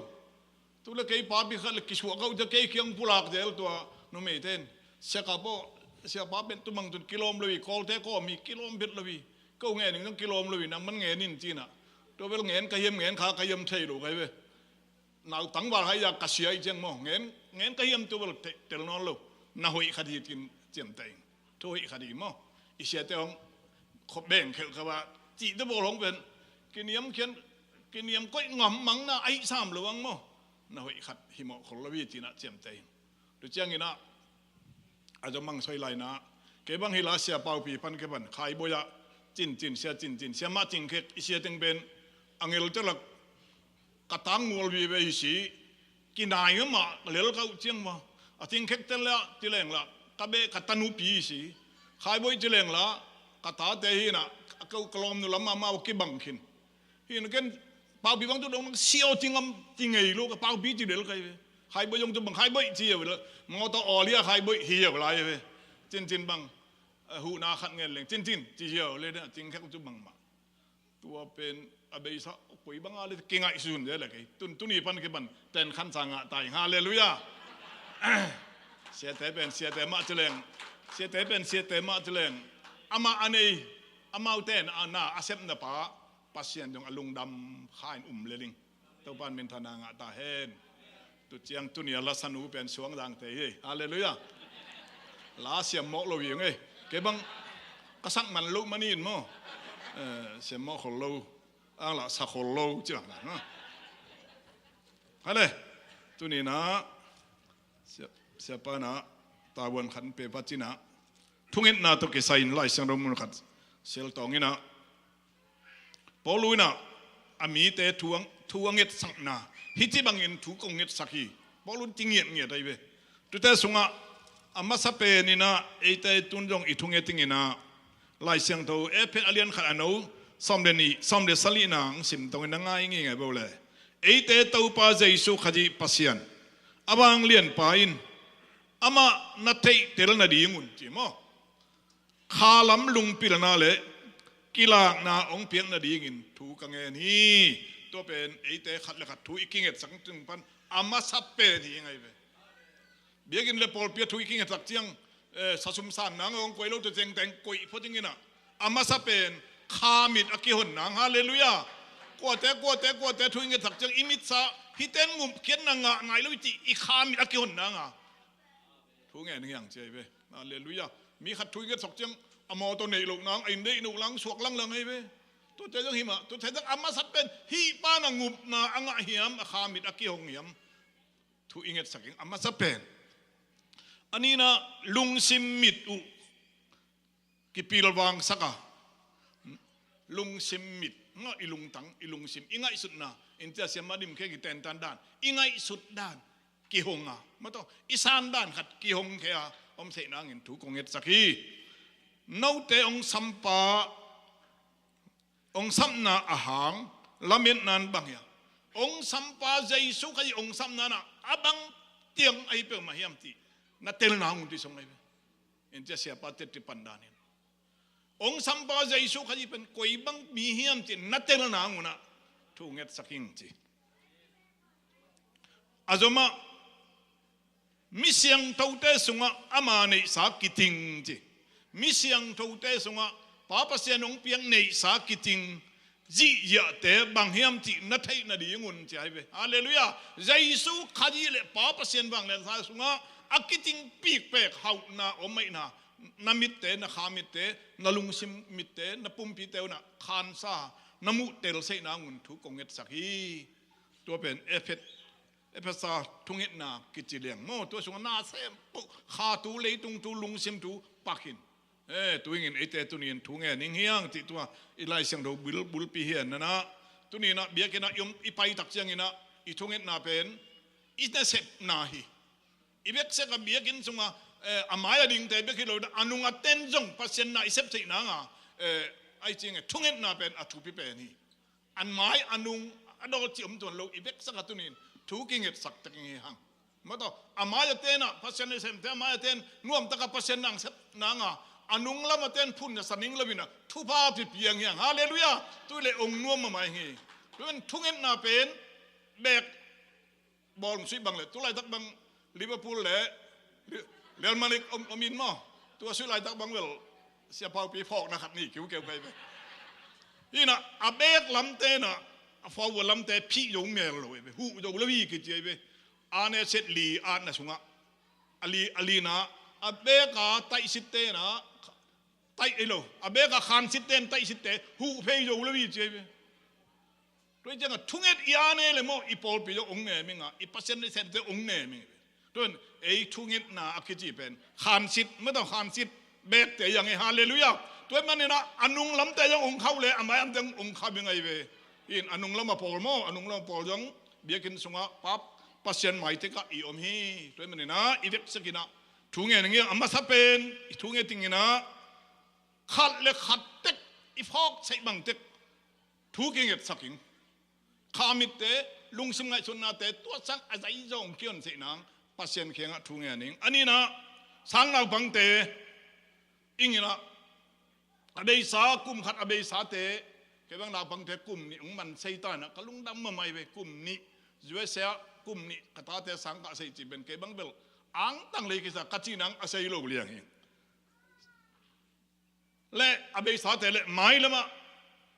Tule kei papi khat le kisuah kau cia kei kiang pulak zel tua numeite in. Sia ka pawh, sia pa pen tumang tun kilawm lo hi, Kawlte kawm hi, kilawm bet lo hi. Ko ngen ing zong kilawm lo hi, nang man ngen in cinah. Tua bel ngen ka hiam, ngen kha ka hiam thei lo kai ve. Nau tangval hai zak ka sia i ciang maw, ngen, ngen ka hiam tua bel te-, tel nawn lo. Na hoih khat hi tin ciamteh ing. Thu hoih khat hi maw. I siate hong khuabeng khelh kha va cihte bawl hong pen. Kiniam khian, kiniam koih ngam mang na ahi sam lo ang maw. Na hoih khat hi mawh khol lo hi cinah ciamteh ing. Tu cianginah a zong mang soi lainah. Kei bang hi la sia paupi pan kei pan. Khaiboi ah cincin, sia cincin. Sia mah cingkhek i sia teng pen. A ngelte lak ka tang mual vive hi si, kinai mah lel ka uh ciang maw. A cingkhek tel le ah, ci leng lah, ka beh ka tanupi hi si. Khaiboi ci leng lah, ka tate hi nah, ka uh ka lawmnu lam mah mah uh kibang khin. Hi nah ken, paupi bang tu dong siau ci ngam ci ngei lo, ka paupi ci del kai ve. Khaiboi zong tu bang, khaiboi ci hiau le, mawtaw aw lia khaiboi hi hiau lai ve. Cincin bang, eh, huhna khat ngen leng, cincin ci hiau le, cingkhek tu bang mah. Tua pen a beisa koi banga le kingaihsun de le kei. Tun, tuni pan kipan ten khan sa ngah tai. Halleluiah. Siate pen siate mah ci leng, siate pen siate mah ci leng, amah a nei, amaute na a sepna pa Pasian dong a lungdam kha in um lel ing. Topa'n minthanna ngah ta hen. Tu ciang tuni a lasanu pen suangdangte hi. Halleluiah. La siammawh lo hi ing ei. Kei bang ka sak man loh manin maw, eh, siammawh khol lo, ang la sa khol lo ciang na. Hale, tuni na sia, siapa na tavuan khat pe pa cina thungetna tawh kisai in Lai Siangtho mun khat sial tawng ina Paul in ah a mite thu a, thu a ngetsakna, hih ci bangin thu kong ngetsak hi. Paul in ci ngiatngiat ahi ve. Tute sungah a masa pen in ah eite tun zong i thunget ding in ah Lai Siangtho Efesa a lian khat a no sawm le nih, sawm le sagihna ang sim tawng in na ngai ngei ngai bo le. Eite Topa Jesu Khazih Pasian a vanglianpa in amah na theihtel nadingun ci maw? Khalam lungpilna le kilakna hong piak nadingin thu ka ngen hi. Tua pen eite khat le khat thu i kingetsak tung pan a masa pen hi ngai ve. Biakinn le pawlpi ah thu i kingetsak ciang, eh, sasum san nang hong koih lo tua ciang teng koih phot ding in ah a masa pen khamit a kihon nang. Halleluiah. Kuate, kuate, kuate thu i ngetsak ciang i mitsa hih ten ngumkhiatna ngah ngai lo i cih i khamit a kihon nang a thu ngen hi hang ci ahi ve. Halleluiah. Mi khat thu i ngetsak ciang a mawtaw neih loh nang, a inn deih loh nang suak langlang ahi ve. Tuate zong hi mah, tuate zong a masa pen hih pan a ngupna a ngah hiam, a khamit a kihong hiam, thu i ngetsak ing a masa pen. A nihna lungsim mit uh kipilvangsak a, lungsim mit, nga i lungtang, i lungsim, i ngaihsutna, in tia siam a dim khe kitentan dan, i ngaihsut dan kihong a, mataw, i san dan khat kihong khe a om theih nangin thu kong ngetsak hi. Note hong sampa, hong sapna a hang lametna in bang hiam? Hong sampa Jesu Khazih hong sapna in ah a bang tiang ahi peuhmah hiam cih na telna hong un ti song ahi ve. In tia siapa teti pandan in hong sampa Jesu Khazih pen koi bang mi hiam cih na telna hong un ah thu ngetsak ing ci. A zomah mi siangthote sungah ama neihsa kiting ci. Mi siangthote sungah Pa Pasian hong piak neihsa kiting zihziahte bang hiam cih na theih nadingun ci ahi ve. Halleluiah. Jesu Khazih le Pa Pasian vangliansa sungah a kiting pikpek hauhna om maihna, na mitte, na kha mitte, na lungsim mitte, na pumpite unah khansa na muhtel seihna ngun thu kong ngetsak hi. Tua pen Efet Efesa thungetna kici liang maw, tua sungah na sem poh, khatu, leitungtu, lungsimtu pakin. Eh, tuingin eite tunin thu ngen ning hiang cih tua i Lai Siangtho bul, bulpi hian nanah. Tuninah biakinah i om, i paitak cianginah i thungetna pen i nasepna hi. I beksekah biakin sungah, eh, a mai a dingte bek hi lo, a nung a ten zong Pasian na i sep theih nanga, eh, ai cinge thungetna pen a thupi pen hi. An mai a nung a dawl ci om tuan lo, i beksak a tunin thu kingetsak takin hi hang. Mataw, a mai a tenah Pasian i semte, a mai a ten nuamtaka Pasian nang sep nanga, a nung lam a ten phun na sa ning loinah thupha pipiang hi hang. Halleluiah. Tui le ong nuam mamai hi. Tuin thungetna pen bek bawl suih bang le, tu laitak bang Liverpool le Real Madrid om, om in maw? Tua suih laitak bang vel siapaupi phawkna khat ni kiukeu kai ve. Hinah a bek lamte na a forward lamte phih zo mel lo ve, huh zo lo hi kici ve. A ne set li atna sungah a li, a lina a beka taihsitte na taih ei lo, a beka khansitte na taihsitte huh phei zo lo hi ci ve. Tua hi ciangah thunget i a ne le maw, i pawlpi zong ong ne minga, i Pasian i semte ong ne ming. Tuan ei thungetna a kici pen khansit, mataw khansit bekte yang ei. Halleluiah. Tua maninah a nung lamte zong ong khauh le a mai lamte zong ong khauh bing ahi ve. In a nung lam a pawl maw, a nung lam a pawl zong biakin sungah pap Pasian maitekah i om hi. Tua maninah i veksekinah thu ngen ngiang a masa pen i thu nge tinginah khat le khat tek i phawk seih bangtek thu kingetsak ing. Kha mitte, lungsim ngaihsutnate tuasak a zai zong kion seih nang Pasian kiangah thu ngen ing. A ninah sang naupangte inginah a beisa, kum khat a beisate, kei bang naupangte kum nih ung man sei tanah ka lungdam mamai ve. Kum nih U S A ah kum nih ka tate sang kah sei ci ben kei bang bel angtang lei kisa ka ci nang a sei lo liang hi. Le a beisate le mailamah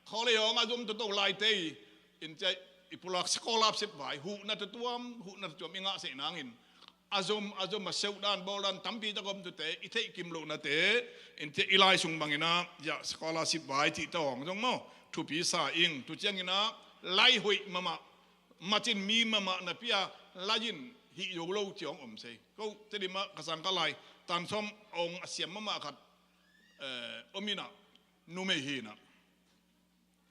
khawlei hawng a zum toto laite i in cia i pulak scholarship vai huhna tutuam huhna tutuam i ngah seih nangin a zum a zum a seuhdan bawldan tampi tak om tute i theihkim lohnate in cia i lai sung banginah ya scholarship vai cih tawng zong maw thupi sa ing tu cianginah lai hoih mamah macin mi mamah na pia lai in hih zo lo ciawng om sei ko. Tedimah ka sang ka lai tansawm ong a siam mamah khat eh, ominah numei hinah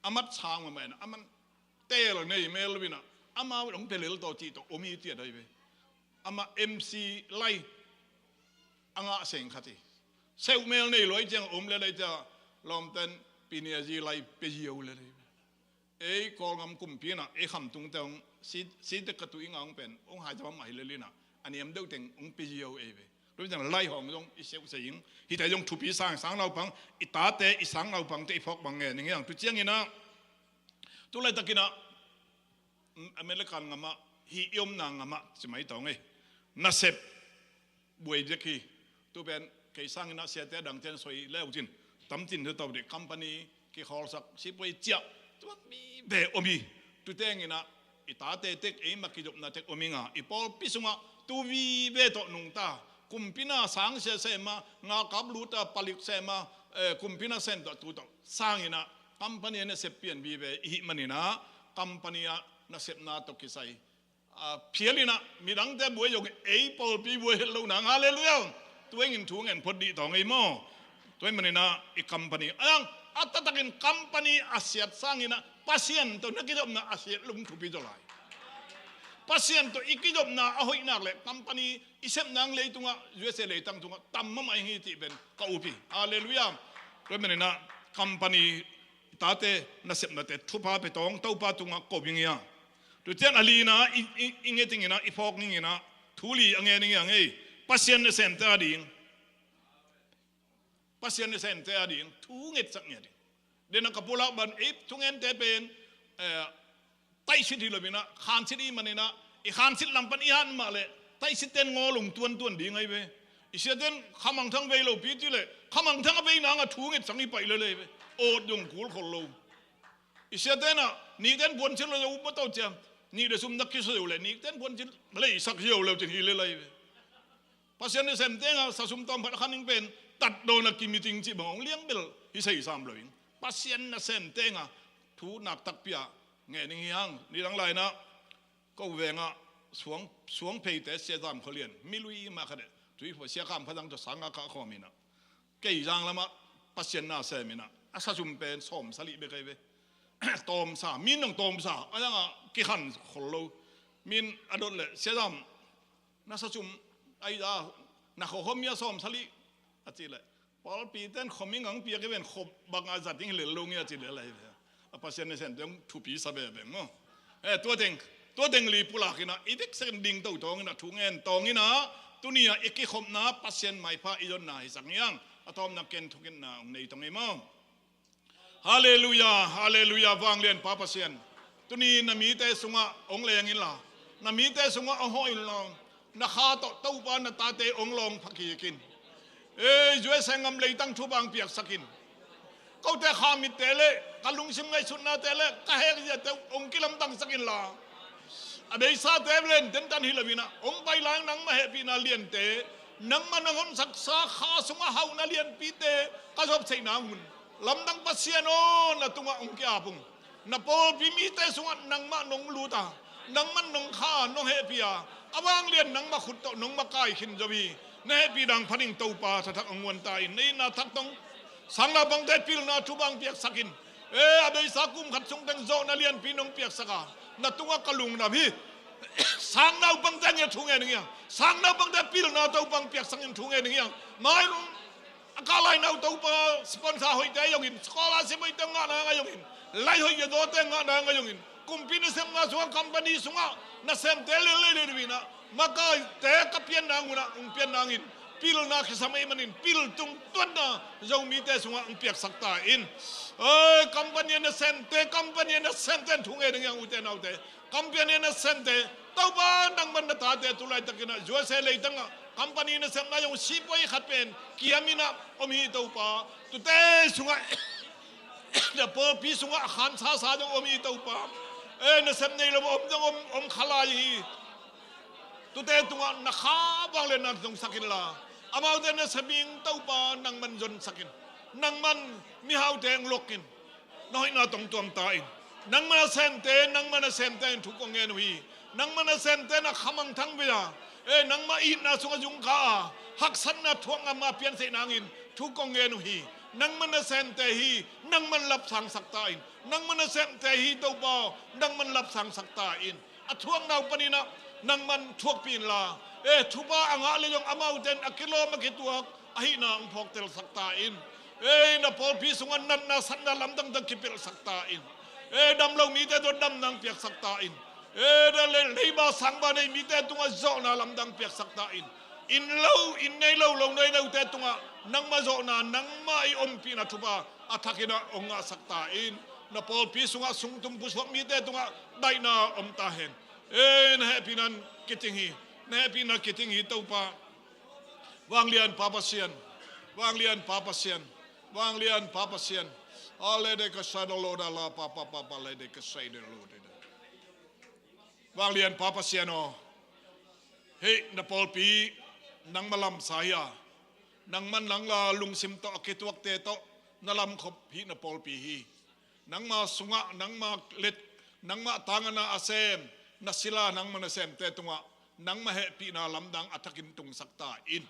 a mat sang mamah inah a man tel nei mel lo inah amau dong pelel tawh cih tawh omi tiat ahi ve. Amah M C lai a ngah seng khat hi. Seuh mel nei luai ciang om le lai cia lawmten piniazi lai pezio le lai ve. Ei Kawlgam kumpi inah ei khamtung te hong si, si te ka tu i ngah hong pen hong hai ta mahmah hi le linah a niam deuh teng hong pezio ei ve. Tua ciang lai hawng zong i seuh sei ing hita zong thupi sang sang naupang i tate i sang naupangte i phawk bang nge ning hiang tu cianginah tu laitakinah American ngamah hi i omna ngamah ci mai tawng ei nasep buai dek hi. Tu pen kei sanginah siate dangten soi leu cin tamcin tu tau dek company kikhawlsak sipuai ciah tuan mi ve om hi. Tutenginah i tate tek eima kizopna tek om inga i pawlpi sungah tu vive tawh nungta kumpina sang sia sema ngalkap luta palik sema eh, kumpina sen tawh tu tawh sanginah company a nasep pian vive i hih maninah company a nasepna tawh kisai a phialinah midangte buai zong ei pawlpi buai het lo nang halleluia. Tuengin thu ngen phot dih tawng ei maw. Tuai maninah i company a dang a taktakin company a siat sanginah Pasian tawh na kizopna a siat lum thupi zaw lai. Pasian tawh i kizopna a hoihnak le company i sepnang leitungah U S A leitang tungah tam mamah hi cih pen ka upi halleluia. Tuai maninah company tate nasepnate thupha pe tawng Topa tungah ko bing ia. Tutian a lina i ngetinginah i phawk ninginah thu li a nge ning ia ngei Pasian nasemte a ding Pasian nasemte a ding thu ngetsak nge a ding. Dena ka pulak ban ei thungente pen eh, taihsit hi lominah khansit i maninah i khansit lampan i han mah le taihsitten ngawlung tuantuan ding ahi ve. I siaten khamangthang vei lopi ti le khamangthang a vei nanga thu ngetsang i paih lele ve. Awt dong kul khol lo. I siatenah nihten puansil lo zo mato cia nih le sum nak kisa zo le nihten puansil leisak hi lo cin hi lele ve. Pasian nasemte nga sasum tawm phat a khaning pen tatdawna kimiting cih bang hong liangbel hi seisam lo in Pasian nasemte nga thu nak takpi ah ngening hi hang. Nidang lainah ko vengah suang suang pheite siazam kholian milui mah khat eh tui phuah siakham khazang tawh sanga kah khawminah kei zang lamah Pasian na seminah a sasum pen sawm salih bek ahi ve. Tawmsa min nong tawmsa a zangah kikhan khol lo. Min a dot le siazam na sasum ai a na khawkhawm ia sawm salih a cih leh pawlpiten khawming ang piak i ven khop banga zating lel lo ngia ci lel ahi ve. A Pasian nasem teng thupi sa bebeng maw. Eh, tua teng tua teng li pulakinah i veksekin ding to tawnginah thu ngen tawnginah tunia i kikhopna Pasian maipha i zonna hisak ngiang a tawmna ken thukitna ong nei tong i maw. Halleluia, halleluia, vanglian pa Pasian. Tuni na mite sungah ong leng inla na mite sungah ong hawh inla na kha tawh Topa na tate ong lawng phakikin. Ei, U S A ngam leitang thupha ang piaksakin. Kote kha mitte le ka lungsim ngaihsutnate le ka hek ziate ong kilamdangsak inla a beisate len tentan hi loinah ong pai lai nangmah hehpihna liante nangmah nang honsaksa kha sungah hauhna lianpite ka zopseihna hun lamdang Pasian aw na tungah ong kiapung. Na pawlpi mite sungah nangmah nong luta nangmah nong kha nong hehpih a a vanglian nangmah khut tawh nong makai khin zo hi. Na hehpih dang phaning Topa thathak a nguanta in na itna thak tong sangnaupangte pilna thupha ang piaksakin. E, a beisa kum khat sungteng zawhna lianpi nong piaksaka na tungah ka lungdam hi. Sangnaupangte ngia thu nge ning ia sangnaupangte pilna Topa ang piaksakin thu nge ning ia. Mai lung a ka lainau Topa sponsor hoihte a zongin scholarship hoihte ngahna ang a zongin lai hoih a dawte ngahna ang a zongin kumpi nasem nga sungah company sungah nasemte lel lei lei duinah makaite ka pianna ang unah ung pianna angin pilna kisam ei manin pil tung tuanna Zomite sungah ung piaksak ta in. Oi, company nasemte company nasemte thu nge ding ang ute naute company nasemte Topa nangman na tate tulaitakinah U S A leitangah Company nasepna zong sipuai khat pen kiam in ah om hi Topa. Tute sungah na pawlpi sungah a khansasa zong om hi Topa. Eh, nasep nei lo om zong om, om kha lai hi. Tute tungah na kha vangliatna zongsak inla, amaute nasep ding Topa nangman zonsak in. Nangman mihaute hong lok in. Na hoihna tawh tuam ta in. Nangmah nasemte, nangmah nasemte in thu kong ngen uh hi. Nangmah nasemte na khamangthang vei a, eh, nangmah itna sungah zungkha a, haksatna thuak ngam a pianseih nangin thu kong ngen uh hi. Nangmah nasemte hi, nangman lapsangsak ta in. Nangmah nasemte hi Topa, nangman lapsangsak ta in. A thuakna uh panin ah nangman thuakpih inla, eh, thupha a ngah le zong amaute in a kilawm a kituak ahihna hong phawktelsak ta in. Ei, na pawlpi sungah natna satna lamdang tawh kipelhsak ta in. Ei, damlo mite tawh damna hong piaksak ta in. Ei, na le-, leiba sangba nei mite tungah zawhna lamdang piaksak ta in. Inn lo, inn nei lo, lo nei lote tungah nangmah zawhna, nangmah i ompihna thupha a thakin ah hong ngahsak ta in. Na pawlpi sungah sungtum pusuak mite tungah daihna om ta hen. Ei, na hehpihna kiting hi. Na hehpihna kiting hi Topa. Vanglian Pa Pasian, vanglian Pa Pasian, vanglian Pa Pasian. Ale de ka sa da lo da la pa pa pa pa le de ka sa de lo de da. Vanglian Pa Pasian aw, hei, na pawlpi nangmah lamsa hi a, nangmah nang la lungsim tawh a kituakte tawh na lamkhop hi na pawlpi hi. Nangmah sungah, nangmah let, nangmah tangana a sem, na sila nangmah nasemte tungah nangmah hehpihna lamdang a thakin tungsak ta in.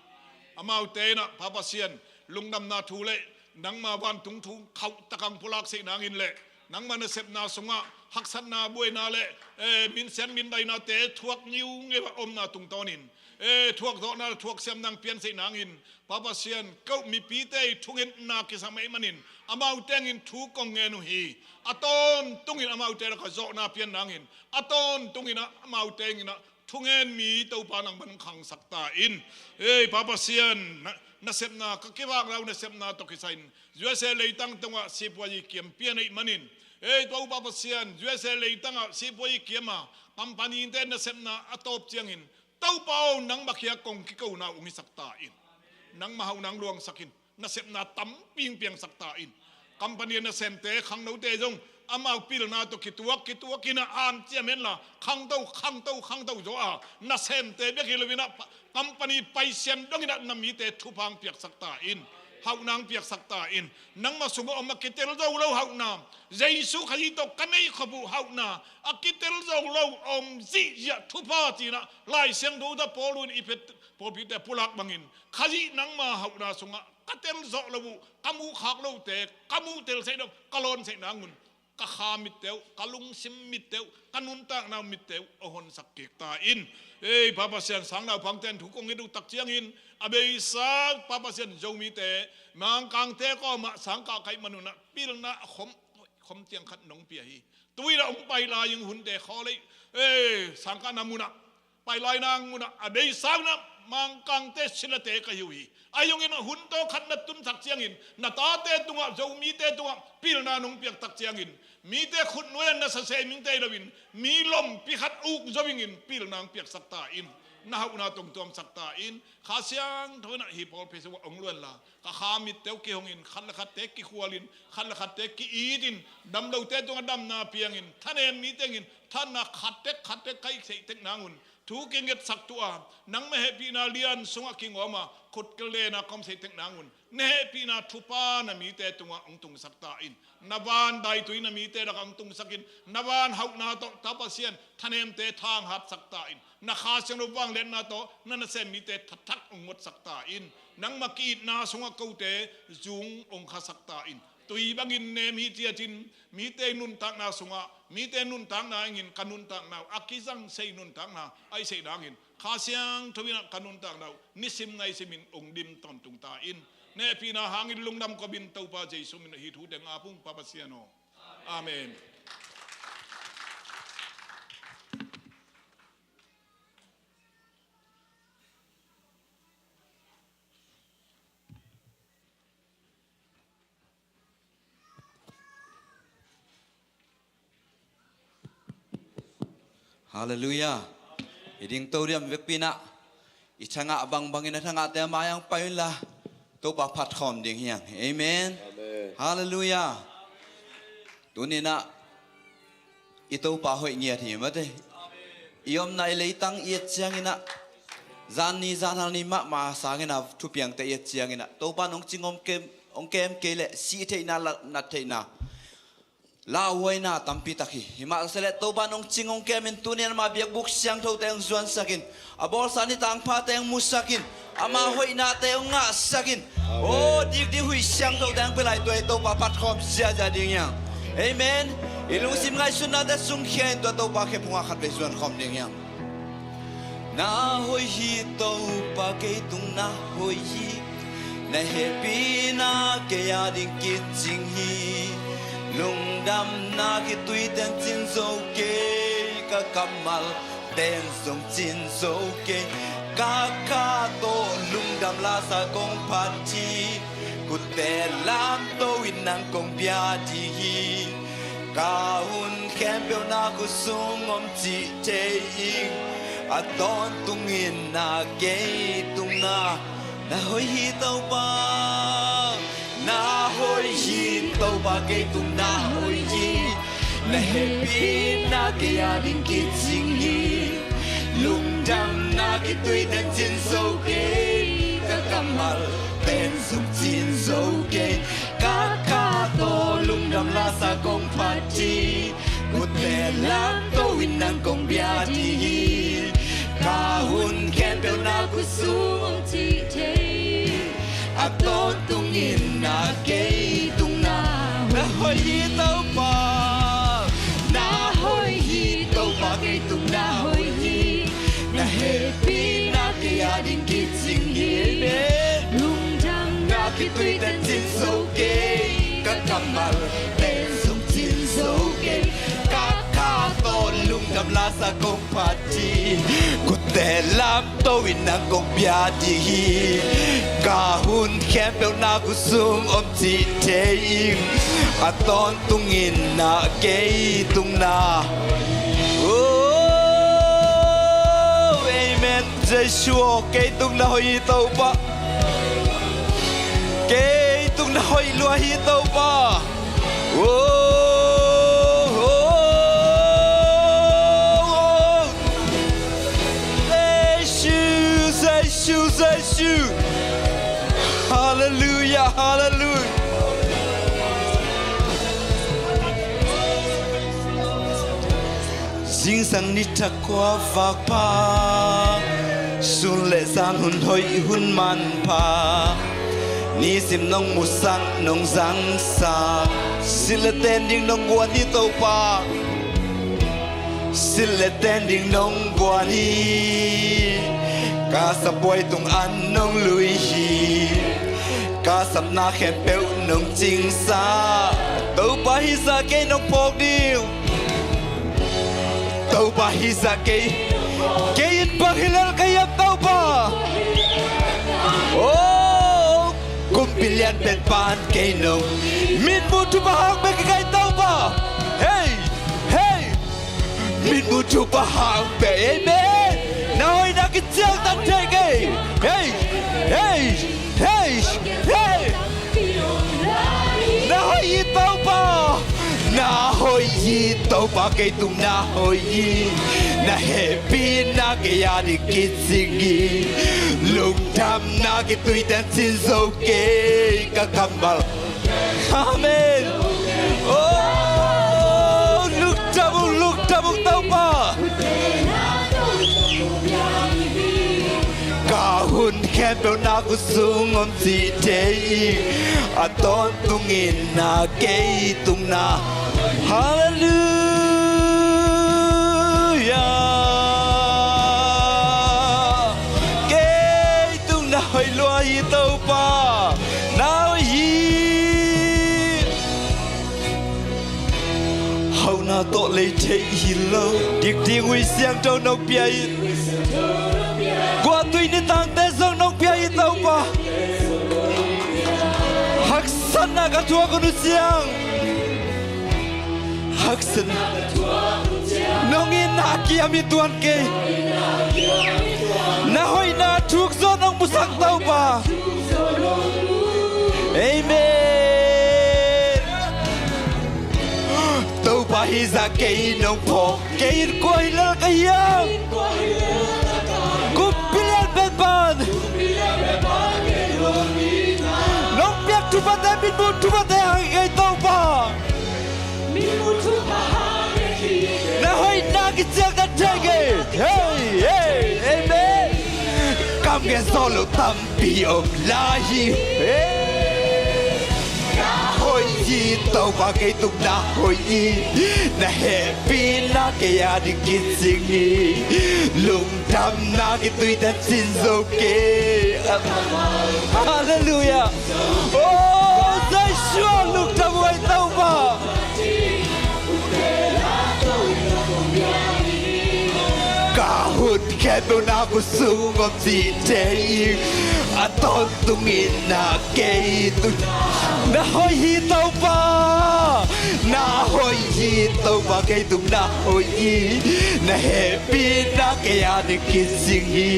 Amaute in ah Pa Pasian, lungdamna thu le nangmah vantung thu khauhtak hong pulak seih nangin le nangmah nasepna sungah haksatna buaina le, eh, minsiat mindainate thuak ngiungeu a omna tungtawnin, eh, thuakzawhna le thuaksiamna hong pianseih nangin Pa Pasian, ko mipite i thungetna kisam ahih manin amaute hangin thu kong ngen uh hi. A tawntungin amaute lakah zawhna pian nangin, a tawntungin ah amaute hangin ah thungen mi Topa nangman khangsak ta in. Ei, Pa Pasian, na, nasepna, ka kivakna uh nasepna tawh kisai in U S A leitang tungah sipuai kiam pian ahih manin, ei, tua uh Pa Pasian, U S A leitangah sipuai kiam a, company-te nasepna a tawp ciangin Topa aw, nangmah kiang kong kikona uh hong hisak ta in. Nangmah hauhna hong luangsak in. Nasepna tampi hong piangsak ta in. Company nasemte, khangnote zong amau pilna tawh kituak, kituak in ah an ciam henla, khangto, khangto, khangto zaw a, nasemte bek hi loin ah pa-, company paisian dongin ah na mite thupha hong piaksak ta in. Hauhna hong piaksak ta in. Nangmah sungah om a kitel zo lo hauhna, Jesu Khazih tawh ka neih khop uh hauhna, a kitel zo lo om zihziah thupha ci-in ah Lai Siangtho tawh Paul in Efesa pawlpite pulak bangin, Khazih nangmah hauhna sungah ka tel zawh lo uh, ka muh khak lote ka muh tel seih dong, ka lawn seih nangun ka kha mitte uh, ka lungsim mitte uh, ka nuntakna uh mitte uh a honsak kik ta in. Ei, Pa Pasian, sang nauphangte in thu kong nget uh tak ciangin a beisa, Pa Pasian, Zomite Mangkangte kawmah sangkah ka hih manun ah pilna a khom, khom ciang khat nong pia hi. Tu-in ah hong pai lai ing hunte khaw lei, ei, sangkahna munah pai lai nang munah a beisa un ah Mangkangte silate ka hi uh hi. Ahi zongin hun tawh khat na tunsak ciangin, na tate tungah, Zomite tungah pilna nong piak tak ciangin, mite khutnuai-ah na saseh mite hi loin mi lompi khat uk zo dingin pilna hong piaksak ta in. Na hauhna tawh hong tuamsak ta in. Kha Siangtho in ah hih pawlpi sungah hong luanla, ka kha mitte uh kihongin, khat le khatte kikhualin, khat le khatte ki-itin, damlote tungah damna piangin, thanem mite tungah thahatna khat tek khat tek ka hih theih tek nangun thu kingetsak tuah a, nangmah hehpihna lian sungah kingawm a, khut kilena ka om theih tek nangun na hehpihna thupha na mite tungah hong tungsak ta in. Na van daitui na mite lakah hong tungsak in. Na van hauhna tawh, Ta Pasian, thanemte thanghatsak ta in. Na Kha Siangtho vangliatna tawh na nasem mite thathak hong ngotsak ta in. Nangmah ki-itna sungah kote zung hong khasak ta in. Tui bangin nem hi ciatin, mite nuntakna sungah, mite nuntakna hangin ka nuntakna uh a kizang sei nuntakna ahih theih nangin, Kha Siangtho in ah ka nuntakna uh nisim naisimin hong dim tawntung ta in. Na hehpihna hangin lungdam ko-in Topa Jesu min ah hih thu teng ap ung, Pa Pasian aw. Amen. Halleluiah. I dingto diam vekpi-in ah i thangah bangbangin a thangahte a mai-ah pai unla, Topa phatkhawm ding hi hang. Amen. Amen. Halleluiah. Tuninah i Topa hoih ngiat hi mate. I omna i leitang i et cianginah, zan ni zan hal ni mahmah sanginah thupiangte i et cianginah Topa nong cing hong kem, hong kem kei leh sih theihna, la-, nat theihna, lauhuaina tampi tak hi. Hi mah ta se leh Topa nong cing hong kemin tuninah ama biakbuk siangthote hong zuansakin, a bawlsa nitangphate hong musakin, ama hoihnate hong ngahsakin. Amen. Aw, dikdik huih siangthote hong pia lai, tua i Topa phatkhawm ziahziah ding hi hang. Amen. I lungsim ngaihsutnate sungkhia in tua Topa khephungah khatvei zuankhawm ding hi hang. Na hoih hi Topa, kei tung na hoih hi. Na hehpihna kei ading kicing hi. Lungdamna khitui ten cin zo kei, ka kammal ten zong cin zo kei. Ka kha tawh lungdam lasa kong phat hi. Kutte lamto in nang kong bia ding hi. Ka hun khempeuh na khut sung om cih thei ing. A tawntungin na kei tung na, na hoih hi Topa. Na hoih hi Topa, kei tung na hoih hi. Na hehpihna kei ading kicing hi. Lungdamna khitui ten cin zo kei. Ka kammal ten zong cin zo kei. Ka kha tawh lungdam lasa kong phat hi. Kutte lamto in nang kong bia ding hi. Ka hun khempeuh na khut sung om cih thei. A tawntungin na kei tung na, na hoih hi Topa. Na hoih hi Topa, kei tung na hoih hi. Na hehpihna kei ading kicing hi. Amen. Lungdamna khitui ten cin zo kei. Ka kammal ten zong cin zo kei. Ka kha tawh lungdam lasa kong phat hi. Kutte lamto in nang kong bia ding hi. Ka hun khempeuh na khut sung om cih thei ing. A tawntungin na kei tung na. Oh, amen. Jesu aw, kei tung na hoih hi Topa. Kei tung na hoih lua hi Topa. Oh, oh, oh. Jesu, Jesu, Jesu. Halleluiah, halleluiah. Zingsang nitak khuavak pha, sun le zan hun hoih hun manpha, nisim nong musak nong zangsak, silh le ten ding nong guan hi Topa. Silh le ten ding nong guan hi. Ka sabuai tung an nong lui hi. Ka sapna khempeuh nong cingsa. Topa hih zah kei nong phawk ding. Topa hih zah kei. Kei in bang hi lel ka hiam Topa. Oh, kumpi lian pen pan kei nong. Mitmuh thupha hang bek hi ka hi Topa. Hey, hey. Mitmuh thupha hang bek. Amen. Na hoihna kiciangtan thei kei. Hey, hey, hey, hey. Na hoih hi Topa. Na hoih hi Topa, kei tung na hoih hi. Na hehpihna kei a ding kicing hi. Lungdamna khitui ten cin zo kei ka kammal. Amen. Oh, lungdam ung, lungdam ung Topa. Ka hun khempeuh na khut sung om cih thei ing. A tawntungin na kei tung na. Halleluiah. Kei tung na hoih lua hi Topa. Na hoih hi. Hauhna tawh lei theih hi lo. Dikdik huih siangtho nong pia hi. Guahtui nitangte zong nong pia hi Topa. Haksatna ka thuak hun uh ciang. Haksatna. Nong itna a kiam hi tuan kei. Na hoihna thuk zaw nong musak Topa. Amen. Topa hi zah kei nong phawk, kei in kua hi lel ka hiam? Kumpi lian pen pan nong piak thuphate, mitmuh thuphate hang kei Topa. Na hoihna kiciangtan thei kei. Hei, hei, amen. Kam gen zawh lo tampi om lai hi. Hei. Na hoih hi Topa, kei tung na hoih hi. Na hehpihna kei a ding kicing hi. Lungdamna kituite cin zo kei. Halleluiah. Oh, Jesu aw, lungdam uh ei Topa. Ka hun khempeuh na khut sung om cihte in a tawntungin na kei tung. Na hoih hi Topa. Na hoih hi Topa, kei tung na hoih hi. Na hehpihna kei a ding kicing hi.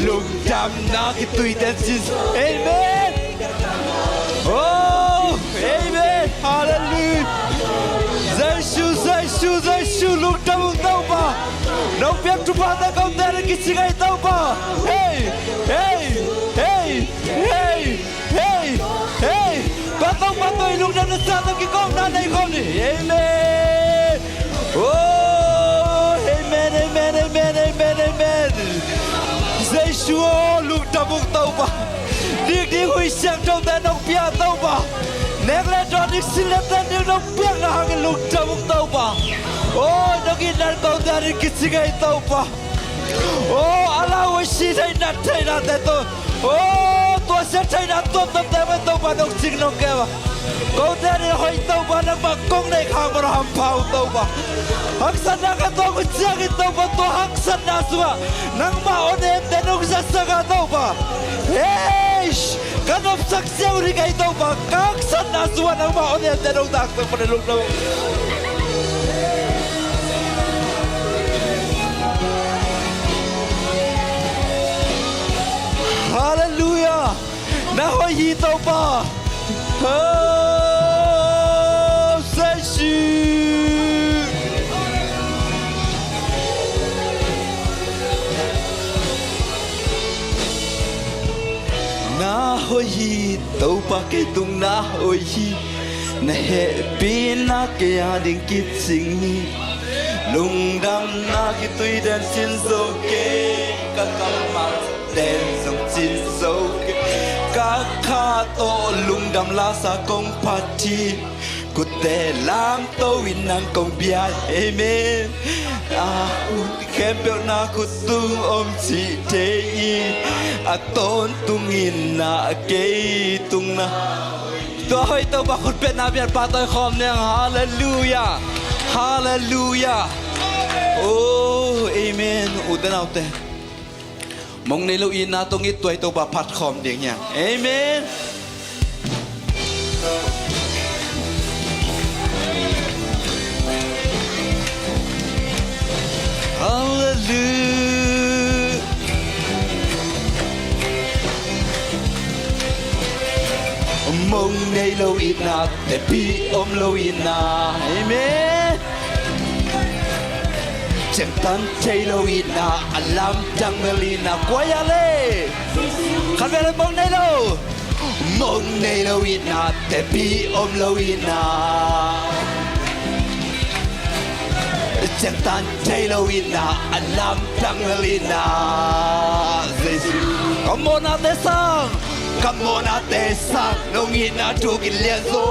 Lungdamna kituite cin. Amen. Oh, amen. Halleluiah. Jesu, Jesu, Jesu, lungdam ung Topa. Nong piak thuphate kote na kicing ei Topa. Hei, hei, hei, hei, hei. Tua Topa tua i lungdamna sa tawh kikawmna nei khawm ni. Amen. Oh, amen, amen, amen, amen, amen. Jesu aw, lungdam ung Topa. Dikdik huih siangthote nong pia Topa. Nek le dawn ding sin le ten ding nong piakna hangin lungdam ung Topa. Oh, nong itna kote a ding kicing ei Topa. Oh, a lau a si theihna, theihnate tawh. Oh, tua sia theihna tuamtuamte mah Topa nong cing nong kem a. Kote a ding hoih Topa, nangmah kong neih khak mah nong hampha uh Topa. Haksatna ka tuak uh ciangin Topa, tua haksatna sungah nangmah awnemte nong zasak a Topa. Hei, ka nopsak sia uh ding ei Topa, ka haksatna sungah nangmah awnemte nong daksak mah nong lungdam. Halleluiah. Na hoih hi Topa. Oh, Jesu. Na hoih hi Topa, kei tung na hoih hi. Na hehpihna kei a ding kicing hi. Lungdamna kituite cin zo kei. Ka kammal ten zong cin zo kei. Ka kha tawh lungdam lasa kong phat hi. Khutte lamto in nang kong bia hi. Amen. A hun khempeuh na khut tung om cihte in a tawntungin na kei tung na. Tua hoih Topa khut petna biakpa tawi khawm ni hang. Halleluiah. Halleluiah. Oh, amen. Ute naute, mong nei lo itna tawh i tuai Topa phat khawm ding hi hang. Amen. Halleluiah. Mong nei lo itna, tepi om lo itna. Amen. Ciangtan thei lo itna, a lamdang mel itna, kua hi a le? Khat vei le, mong nei lo. Mong nei lo itna, tepi om lo itna. Ciangtan thei lo itna, a lamdang mel itna. Jesu. Ka mawhnate sang, ka mawhnate sang, nong itna thu kilian zo.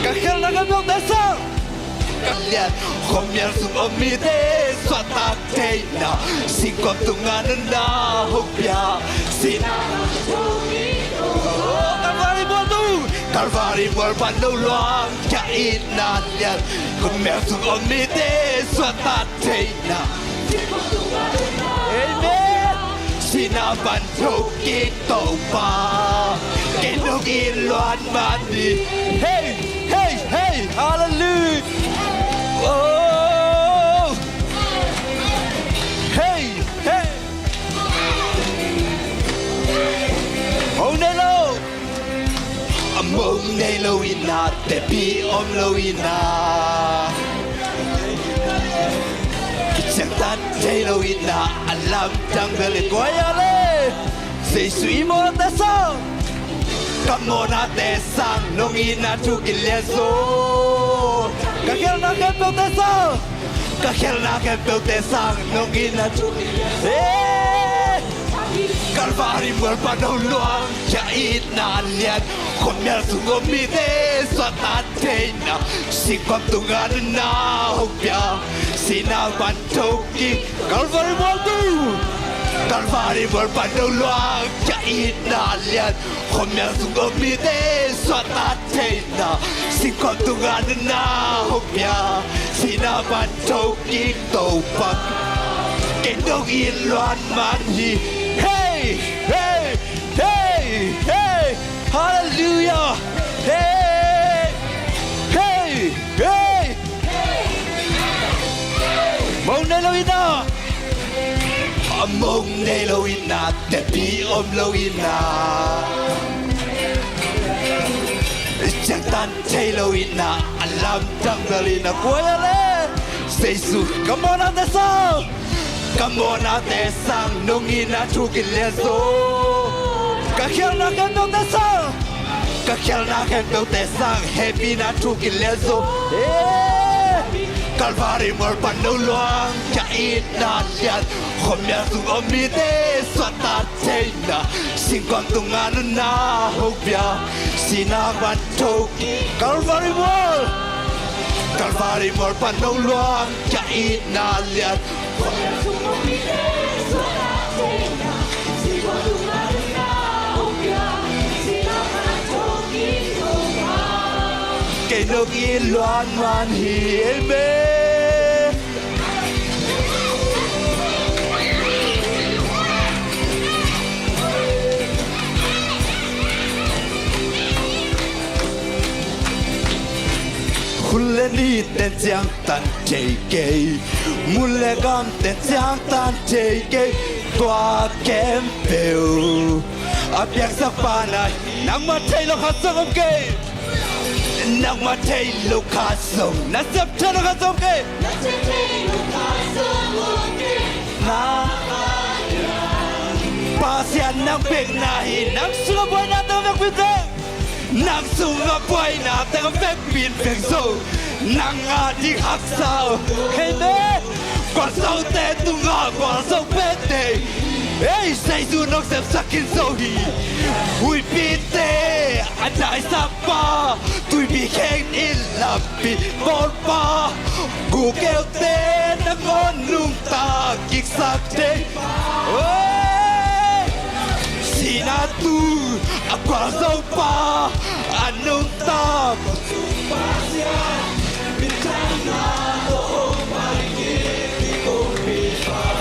Ka khelhna ka mawhte sang, ka lian. Khuamial sung om mite suahtak theihna, singkhuam tungah nong na hong pia. Sin Kalvari mual tung, Kalvari mual pan lo luang khia itna lian. Khuamial sung om mite suahtak theihna. Amen. Sihna pan thokik Topa, kei nong it luat man hi. Hei, hei, hei, halleluiah. Oh. Hei, hei. nei lo in ah, tepi om lo in ah, kiciangtan thei lo in ah, a lamdang bel in guai a le. Jesu i mawhnate sang, ka mawhnate sang, nong itna thu kilian zo. Ka khelna khempeuhte sang, ka khelna khempeuhte sang, nong itna thu kilian zo. Eh! Kalvari mual pan hong luang, ka itna lian, khuamial sung om mite suahtak theihna, singkhuam tungah na hong pia, sihna pan thokik. Kalvari mual tu, Kalvari mual pan hong luang, ka itna lian, khuamial sung om mite suahtak theihna, singkhuam tungah na hong pia, sihna pan thokik Topa. Kei nong it luat man hi. Hei, hei, hei, hei. Halleluiah. Hei, hei, hei. Mong nei lo in ah, a mong nei lo in ah, tepi om lo in ah, ciangtan thei lo in ah, a lamdang bel in ah, guai a le. Jesu, ka mawhnate sang, ka mawhnate sang, nong itna thu kilian zo. Ka khelna khempeuhte sang, ka khelna khempeuhte sang, hehpihna thu kilian zo. Eh! Kalvari mual pan hong luang, ka itna lian, khuamial sung om mite suahtak theihna, singkhuam tungah na hong pia, sihna pan thokik. Kalvari mual, Kalvari mual pan hong luang, ka itna lian. Kei nong it luat man hi. Amen. Hun le ni ten ciangtan thei kei, mun le gam ten ciangtan thei kei, tua khempeuh a piangsakpa na hi. Nangmah thei lo khat zong om kei. Nangmah thei lo khat zong, nasep thei lo khat zong om kei. Na Pasian nang bek na hi. Nang sungah buaina teng a vekpi in veng zo. Nang sungah buaina teng a vekpi in veng zo. Nang a ding haksa om. Amen. Gualzote tungah gualzo pete. Ei, Jesu nong sepsak khin zo hi. Huipite a daisakpa, tuipi kheng in lampi bawlpa, gukeute nangawn nungta kiksak thei. Oi! Sihna tu a gualzopa, a nungta.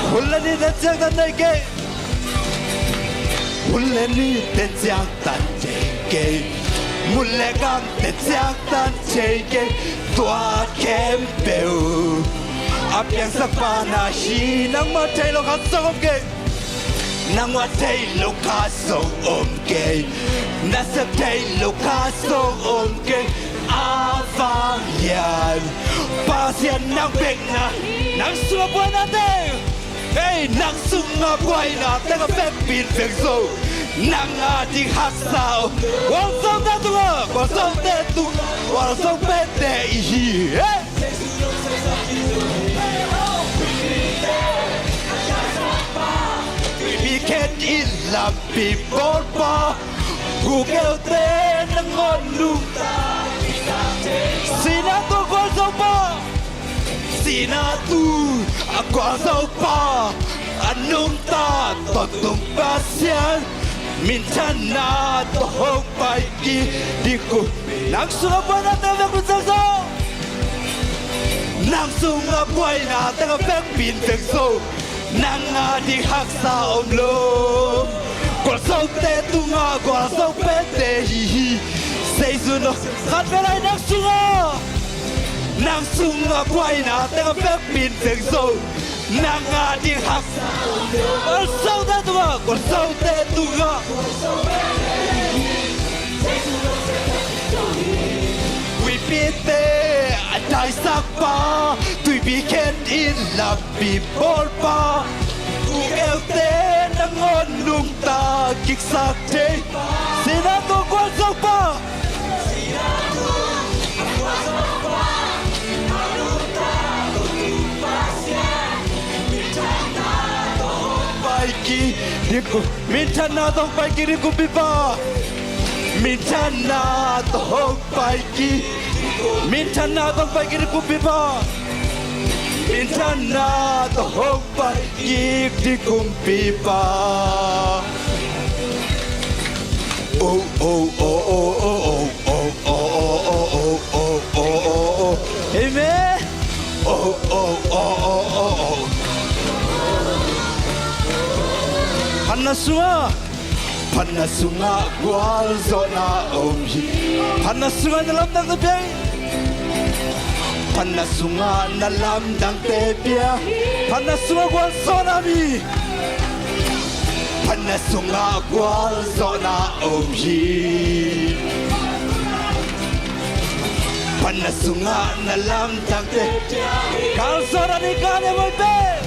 Hun le ni ten ciangtan thei kei. Hun le ni ten ciangtan thei kei. Mun le gam ten ciangtan thei kei. Tua khempeuh a piangsakpa na hi. Nangmah thei lo khat zong om kei. Nangmah thei lo khat zong om kei. Nasep thei lo khat zong om kei. A vanglian Pasian nang bek na hi. Nang sungah buaina teng. Ei, nang sungah buaina teng a vekpi in veng zo. Nang a ding haksa om. Gualzote tungah, gualzote tungah gualzo pete i hi. Ei! Mi khen in lampi bawlpa, gukeute nangawn nungta. Sihna tu a gualzopa. Sihna tu a gualzopa, a nungta Tawntung Pasian minthanna tawh hong pai kik ding uh. Nang sungah buaina teng a vekpi in veng zo. Nang sungah buaina teng a vekpi in veng zo. Nang a ding haksa om lo. Gualzote tungah gualzo pete hi hi. Jesu nong khat ve lai nang sungah. Nang sungah buaina teng a vekpi in veng zo. Nang a ding haksa om lo. Gualzote tungah, gualzote tungah. Jesu nong sepsak khin zo. Sakpa, tuipi khen in lampi bawlpa, ukeute nangawn nungta kiksak thei. Sina tawh gualzawhpa. Pai ki, minthanna tawh pai ki ding kumpipa. Minthanna tawh pai ki. Minthanna tawh pai ki ding kumpipa. Minthanna tawh pai ki ding kumpipa. Oh, oh, oh, oh, oh, oh, oh, oh, oh, oh, oh, oh, oh. Amen. Oh, oh, oh, oh, oh, oh. Phatna sungah, phatna sungah gualzawhna om hi. Phatna sungah na lamdangte pia hi. Phatna sungah na lamdangte pia hi. Phatna sungah gualzawhna om hi. Phatna sungah gualzawhna om hi. Phatna sungah na lamdangte. Galzawhna ding, galliam hoih pen.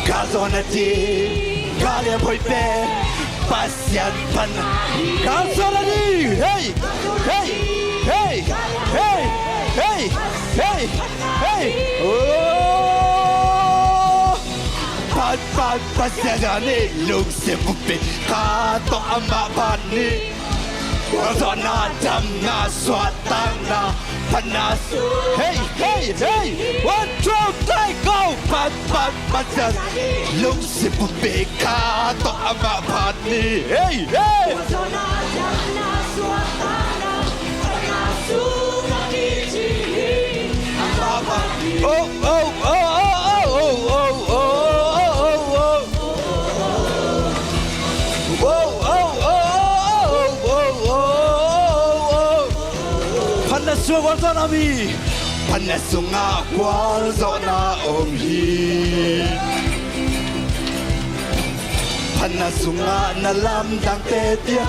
Galzawhna ding, galliam hoih pen. Pasian phatna. Galzawhna ding. Hey, hey, hey, hey, hey, hey, hey. Oh. Phat, phat, Pasian phat ni, lungsim buppi khat tawh amah phat ni. Gualzawhna, damna, suahtakna, phatna. Hey, hey, hey. One, two, three, go. Phat, phat, Pasian phat ni, lungsim buppi khat tawh amah phat ni. Hey, hey. Oh, oh, oh. Phatna sungah gualzawhna om hi. Phatna sungah gualzawhna om hi. Phatna sungah na lamdangte pia.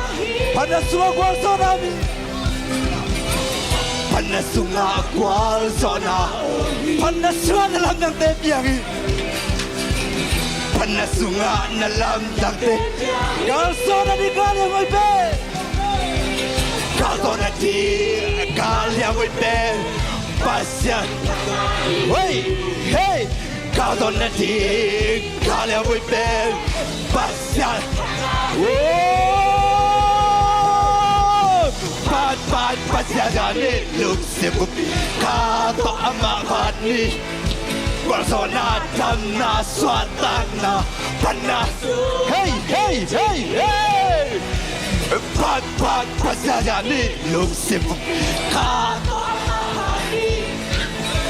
Phatna sungah gualzawhna om hi. Phatna sungah gualzawhna. Phatna sungah na lamdangte pia hi. Phatna sungah na lamdangte. Galzawhna ding, galliam hoih pen. Galzawhna ding, galliam hoih pen. Pasian. Hey, hey. Galzawhna ding, galliam hoih pen. Pasian. Oh. Phat, phat, Pasian phat ni, lungsim buppi khat tawh amah phat ni. Gualzawhna, damna, suahtakna, phatna. Hey, hey, hey, hey. Phat, phat, Pasian phat ni, lungsim buppi khat tawh amah phat ni.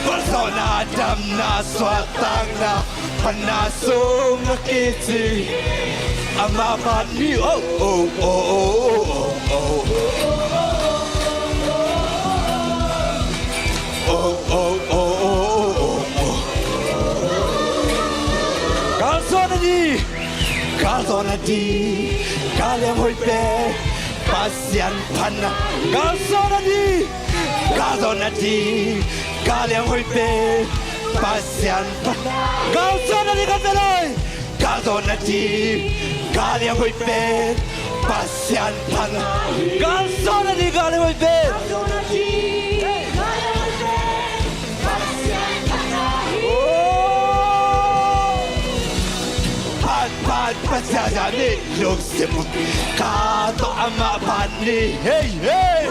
Gualzawhna, damna, suahtakna, phatna sungah kicing. Amah phat ni. Oh, oh, oh. Oh, oh, oh, oh, oh, oh. Galzawhna ding, galzawhna ding, galliam hoih pen. Pasian phatna. Galzawhna ding, galzawhna ding, galliam hoih pen. Pasian phatna. Galzawhna ding, galzawhna ding. Galzawhna ding, galliam hoih pen. Pasian phatna. Galzawhna ding, galliam hoih pen. Oh. Phat, phat, Pasian phat ni, lungsim buppi khat tawh amah phat ni. Hey, hey.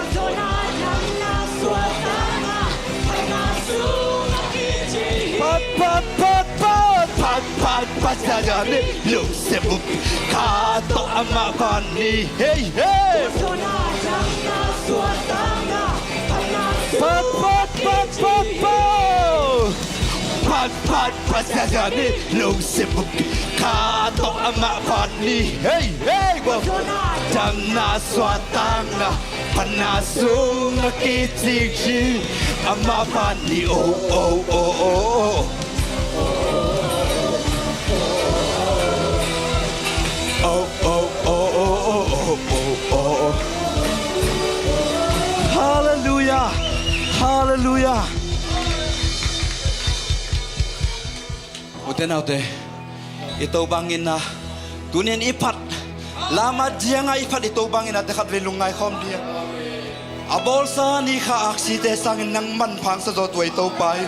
Phat, phat, phat, phat. Phat, phat, Pasian phat ni, lungsim buppi khat tawh amah phat ni. Hey, hey. Phat, phat, phat, phat, phat. Phat, phat, Pasian phat ni, lungsim buppi khat tawh amah phat ni. Hey, hey. Damna, suahtakna, phatna sungah kicing hi. Amah phat ni. Oh, oh, oh, oh, oh. Oh, oh, oh, oh, oh, oh, oh. Halleluia. Halleluia. Te naute, i Topa ngetna tuni-in i phat, lamah dianga i phat i Topa ngetnate khatvei lungngai khawm ding. A bawlsa ni kha aksite sangin nang manpha hong sa zaw tua i Topa hi.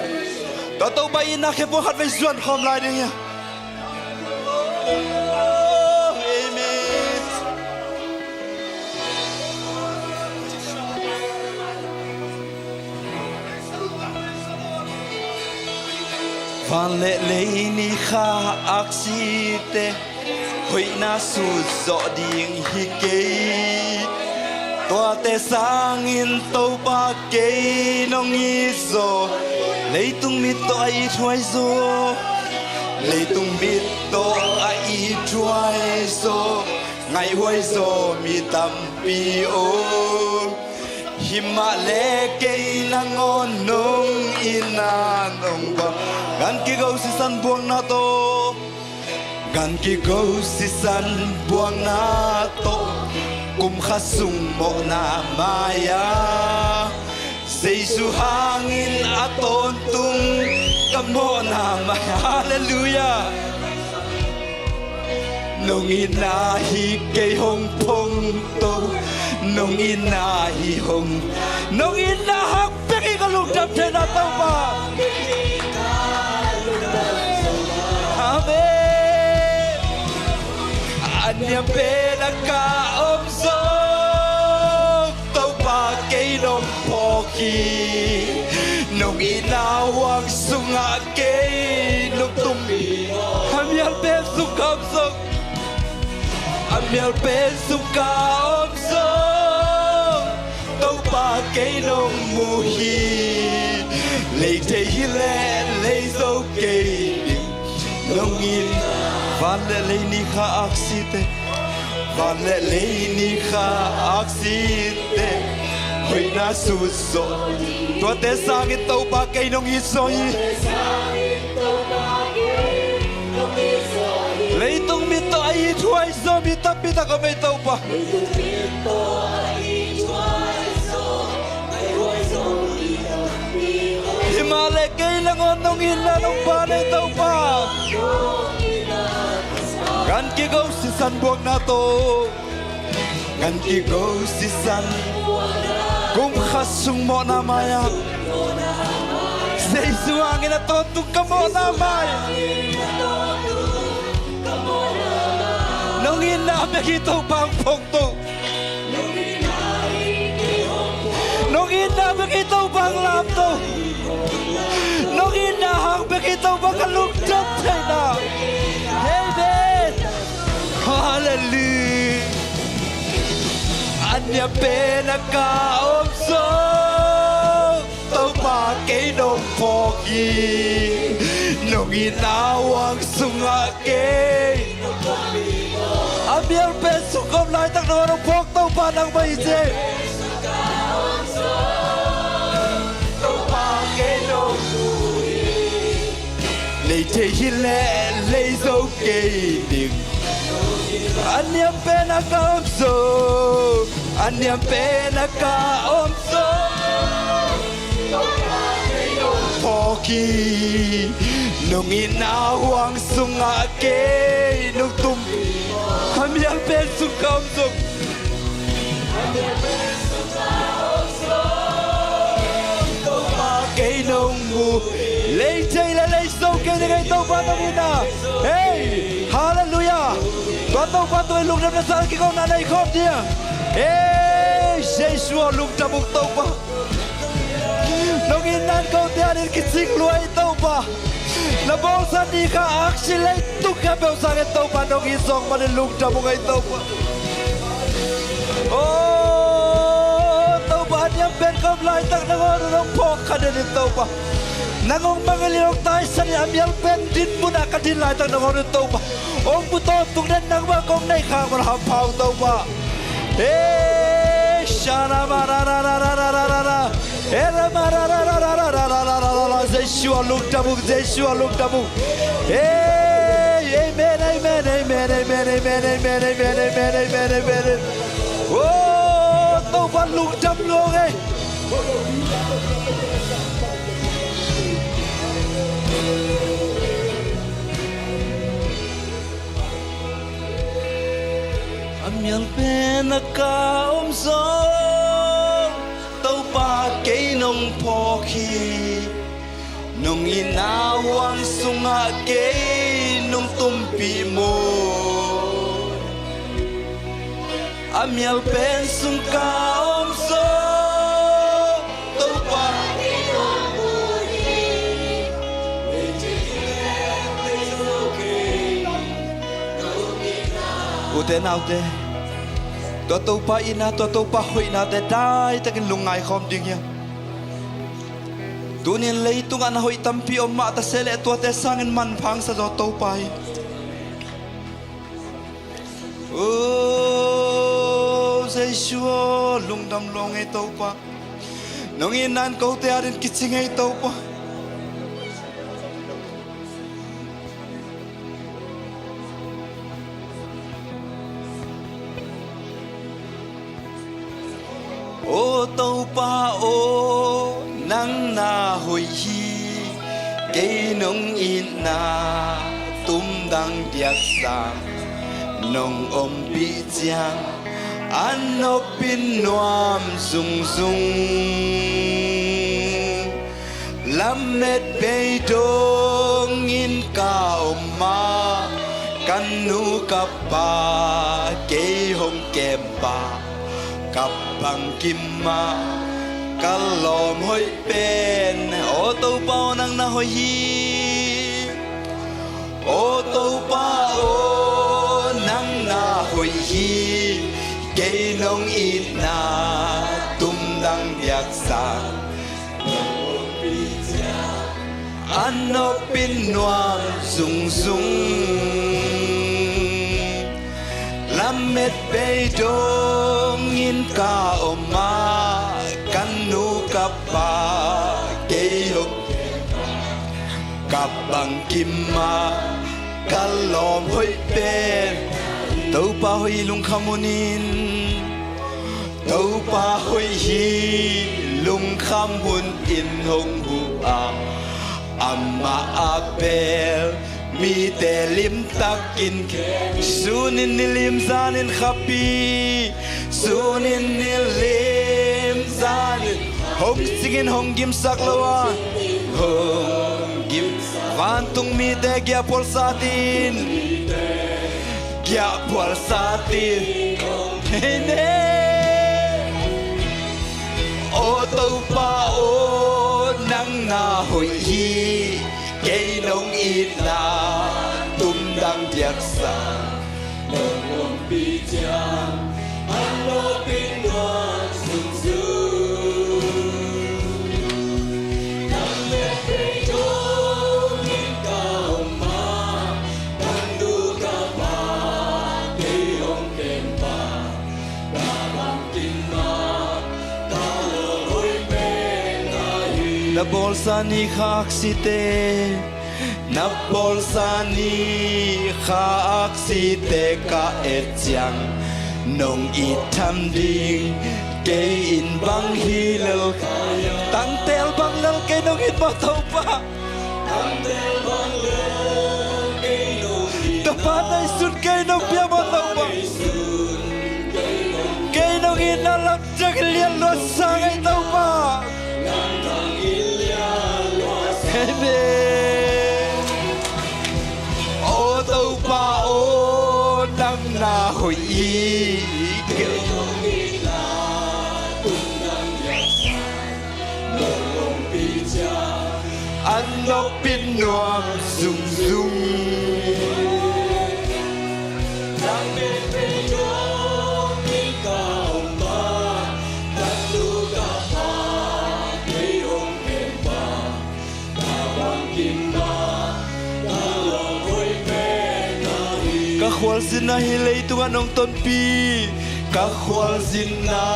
Tua Topa i itna khempeuh khatvei zuan khawm lai ding hi. Amen. Van le lei ni kha aksite hoihna sut zawh ding hi kei. Tuate sangin Topa kei nong it zaw, leitung mit tawh a ithuai zaw, leitung mit tawh a ithuai zaw, ngaihhuai zaw mi tampi om. Himahleh kei nangawn nong itna nong pang, gan kigo sisan buakna tawh, gan kigo sisan buakna tawh, kum khat sung mawhna mai-a Jesu hangin a tawntung ka mawhna mai. Halleluiah. Nong itna hi kei hong phongto, nong itna hi hong, nong itna hang bek hi ka lungdam theihna Topa. Amen. A niam pen a ka om zong Topa kei nong phawk hi. Nong itna huang sungah kei nong tum hi. A mial pen sung ka om zong, a mial pen sung ka om zong, Topa kei nong mu hi. Lei thei hi leh lei zo kei ding. Nong it van le lei ni kha aksite, van le lei ni kha aksite hoihna sut zaw. Tuate sangin Topa kei nong it zaw hi. Leitung mit tawh a ithuai zaw mi tampi tak om ei Topa. Himahleh kei nangawn nong itna nong pang ei Topa. Gan kigo sisan buakna tawh, gan kigo sisan, kum khat sung mawhna mai-ah Jesu hangin a tawntung ka mawhna mai. Nong itna bek hi Topa hong phongto. Nong itna bek hi Topa hong lamto. Nong itna hang bek hi Topa ka lungdam theihna. Amen. Halleluiah. A niam pen a ka om zong Topa kei nong phawk hi. Nong itna huang sungah kei. A mial pen sung ka om laitak nong phawk Topa nangmah hi ci. Topa kei nong phawk hi. Lei thei hi leh lei zo kei ding. A niam pen a ka om zong, a niam pen a ka om zong, phawk hi. Nong itna huang sungah kei nong tum. A mial pen sung ka om zong, Topa kei nong mu. Lei thei le lei zo kei ding ei Topa nong itna. Hei, halleluiah. Tua Topa tua i lungdamna sang kikona nei khawm ding. Hei, Jesu aw lungdam ung Topa. Nong itna in kote adingin kicing lua ei Topa. Na bawlsa ni kha aksi leitung khempeuh sangin Topa nong it zawk manin lungdam ung ei Topa. Aw Topa, a niam pen ka om laitak nangawn nong phawk kha den in Topa. Nang hong mangngilh in hong taisan in a mial pen din munah ka din laitak nangawn in Topa. Hong pu tawntung den nangmah kong neih khak man hampha ung Topa. Ei, shana ma ra ra ra ra ra ra ra ra. Ei, ra ma ra ra ra ra ra ra ra ra ra ra. Jesu a lungdam ung, Jesu a lungdam ung. Ei, amen, amen, amen. Aw, Topa lungdam lua ung ei. Na ka om zong Topa kei nong phawk hi. Nong itna huang sungah kei nong tumpih maw. A mial pen sung ka om zong Topa. Ute naute, tua Topa itna, tua Topa hoihnate daitakin lungngai khawm ding hi. Tunin leitungah na hoih tampi om mah ta se leh tuate sangin manpha hong sa zaw Topa hi. O Jesu aw, lungdam lua ing ei Topa. Nong itna in kote adingin kicing ei Topa. O Topa aw, nang na hoih hi. Kei nong itna tumdang diaksa nong ompih ciang a nopin nuam zungzung. Lamet bei dongin ka om a, ka nu ka pa kei hong kem pa, ka bangkim a ka lawm hoih pen. O Topa aw, nang na hoih hi. O Topa aw, nang na hoih hi. Kei nong itna tumdang diaksa a nopin nuam zungzung. Lamet bei dongin ka om a, ka nu ka pa kei hong, ka bangkim a ka lawm hoih pen. Topa hoih hi, lungkham hunin. Topa hoih hi, lungkham hunin hong huh a, amah a bel mite limtakin, sunin nilim zanin khapi, sunin nilim zanin hong cingin hong gimsak lo a, hong gim. Vantung mite giahphual satin, giahphual satin. Amen. O Topa aw, nang na hoih hi. Kei nong itna tumdang diaksa nong ompih ciang a nopin nuam zungzung. Lamet bei dongin ka om a, ka nu ka pa kei hong kem pa, ka bangkim a ka lawm hoih pen ahi. Na bawlsa ni kha aksite, na bawlsa ni kha aksite ka et ciang nong it tham ding kei in bang hi lel. Tangtel bang lel kei nong it maw Topa. Topa, naisun kei nong pia maw Topa. Kei nong itna lam ciang lian lua sa ing ei Topa. Amen. O Topa aw, nang na hoih hi. Kei a nopin nuam zungzung. Lamet bei dongin ka om a, ka nu ka pa kei hong kem pa, ka bangkim a ka lawm hoih pen ahi. Ka khualzinna hih leitungah nong tonpih, ka khualzinna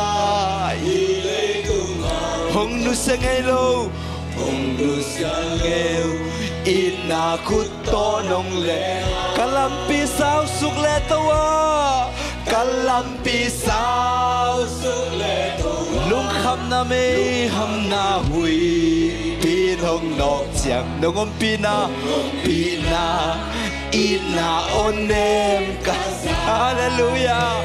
hih leitungah hong nusia ngei lo, hong nusia ngei lo. Itna khut tawh nong leh, ka lampi sausuk leh to a, ka lampi sausuk leh to a. Lungkhamna mei hamna huihpi in hong nawk ciang nong ompihna, ompihna itna aw nem ka. Halleluiah.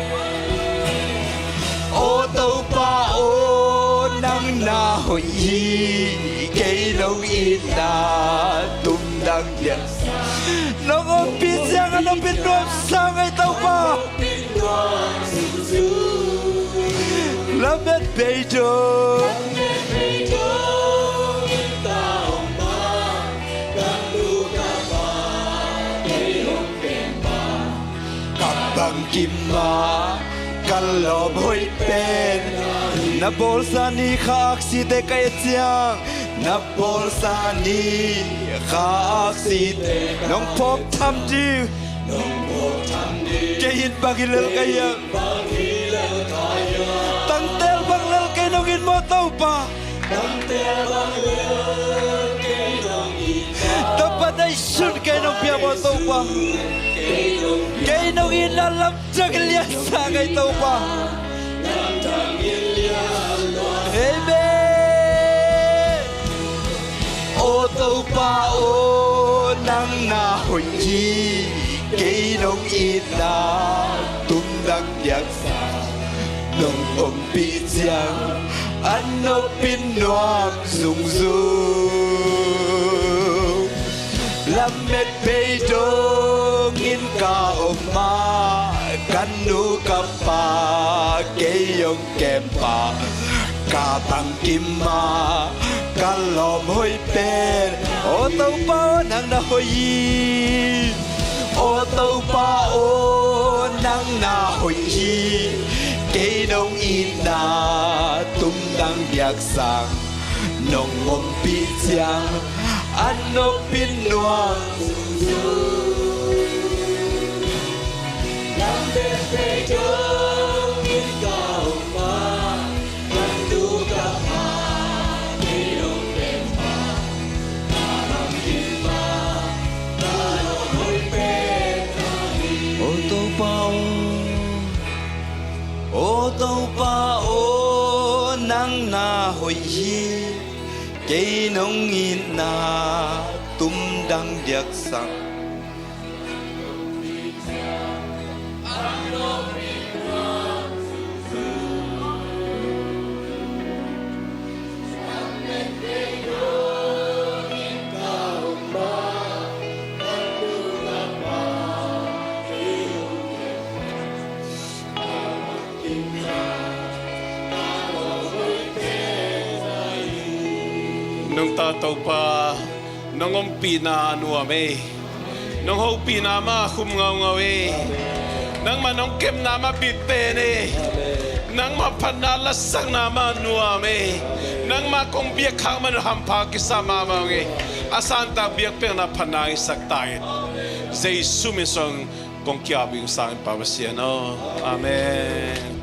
Hi, kei nong itna tumdang diak. Nong ompih ciang a nong pin nuamsa ngei Topa. Lamet beidong. Ka bangkim ah ka lawm hoih pen na bawlsa ni kha aksite ka et ciang, na bawlsa ni kha aksite nong phawk tham ding. Kei in bang hi lel ka hiam? Tangtel bang lel kei nong it maw Topa? Topa neisun kei nong pia maw Topa? Kei nong itna lamdang in liansa ngei Topa. Amen. Aw Topa aw, nang na hoih hi. Kei nong itna tumdang diak sa nong ompih ciang a nopin nuam zungzung. Lamet beidong in ka om ah, ka nu ka pa kei hong kem pah. Ka bangkim ah ka lawm hoih pen, aw Topa aw, nang na hoih hi. Aw Topa aw, nang na hoih hi. Kei nong itna tumdang diak sa nong ompih ciang a nopin nuam zungzung. Lamet beidong in ka om ah, ka nu ka pa kei hong kem pah. Ka bangkim ah ka lawm hoih pen, aw Topa aw. Aw Topa aw, nang na hoih hi. Kei nong itna tumdang diak sa. Nungta Topa, nong ompihna a nuam e. Nong hopihna mah khum ngaungau e. Nangmah nong kepna mah bit pen e. Nangmah phatna lasakna mah nuam e. Nangmah kong biakkhak man hampha kisa mahmah ung e. A santak biakpiakna phatna hisak ta in. Jesu min suang kong ki-ap ing, sang in Pa Pasian aw. Amen.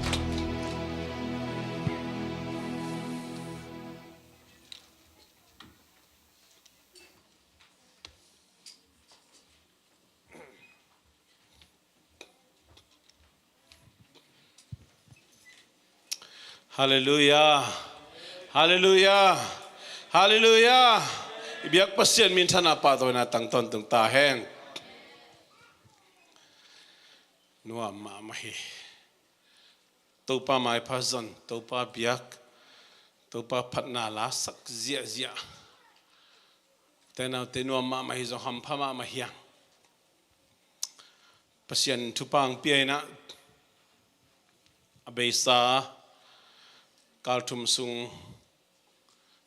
Halleluiah. Halleluiah. Halleluiah. I biak Pasian minthanna pahtawina tang tawntung ta hen. Nuam mahmah hi. Topa maipha zon, Topa biak, Topa phatna lasak ziahziah. Te naute, nuam mahmah hi zong hampha mahmah hi hang. Pasian thupha hong pia in ah, a beisa kal thum sung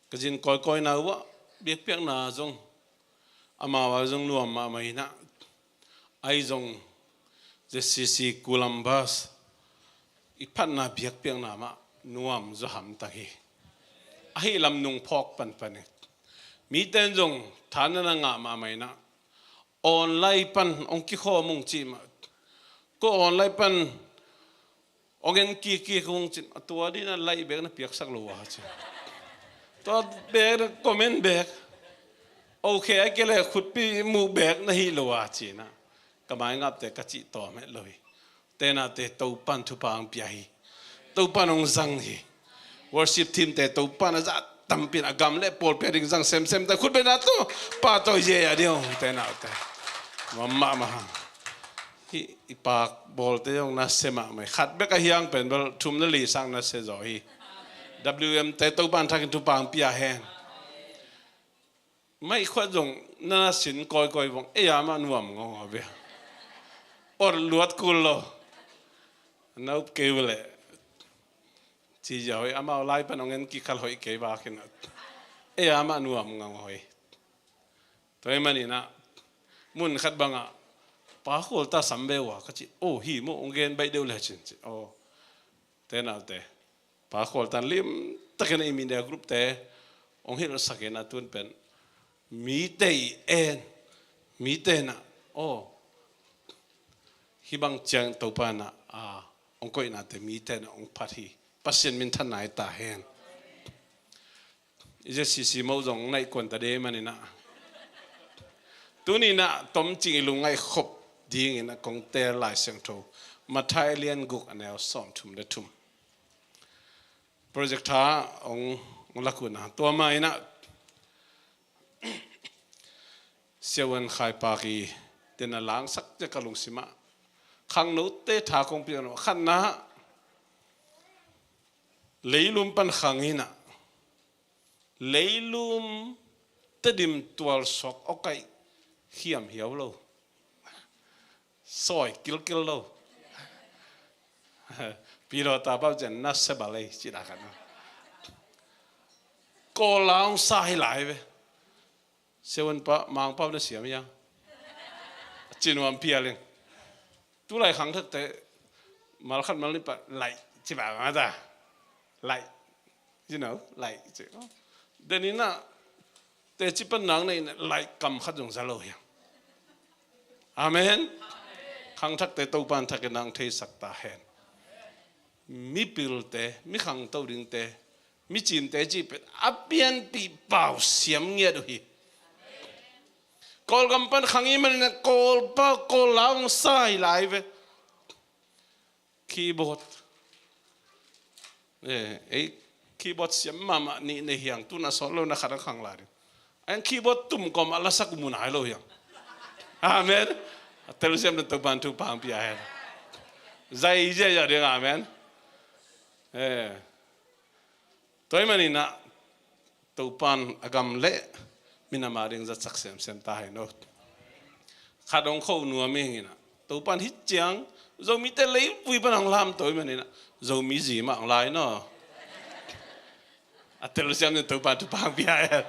ka zin kawikawina uh ah biakpiakna zong amau a zong nuam mahmah in ah, ahi zong Z C C Columbus i phatna biakpiakna mah nuam zaw hamtang hi. Ahi lam nung phawk panpan hi. Mite in zong tha na na ngah mahmah in ah, online pan hong kikhawm ung ci mah. Ko online pan hong en kik kik ung cin, a tua ding na like bek na piaksak lo a ci. Tua bek na comment bek. Ok, a kei le khutpi muh bek na hi lo a ci na. Ka maingapte ka cih tawm het lo hi. Te naute, Topan thupha hong pia hi. Topan hong zang hi. Worship team te Topan a zah tampin a gam le pawlpi a ding zang semsem te khut bena to pa to ye a ding hong te naute. Mahmah hang. Hi, i pak bawlte zong nasia mahmah hi. Khat bek a hiang pen bel thum le li sang nasia zaw hi. W M te Topan thakin thupha hong pia hen. Maikhuat zong na sin kawikawi vong, ei a mah nuam ngaungau ve. Or luat kul lo. Na up kei uh leh, ci zia hoih, amau lai pan hong en kikhal hoih kei bak in ah, ei a mah nuam ngaungau hi. Tua ahih manin ah, mun khat bangah, Pa Khualta sam ve uh a ka ci. Oh, hi maw, hong gen baih deuh le cin ci. Oh, te naute, Pa Khualta limtakin a i media group te hong hilhsak in ah, tun pen mite i en, mite in ah, oh, hih bang ciang Topa in ah, a, hong koihnate mite in ah hong phat hi. Pasian minthanna hi ta hen. I Z C C moh zong naih kuan ta ding manin ah, tuni in ah tomcing i lungngaih khop dingin ah kong teel Lai Siangtho, Matthai a lian guk, a neu sawmthum le thum. Project tha hong, hong lak un ah, tua mah in ah, Siavuan Khai Pak i, den a langsak ciang ka lungsim ah, khangnote tha kong piak nuam. Khatna, leilum pan khang in ah, leilum Tedim tualsuak awkaih hiamhiau lo, sawi kilkil lo. Pilawta bau cian na se balei ci dah khat na. Kawl la hong sa hi lai ve. Siavuan pa, Mangpau na siam hiam? Ci nuam pial in. Tulai khangthakte, mal khat mal nih pah, laih ci bang a ta. Laih. You know, laih ci. Den in ah, teci pan nang nei in ah, laih kam khat zong za lo hiam? Amen. Khangthakte Topan thakin nang theisak ta hen. Mipilte, mi khangto dingte, micimte cih pen a pianpih pau siam ngiat uh hi. Kawlgam pan khang i hih manin ah Kawlpa, Kawl la hong sa hi lai ve. Keyboard. Eh, ei, keyboard siam mahmah nih nei hiang, tun a sawt lo na khat a khang lai ding. A hiang keyboard tum kawm a lasak uh mu nai lo hiang. Amen. A telsiam na Topan thupha hong pia hen. Zai ziazia ding, amen. Eh. Tua ahih manin ah, Topan a gam le minam a ding zatsak semsem ta hen aw. Khat hong kho nuam ing in ah, Topan hih ciang Zomite leivui pan hong lamto ahih manin ah, Zomi zi mah hong lai naw. A telsiam in Topan thupha hong pia hen.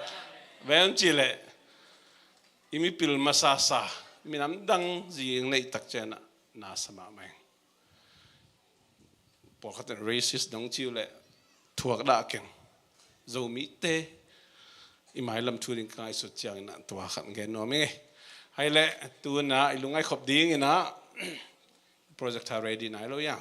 Bang hang hiam cih leh, i mipil masasa, minam dang zi hong neih tak ciang ah, na sa mahmah ing. Pawlkhat in racist dong ci uh leh thuak dah keng. Zomite i mailam thu ding ka ngaihsut ciangin ah tua khat gen nuam ing ei. Hai leh, tu-in ah i lungngaih khop dingin ah project tha ready nai lo ia.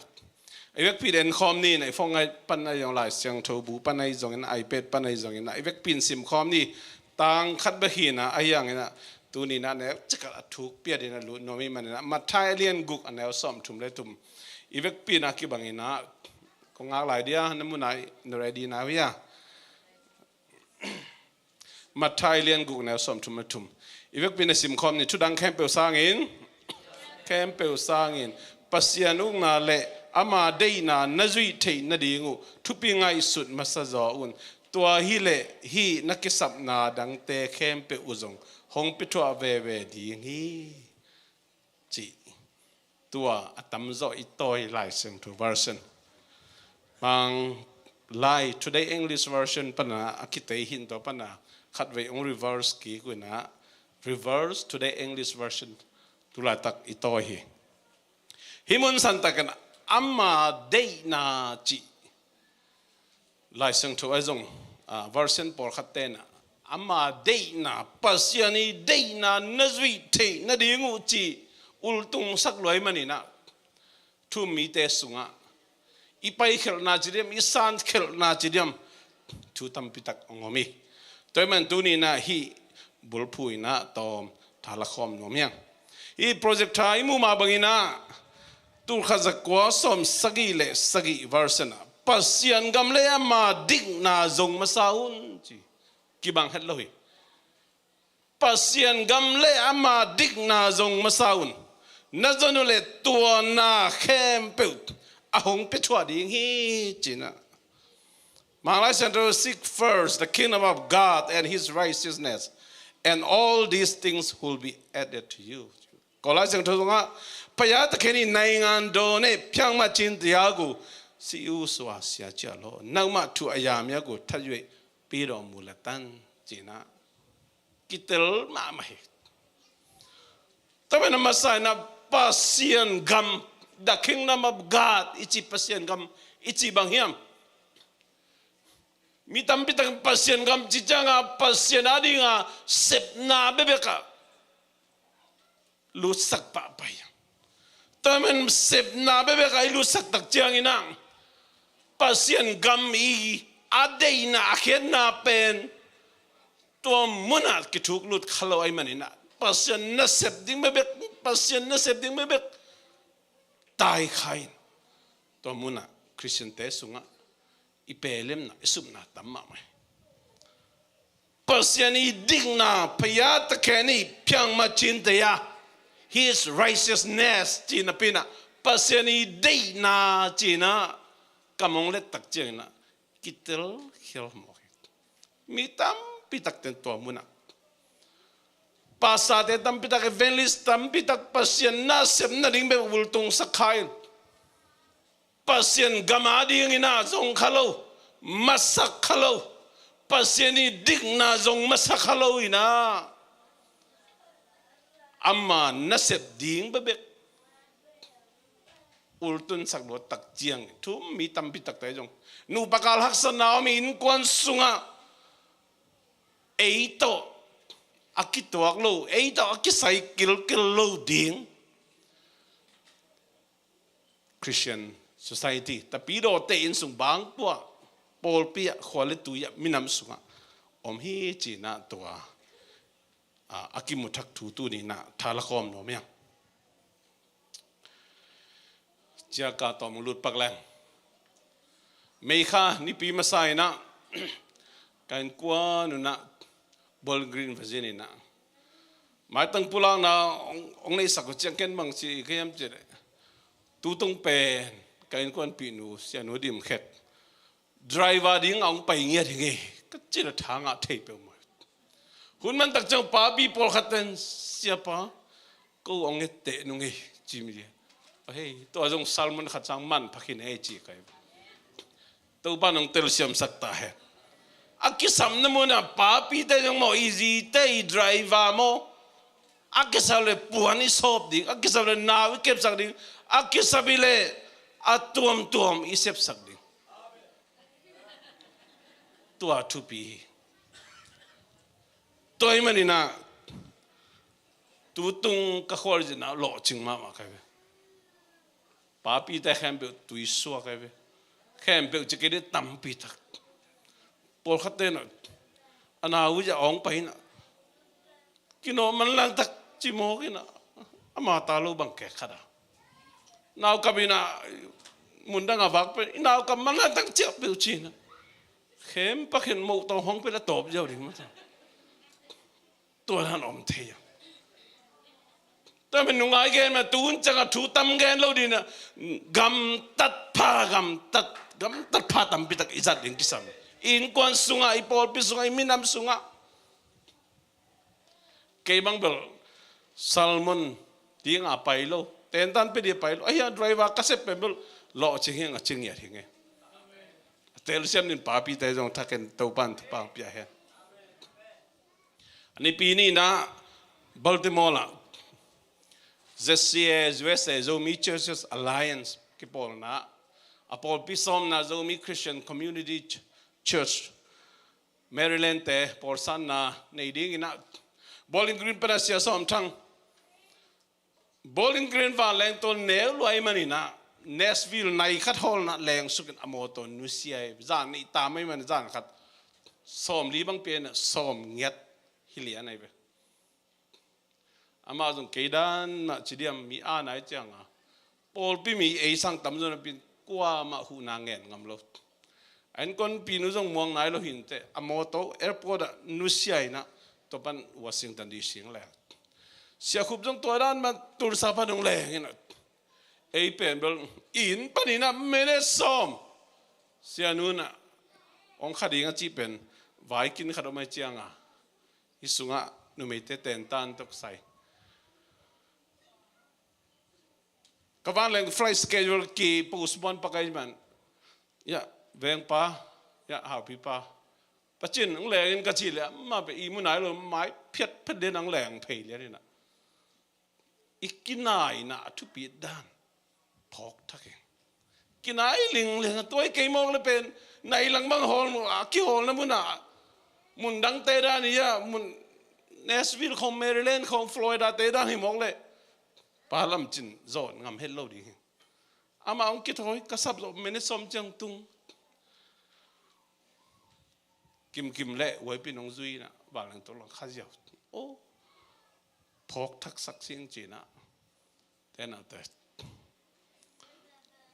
I vekpi in en khawm ni, na i phone ngaih pan ahi zong, Lai Siangtho bu pan ahi zongin, iPad pan ahi zongin ah i vekpi in sim khawm ni. Tang khat bek hi in ah, ahi hangin ah tuni in ah nek cikal a thuk piat in ah lut nuam i hih manin ah, Matthai a lian guk, a neu sawmthum le thum. I vekpi in ah kibangin ah, kong ngak lai dia, na mun ah na ready na uh hia? Matthai a lian guk, neu sawmthum le thum. I vekpi in ah sim khawm ni, thu dang khempeuh sangin, khempeuh sangin, Pasian ukna le ama deihna na zuih theih nading uh thupi ngaihsut masa zaw un. Tua hi leh hih na kisapna dangte khempeuh uh zong hong pia thuah veve ding hi, ci. Tua a tamzaw i tawi Lai Siangtho version. Bang lai Today English Version pan ah a kitei hi in, tua pan ah khatvei hong reverse kik uh in ah, reverse Today English Version tu laitak i tawi hi. Hih mun santak in ama deihna cih Lai Siangtho ah zong, ah, version pawlkhat ten ah, ama deihna, Pasian i deihna na zuih theih nading uh ci ultungsak lua i hih manin ah, thu-um mite sungah i paikhelhna ci diam, i sankhelhna ci diam, thu tampi tak hong om hi. Tua ahih manin tuni in ah hih bulphuh in ah tawm tha la khawm nuam hi hang. Hih project tha i muh mah bangin ah, tulkhat zakua sawmsagih le sagih version ah, Pasian gam le ama dikna zong masa un, ci. Kibang het lo hi. Pasian gam le ama dikna zong masa un. Na zon uh leh tua na khempeuh a hong pia thuah ding hi, ci-in ah. Manglai Central, "Seek first the kingdom of God and his righteousness, and all these things will be added to you." Kawlai Central sungah, "Paya takhen i naingan dawn e, piangma cin tiagu, si u sua sia cia lo, nauma thu ayamia gu tayue pido mulatan," cina kitel mahmah hi. Tua pen a masa ina Pasian gam, the kingdom of God i ci Pasian gam i ci bang hiam? Mi tampi tak Pasian gam ci cianga Pasian a dinga sepna bebek a lutsak pahpah hi. Tua men sepna bebek a i lutsak tak ciangin a Pasian gam i a deihna a khenna pen tua munah kithuk lut kha lo ahih manin a Pasian nasep ding bebek, Pasian nasep ding bebek tai kha in. Tua munah Khristiante sungah i pelemna, i supna tam mahmah hi. Pasian i dikna, paya takhen i piangma cin taya, his righteousness cina pina, Pasian i deihna cina kam hong let tak ciangina kitel khial mawk hi. Mi tampi takten tua munah pastorte tampi tak, evangelist tampi tak Pasian nasep nading bek ultungsak kha in. Pasian gam a dingina zong kha lo, masak kha lo, Pasian i dikna zong masak kha lo ina ama nasep ding bebek ultunsak lo tak ciang thu mi tampi takte zong nupa kal haksatna om i innkuan sungah ei tawh a kituak lo, ei tawh a kisai kilkil lo ding Christian society, tapidawte inn sung bangpua, pawlpi ah, khua le tui ah, minam sungah om hi cina tua a, a kimu thak thu tuni na tha la khawm nuam hiang. Ciaka tawm lut pak leng. Meikha nipi masa ina ka innkuan unah Bowling Green va zin ina maitang pulakna hong, hong neihsak uh ciang ken bang ci ka hiam cih leh, tutung pen ka innkuanpihnu Sianu Dim Khet driver ding a hong pai ngiat hi ngei ka cih leh tha ngah thei peuhmah. Hun man tak ciang papi pawlkhat ten, "Siapa, ko hong etteh nung ei," ci mi dia. "Hei, tua zong sermon khat sang man pha khin ei," ci kai. Topa nong telsiamsak ta hen. A kisapna munah papite zong maw, i zite i driver maw, a kisap le puan i sawp ding, a kisap le nau i kepsak ding, a kisap i le a tuamtuam i sepsak ding. Tua thupi hi. Tua ahih manin ah tutung ka khualzinna lawhcing mahmah kai ve. Papite khempeuh tuisuak kai ve. Khempeuh ci kei dih tampi tak. Pawlkhat tenah a nau uh zah awng pai inah kinawh manlang tak cimawk inah ama ta lo bang kek khat a naukap inah mundang a vak pen i naukap manlang tak ciah peuh cinah khempa khen moh tawng hong pen a tawp ziau ding mata. Tua dan om thei a. Tua men nungai gen ma tun canga thu tam gen lo dina gamtat pha gamtat gamtat pha tampi tak i zat ding kisam. I innkuan sungah, i pawlpi sungah, i minam sungah. Kei bang bel sermon ding a pai lo, tentan pe ding a pai lo. Ahi a driver ka sep pen bel lawhcing hiang a cingiat hi nge. A telsiam din papite zong thakin Topan thupang pia hen. A nipi ni na Baltimore ah Z C A, U S A, Zomi Churches Alliance kipawlna a pawlpi sawmna Zomi Christian Community Ch-, Church Maryland te pawlsanna nei dingin ah Bowling Green pana sia sawm thang Bowling Green vanleng tawh neu luai manin ah Nashville nai khat hawlna leng sukin a mawtaw nusia hi. Zan nih tam ahi manin zan khat sawmli bang pian ah sawm ngiat hi lian ahi ve. Amah zong kei dan mah ci diam mi a nai cianga pawlpi mi ei sang tam zaw napin kuamah huhna ngen ngam lo. A innkuanpihnu zong muang nai lo hinteh a mawtaw airport ah nusia inah tua pan Washington D C hong leng. Siakhup zong tua dan mah Tulsa pan hong leng inah ei pen bel inn panin ah minute sawm Sianu nah Hong kha ding a cih pen vai kin khat om ahih ciangin, hih sungah numeite tentan tawh kisai. Ka vanleng flight schedule ki postpone pak ahih man, ya, vengpa, ya, haupipa, Pacin hong leng in ka cih leh, amah pen i mu nai lo, mai phiatphiat lian hong leng phei lian in ah, i kinaina a thupi dan phawk thak hi. Kinai lingleng a, tua hi kei mawk leh pen nai lang bang hawl, a kihawlna mun ah, mun dangte dan hi a, mun Nashville khawng, Maryland khawng, Florida te dan hi mawk leh, pa lam cin zawn ngam het lo ding hi. Amah hong kithawi, ka sap zawh minute sawm ciang tung. Kimkim leh Huaipi in hong zui in ah, vanleng tawh lang kha ziau. Oh, phawk thak sak sing ci in ah, te na te.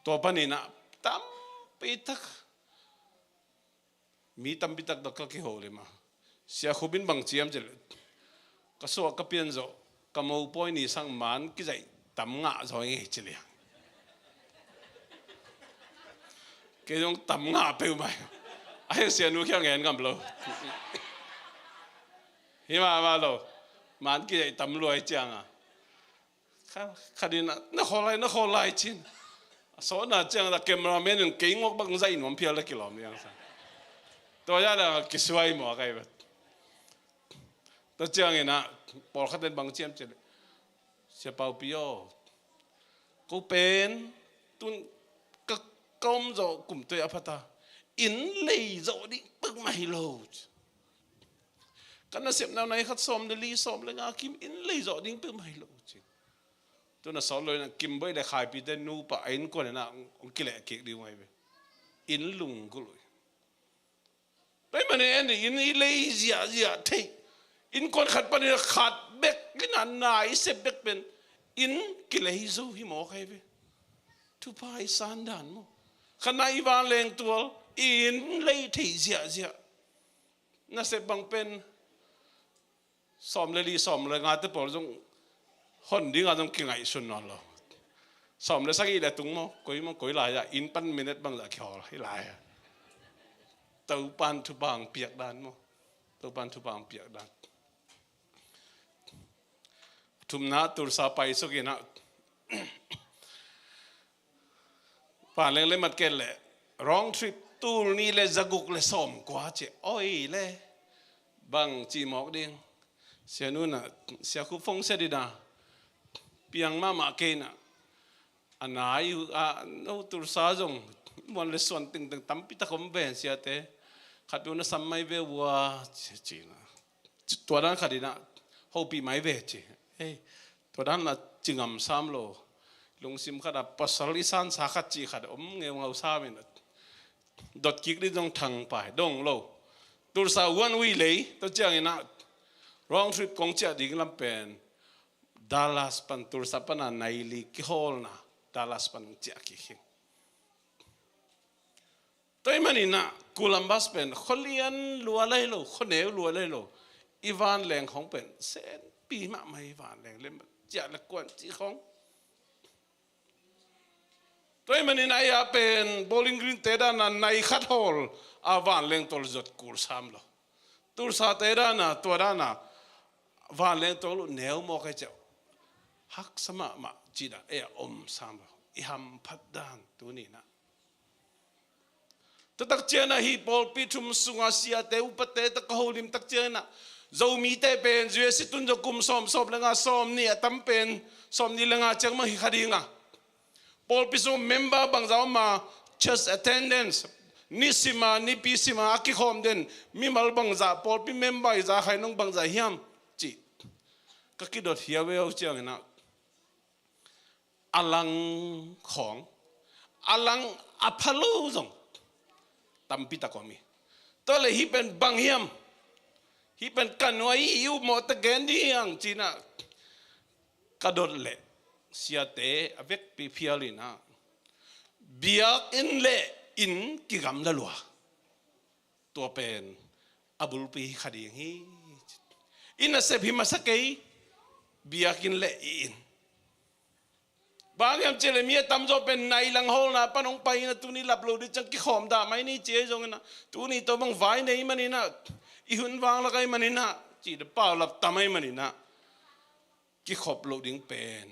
Tua panin ah tampi tak, mi tampi tak tawh ka kiho leh mah, Sia Khup in bang ci hiam cih leh, ka suah ka pian zawh, ka mopawi ni sang man kizaih tam ngah zaw ing ei ci liang. Kei zong tam ngah peuhmah. A hi, Sianu kiang ngen ngam lo. Hi mahmah lo. Man kizaih tam lua ahih ciangin, kha, khat in ah, na khawl lai, na khawl lai ci in. A sawtna ciangin ah cameraman in kei ngawk bang zaih nuam phial a kilawm liang sa. Tua zah in ah kisuai mawk ahi vet. Tua ciangin ah pawlkhat in bang ci hiam cih leh, Sia Paupi aw, ko pen tun ka, ka om zawh kum tawh a pha ta, inn lei zawh ding peuhmah hi lo. Ka nasepna nai khat sawm le li, sawm le nga kim, inn lei zawh ding peuhmah hi lo ci. Tun a sawt lo in ah Kim Bawi le Khaipi te nupa a innkuan in ah hong kileh kik ding uh ahi ve. Inn lunggulh uh hi. Tua ahih manin en dih, inn i lei ziahziah theih, innkuan khat panin khat bek in ah na i sep bek pen inn kilei zo hi mawk ahi ve. Thupha i san dan maw. Khat na i vanleng tual, i inn lei theih ziahziah. Nasep bang pen sawm le li, sawm le nga te pawl zong hon ding a zong kingaihsun nawn lo. Sawm le sagih le tung maw, koi maw, koi lai ah inn pan minute bangzah kihawl hi lai a. Topa'n thupha hong piak dan maw. Topa'n thupha hong piak dan. Thumna, Tulsa paisuk in ah, vanleng le mat kei leh, round trip tul nih le zaguk le sawmkua ci. Oi le, bang ci mawk ding. Sianu in ah, Sia Khup phone set in ah, piang mahmah kei in ah, a nai uh a, no, Tulsa zong muan le suan tengteng tampi tak om ven siate. Khat peuh na sam mai ve ua ci, ci in ah. Tua dan khat in ah, hopih mai ve ci. Ei, tua dan a ci ngam sam lo. Lungsim khat ah pasal i sansa khat cih khat om ngeungau sam in ah, dot kik ding zong thangpai dong lo. Tulsa one way lei, tua ciangin ah round trip kong ciah ding lam pen Dallas pan, Tulsa pan a nai li kihawlna, Dallas pan ciah kik hi. Tua ahih manin ah Columbus pen khualian lua lai lo, khuaneu lua lai lo. I vanleng khawng pen senpi mahmah, i vanleng le ciah le kuan cih khawng. Tua ahih manin ah ei a pen Bowling Green te dan a nai khat hawl a vanleng tawh zot kul sam lo. Tulsa te dan a, tua dan a vanleng tawh neu mawk ahih ciang haksa mahmah cih dan ei a om sam lo. I hamphat dan tuni in ah. Tua tak ciangin ah hih pawlpi thum sungah siate upate tawh ka holim tak ciangin ah, Zomite pen U S i tun zawh kum sawm, sawm le nga, sawm nih, a tam pen sawm nih le nga ciang mah hi kha ding a. Pawlpi sung member bangzah om a, church attendance, nisim a, nipi sim a, a kikhawm den mimal bangzah, pawlpi member i za kha in hong bangzah hiam cih ka kidot hiau hiau ciangin ah, a lang khawng, a lang a pha lo zong tampi tak om hi. Tua leh hih pen bang hiam? Hih pen ka nuai hi, i upmawhte gen ding hi hang ci in ah ka dot leh, siate a vekpi phial in ah, biakinn le inn kigamla lua. Tua pen a bulpi hi kha ding hi. I nasep hi masa kei, biakinn le i inn. Bang hiam cih leh mi a tamzaw pen nai lang hawlna pan hong pai in ah, tuni lap lo ding ciang kikhawm dah mai ni ci ahi zongin ah, tuni tawh bang vai nei manin ah, i hun vang lak ahi manin ah, cih leh paulap tam ahi manin ah, kikhop loh ding pen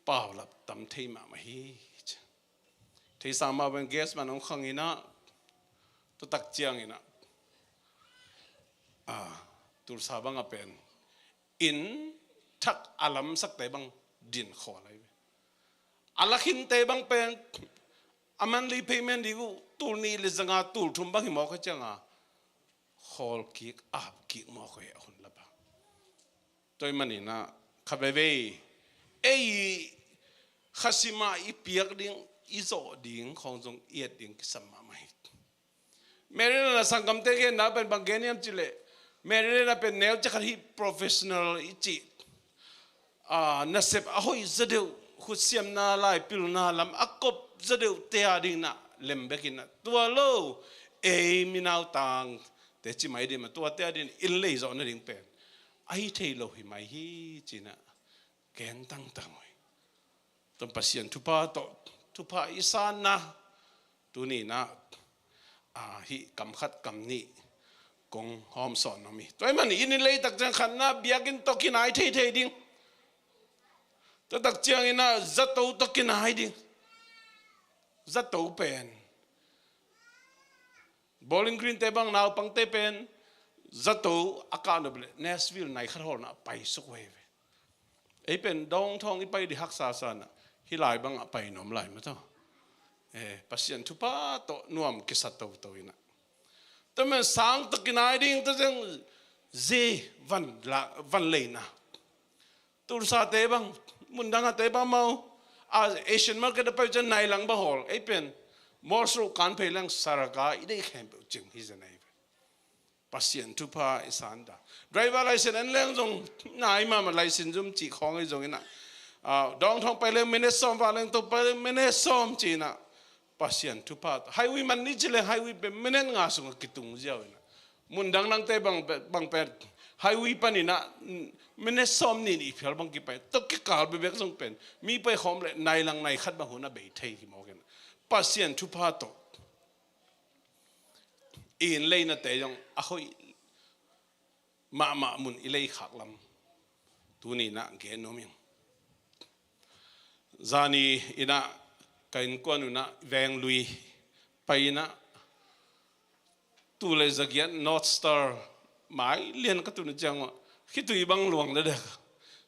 paulap tam thei mahmah hi. Theihsa mah pen gas man hong khang in ah, tua tak ciangin ah, ah, Tulsa bang a pen inn thak a lamsakte bang din khawl ahi ve. A lakhinte bang pen a monthly payment ding uh tul nih le zanga tul thum bang hi mawk a cianga khawl kik, ap kik mawk hi a hun lap a. Tua ahih manin ah khat veivei ei khasima i piak ding, i zawh ding khawng zong i et ding kisam mahmah hi. Maryland a sanggamte genna pen bang gen hiam cih leh, Maryland a pen neu ciang khat hi, professional i cih, ah, nasep a hoih zaw deuh, khutsiamna, laipilna lam a kop zaw deuhte a dingin ah lem bekin ah, tua lo ei mi nautangte ci mai ding mah, tuate a dingin inn lei zawh nading pen a hi thei lo hi mai hi ci-in ah gen tangtang uh hi. Tua Pasian thupha tawh, thupha i sanna, tuni-in ah, ah, hih kam khat kam nih kong hawmsawn nuam hi. Tua ahih manin inn i lei tak ciang khatna biakinn tawh kinai theithei ding. Tua tak ciangin ah zato tawh kinai ding. Zato pen Bowling Green te bang naupangte pen zato a kah nop leh Nashville nai khat hawlna a paisuk uh hi ve. Ei pen Downtown i pai ding haksa sa-in ah hih lai bang a pai nuam lai mah tawh. Eh, Pasian thupha tawh nuam kisa toto in ah. Tua manin sang tawh kinai ding, tua ciang zi van la, van leina. Tulsa te bang, mundang a te bang maw, a Asian market a pai ciang nai lang bang hawl, ei pen Morse Road kan phei leng Saraga i deih khempeuh cing hi zen ahi ve. Pasian thupha i san ta. Driver license en leng zong nai mahmah, license zum cih khawng ahi zongin ah, ah, Downtown pai leng minute sawm, van leng to pai leng minute sawm ci-in ah, Pasian thupha tawh. Highway man ni ci leng highway pen minute nga sungah kitung ziau in ah. Mun dangdangte bang, bang pen highway panin ah, mm, minute sawm nih nih phial bang kipai. Tua kikal bekbek zong pen mi pai khawm leh nai lang nai khat bang hun a bei thei hi mawk in ah. Pasian thupha tawh i inn leinate zong a hoih mahmah mun i lei khak lam tuni-in ah gen nuam ing. Zani in ah ka innkuan un ah veng lui pai in ah, tul le zagiat North Star mai lian ka tun ciang ah khitui bang luang dekdek.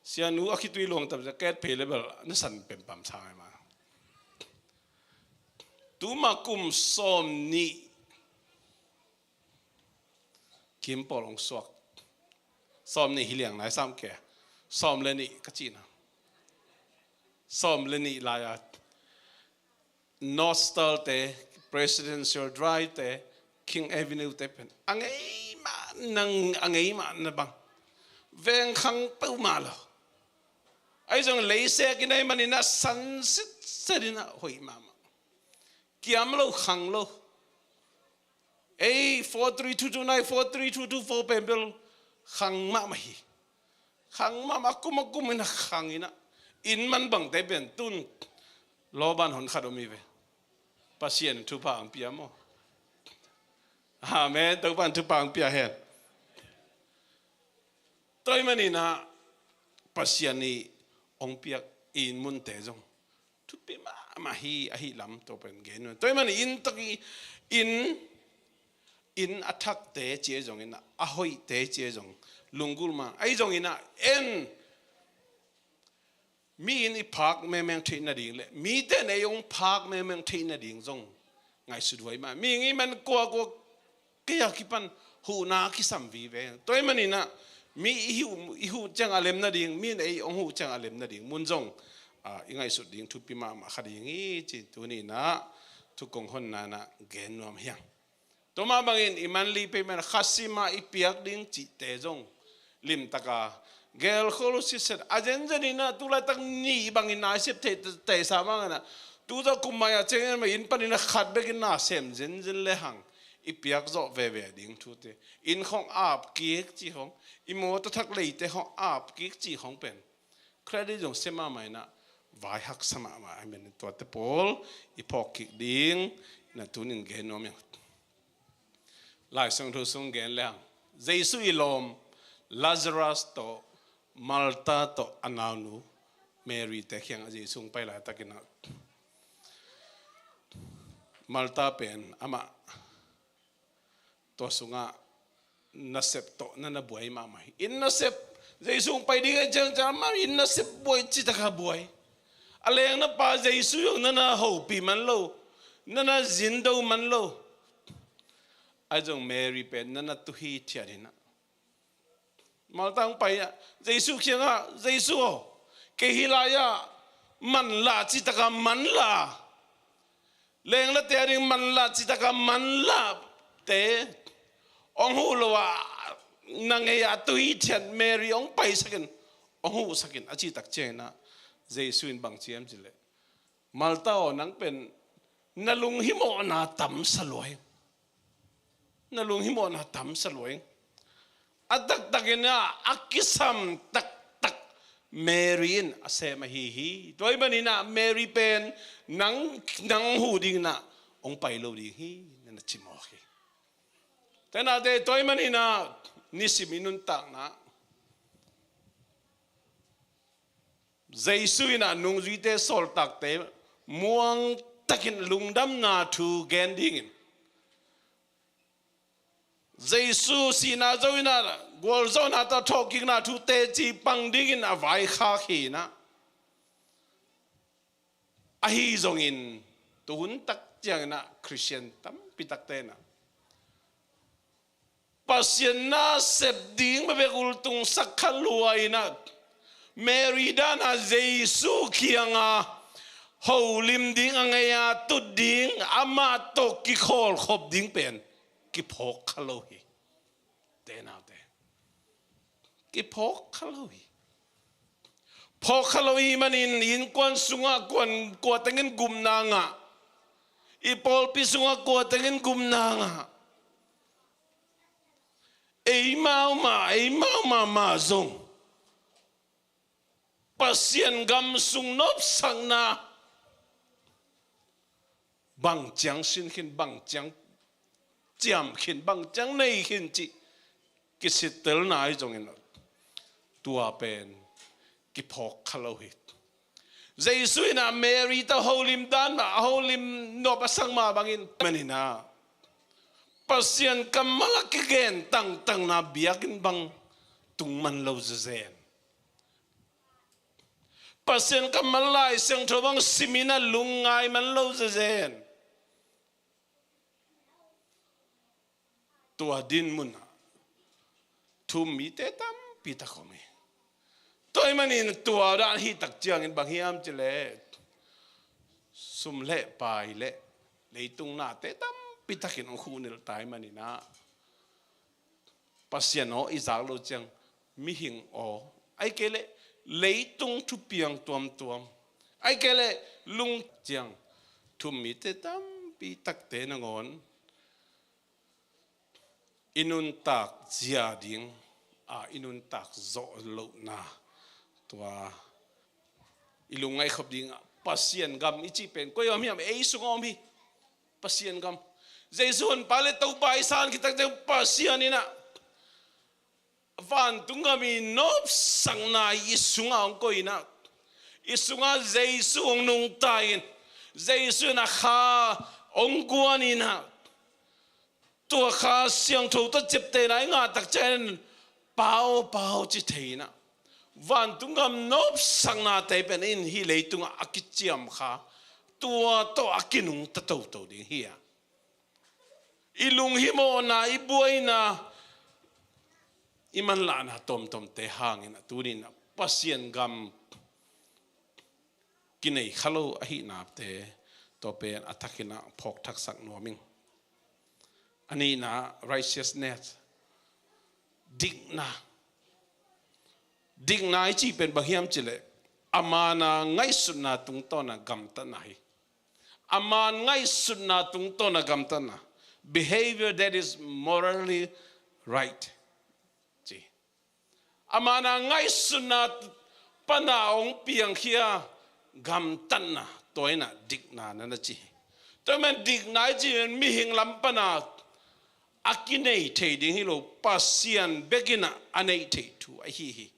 Sianu a khitui luang tam ciang ket phei le bel na san pempam sa mai ma. Tuma kum sawm nih kim pawl hong suak. Sawm nih hi liang nai sam ke. Sawm le nih ka cihna. Sawm le nih lai-a North Star te, Presidential Drive te, King Avenue te pen a ngei mahmah, a ngei mahmah bang. Veng khang peuhmah lo. Ahi zong leisek i nei manin ah san sitset in ah hoih mahmah. Kiam lo, khang lo. Ei, four three two two nine, four three two two four pen bel khang mahmah hi. Khang mahmah, a kum a kum in ah khang in ah. Inn man bangte pen tun lawban hon khat om hi ve. Pasian thupha ang pia maw. Amen. Topan thupha ang pia hen. Tua ahih manin ah Pasian in hong piak inn munte zong thupi mahmah hi, ahih lam tua pen gen nuam. Tua ahih manin inn tak i, inn, inn a thakte ci ahi zongin ah, a hoihte ci ahi zong lunggulh mah. Ahi zongin ah en mi in i phak mengmeng theih nading le mite in ei hong phak mengmeng theih nading zong ngaihsut huai mah. Mihing i man kuakua kei a kipan huhna kisam vive. Tua ahih manin ah mi i huh, i huh ciang a lem nading, mi in ei hong huh ciang a lem nading mun zong, ah, i ngaihsut ding thupi mahmah kha ding hi ci tuni-in ah thu kong honna-in ah gen nuam hi hang. Tua mah bangin i monthly payment, kha sim a i piak ding cihte zong limtak a gelkhol uh sitset. A zenzen in ah tu laitak nih bangin na i sep theih, theihsa bangin ah tu zah kum mai-a ciangin mah inn panin ah khat bekin na sem zenzen le hang i piak zawh veve ding thute. Inn khawng ap kik cih khawng, i mawtaw thak leite khawng ap kik cih khawng pen credit zong sem mahmah in ah, vai haksa mahmah ahih manin tuate pawl i phawk kik ding in a tunin gen nuam ing. Lai Siangtho sung gen leng Jesu i lawm Lazarus tawh Martha tawh a naunu Mary te kiangah Jesu hong pai laitakin ah Martha pen amah tua sungah nasep tawh na na buai mahmah hi. Inn nasep, Jesu hong pai ding a ciangciang amah inn nasep buai, citaka buai. A lengna pa Jesu zong na na hopih man lo, na na zindo man lo. Ahi zong Mary pen na na tu hithiat hi na. Martha hong pai ah Jesu kiangah, Jesu aw, kei hih lai-ah manlah, citaka manlah, lenglate a ding manlah, citaka manlah te hong huh lo ah na ngei-ah tu hithiat Mary hong paisakin, hong huhsakin a cih tak ciangin ah Jesu in bang ci hiam cih leh, Martha aw, nang pen na lunghimawhna tamsa lua hi. Na lunghimawhna tamsa lua hi. A taktakin ah a kisam taktak Mary in a sem ahi hi. Tua ahih manin ah Mary pen nang, nang huh dingin ah hong pai lo ding hi, na na ci mawk hi. Tua ahih manin ah nisim i nuntakna Jesu in ah nungzuite, sawltakte muang takin lungdamna thu gen dingin, Jesu sihna zo in ah, gualzawhna tawh thawhkikna thu teci pang dingin a vaikhak hi na. Ahi zongin tuhun tak ciangin ah Khristian tampi takte in ah Pasian nasep ding bekbek ultungsak kha lua in ah Mary dan a Jesu kiangah holim ding, a ngei-ah tut ding, amah tawh kikhawlkhop ding pen kiphawk kha lo hi. Te naute, kiphawk kha lo hi. Phawk kha lo ahih manin innkuan sungah kuan, kua tengin gupna ngah, i pawlpi sungah kua tengin gupna ngah, eimau mah, eimau mahmah zong Pasian gam sung nopsakna bang ciang sin khin, bang ciang ciam khin, bang ciang nei khin cih kisittelna ahi zongin tua pen kiphawk kha lo hi. Jesu in ah Mary tawh holim dan mah, a holim nop a sak mah bangin manin ah Pasian kammal a kigen tangtangna biakinn bang tung man lo zezen. Pasian kammal Lai Siangtho bang simin a lungngai man lo zezen. Tua dinmun ah thum mite tampi tak om hi. Tua ahih manin tua dan hi tak ciangin bang hiam cih leh sum le pai le leitung nate tampi takin hong khuhnel ta ahih manin ah Pasian aw i zak lo ciang mihing aw, ahih kei leh leitung thupiang tuamtuam, ahih kei leh lung ciang thum mite tampi takte nangawn i nuntak zia ding, a, i nuntak zawh lohna, tua i lungngaih khop ding ah Pasian gam i cih pen koi ah om hiam? Ei sungah om hi. Pasian gam. Jesu honpa le Topa i san khit tak ciang Pasian in ah vantung gam i nopsakna i sungah hong koih in ah, i sungah Jesu hong nungta in, Jesu in a kha hong guan in ah, tua Kha Siangtho tawh ciaptehna i ngah tak ciangin Pa aw, Pa aw ci thei in ah, vantung gam nopsaknate pen in hih leitungah a kiciam kha, tua tawh a kinungta toto ding hi a, i lunghimawhna, i buaina, i manlahna tuamtuamte hangin ah tuni in ah Pasian gam kinei kha lo ahihnate, tua pen a thakin ah phawk thaksak nuam ing. A nihna, righteousness, dikna. Dikna i cih pen bang hiam cih leh a man a ngaihsutna tungtawn a gamtatna hi. A man ngaihsutna tungtawn a gamtatna. Behavior that is morally right, ci. A man a ngaihsutna pan a hong piangkhia Gamtatna, tua in ah dikna na na ci hi. Tua ahih manin dikna i cih pen mihing lam pan ah a kinei thei ding hi lo, Pasian bek in ah a neih theih thu ahi hi.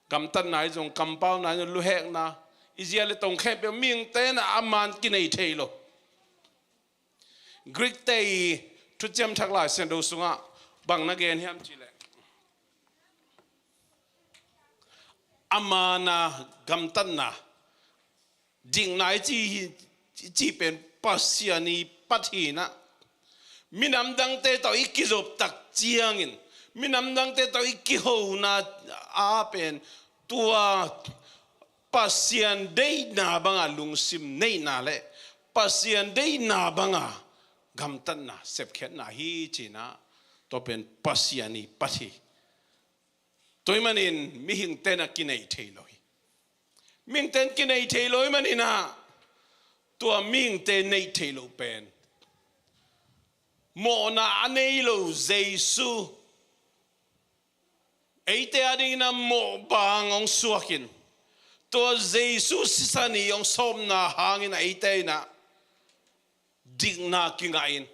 Gamtatna i zong, kampauna i zong, luhekna i zia le tong khempeuh mihingte in ah a man kinei thei lo. Greek te i Thuciam Thak Lai Siangtho sungah bang na gen hiam cih leh, a man a gamtatna, dikna i cih hi, i cih pen Pasian i pat hi in ah, minam dangte tawh i kizop tak ciangin, minam dangte tawh i kihona a pen tua Pasian deihna banga lungsim neihna le Pasian deihna banga gamtatna, sepkhiatna hi ci in ah, tua pen Pasian i pat hi. Tua ahih manin mihingte in ah kinei thei lo hi. Mihingte in kinei thei lo ahih manin ah, tua mihingte neih theih loh pen mawhna a nei lo Jesu, eite adingin ah mawhbang hong suakin, tua Jesu sisan i hong sawpna hangin ah eite in ah dikna kingahin,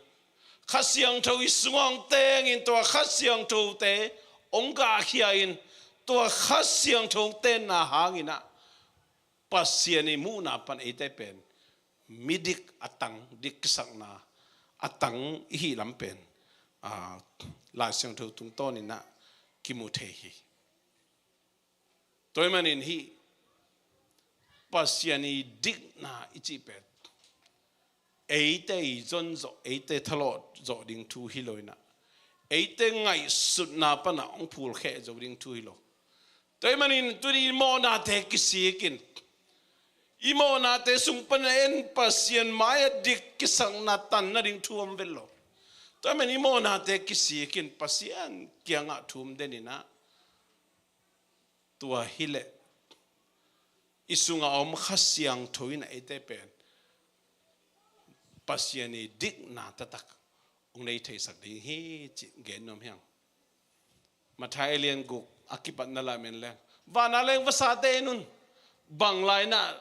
Kha Siangtho i sungah hong tengin, tua Kha Siangthote hong gahkhia in, tua Kha Siangtho hong tenna hangin ah Pasian i muhna pan eite pen midik a tang, dik kisakna a tang i hih lam pen, aa, Lai Siangtho tungtawn in ah kimu thei hi. Tua ahih manin hih Pasian i dikna i cih pen eite i zon zawh, eite thalawh zawh ding thu hi lo in ah, eite ngaihsutna pan ah hong phulkheh zo ding thu hi lo. Tua ahih manin tuni i mawhnate kisik in, i mawhnate sung pan a en Pasian mai-ah dik kisakna tanna ding thu om vet lo. Tua ahih manin i mawhnate kisik in Pasian kiangah thum den in ah, tua hi leh i sungah a om Kha Siangtho in ah eite pen Pasian i dikna taktak hong nei theisak ding hi cih gen nuam hi hang. Matthai alian guk a kipatna lam en leng, van a leng vasate en un, bang lai in ah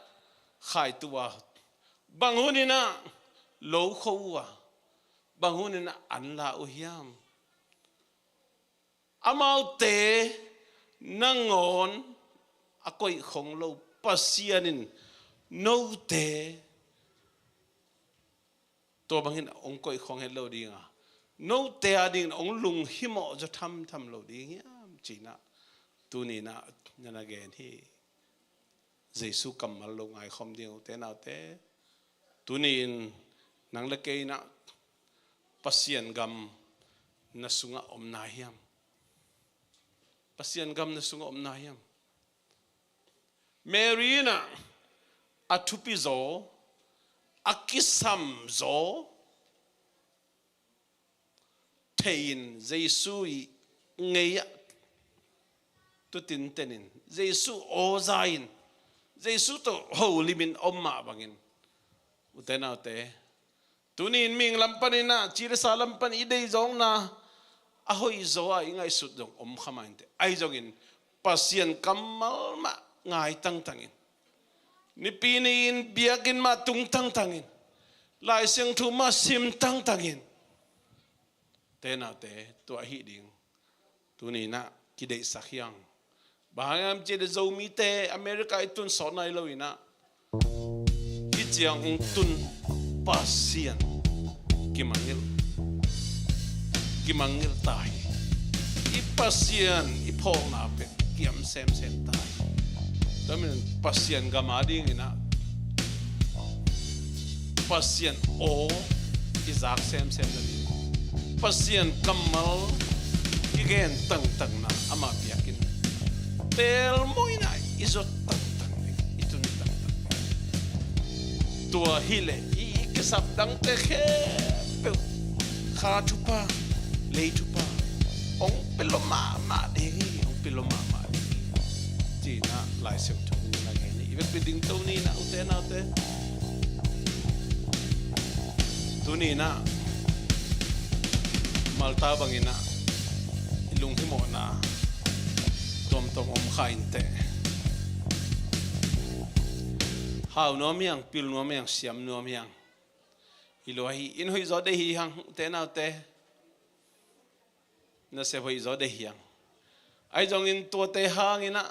khaituah uh a, bang hun in ah lo kho uh a, bang hun in ah an la uh hiam? Amaute nangawn a koihkhong lo Pasian in note tua bangin hong koihkhong het lo ding a, note adingin hong lunghimawh zaw thamtham lo ding hiam ci in ah tuni in ah na na gen hi. Jesu kammal lo ngaikhawm ding, ute naute. Tuni in nang le kei in ah Pasian gam na sungah om na hiam? Pasian gam na sungah om na hiam? Mary in ah a thupi zaw, a kisam zaw thei in Jesu i ngei ah tutinten in, Jesu aw za in, Jesu tawh holim in om mah bangin, ute naute, tuni in mihing lam pan in ah, ci le sa lam pan i deih zawkna a hoih zaw a i ngaihsut zong om kha mah inteh. Ahi zongin Pasian kammal mah ngai tangtang in, nipi ni-in biakinn mah tung tangtang in, Lai Siangtho mah sim tangtang in, ute naute, tua ahih ding tuni in ah kideihsak hi hang. Bang hang hiam cih leh Zomite America i tun sawt nai lo in ah, hih ciang hong tun Pasian kimangngilh, kimangngilh ta hi. I Pasian i phawkna pen kiam semsem ta hi. Tua manin Pasian gam adingin ah Pasian aw i zak semsem nading, Pasian kammal i gen tangtangna, amah biakinn pelmawhna i zot tangtang ding, i tun tangtang ding. Tua hileh i, i kisap dangte khempeuh, kha thupha, lei thupha hong pia lua mahmah ding hi, hong pia lua mahmah ding hi. Ci-in ah Lai Siangtho in na gen hi. I vekpi dingto ni in ah, ute naute. Tuni in ah Martha bangin ah i lunghimawhna tuamtuam om kha inteh. Hau nuam hiang, pil nuam hiang, siam nuam hiang. Hi lua hi, inn hoih zaw deih hi hang, ute naute. Nasep hoih zaw deih hiang. Ahi zongin tuate hangin ah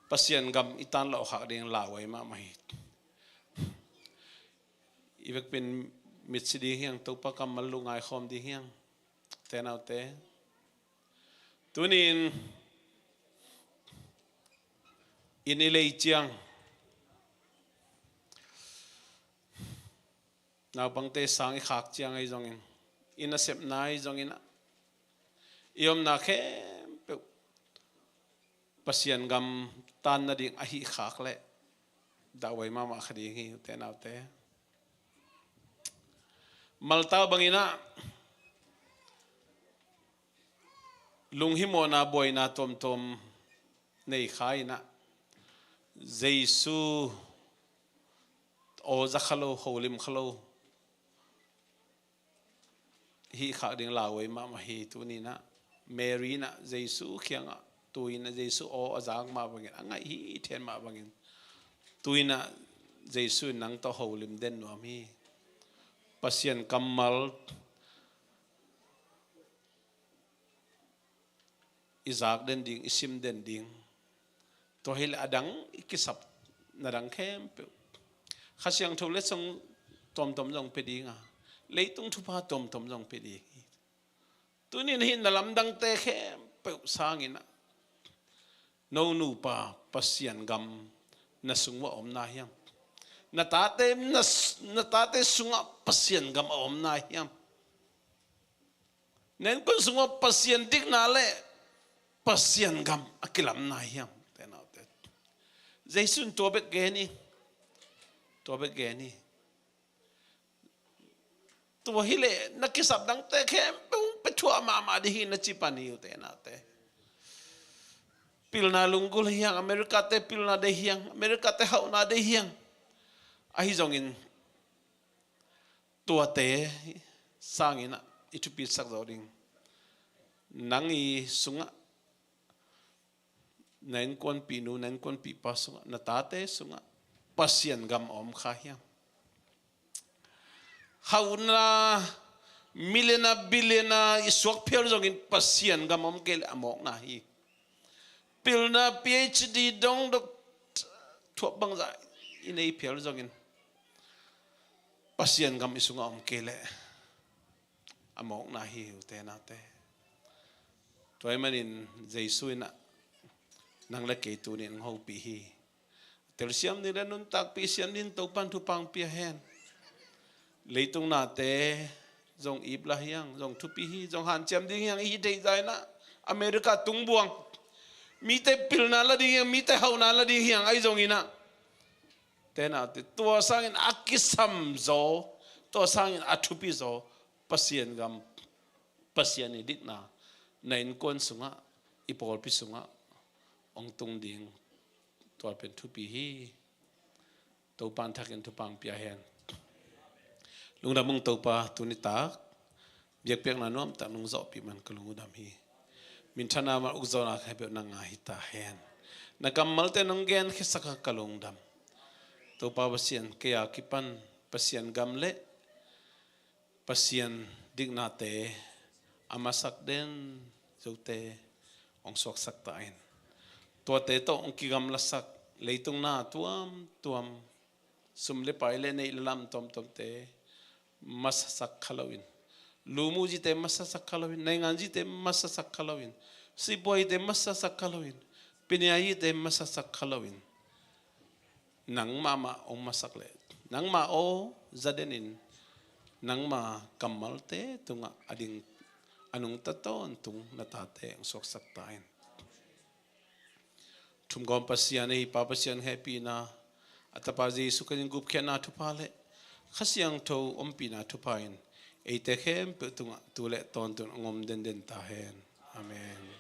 Pasian gam i tan lawh khak ding lauhuai mahmah hi. I vekpi in mitsi ding hiang, Topa kammal lungngai khawm ding hiang. Ute naute. Tuni-in inn i lei ciang, naupangte sang i khak ciang ahi zongin, i nasepna ahi zongin ah, i omna khempeuh Pasian gam tan nading a hih khak leh dauhuai mahmah kha ding hi, ute naute. Malta bangin ah lunghimawhna buaina tuamtuam nei kha in ah, Jesu aw za kha lo, holim kha lo hih khak ding lauhuai mahmah hi. Tuni-in ah Mary in ah Jesu kiangah, tu-in ah Jesu aw a zak mah bangin, a ngaih hi then mah bangin, tu-in ah Jesu in nang tawh holim den nuam hi. Pasian kammal i zak den ding, i sim den ding. Tua hileh a dang i kisapna dang khempeuh, Kha Siangtho letsong tuamtuam zong pia ding a, leitung thupha tuamtuam zong pia ding hi. Tuni-in hih na lamdangte khempeuh sangin ah, no nupa Pasian gam na sung uah a om na hiam? Na tate, na, na tate sungah Pasian gam a om na hiam? Na innkuan sungah Pasian dikna le Pasian gam a kilam na hiam? Ute naute. Jesu in tua bek gen hi. Tua bek gen hi. Tua hileh na kisap dangte khempeuh pia thuah mahmah ding hi na ci pan hi, ute naute. Pilna lunggulh hiang, America-te pilna deih hiang, America-te hauhna deih hiang. Ahi zongin tuate sangin ah i thupisak zaw ding. Nang i sungah, na innkuanpihnu, na innkuanpihpa sungah, na tate sungah Pasian gam a om kha hiam? Hauhna, millionaire, billionaire i suak phial zongin Pasian gam a om kei leh a mawkna hi. Pilna, PhD dong, dok, thuak bangzah i nei phial zongin Pasian gam i sungah a om kei leh a mawkna hi, ute naute. Tua ahih manin Jesu in ah nang le kei tuni-in hong hopih hi. Telsiam ding le nuntakpih siam ding Topa'n thupha hong pia hen. Leitung nate zong ip lah hiang, zong thupi hi, zong hanciam ding hiang i hi theih zah in ah, America tungbuang. Mite pilna la ding hiang, mite hauhna la ding hiang, ahi zongin ah, ute naute, tua sangin a kisam zaw, tua sangin a thupi zaw Pasian gam, Pasian i dikna na innkuan sungah, i pawlpi sungah hong tung ding, tua pen thupi hi. Topa'n thakin thupha hong pia hen. Lungdam ung Topa, tuni tak biakpiakna nuamtak nong zawhpih man ka lungdam hi. Minthanna, mal ukzawhna khempeuh nang a hi ta hen. Na kammalte nong genkhiasak a ka lungdam. Topa Pasian, kei a kipan Pasian gam le Pasian diknate a masak den zote hong suaksak ta in. Tuate tawh hong kigamlasak leitung na tuamtuam, sum le pai le neih le lam tuamtuamte masasak kha loin, lumuh zite masasak kha loin, naingan zite masasak kha loin, sipuaite masasak kha loin, piniaite masasak kha loin, nangmah mah hong masak leh, nangmah aw za denin, nangma kammalte tungah a ding, a nungta tawntung na tate hong suaksak ta in. Thumgawm Pasian, ei Pa Pasian hehpihna, a Tapa Jesu Khrih gupkhiatna thupha le Kha Siangtho ompihna thupha in eite khempeuh tungah tu le tawntung hong om denden ta hen. Amen.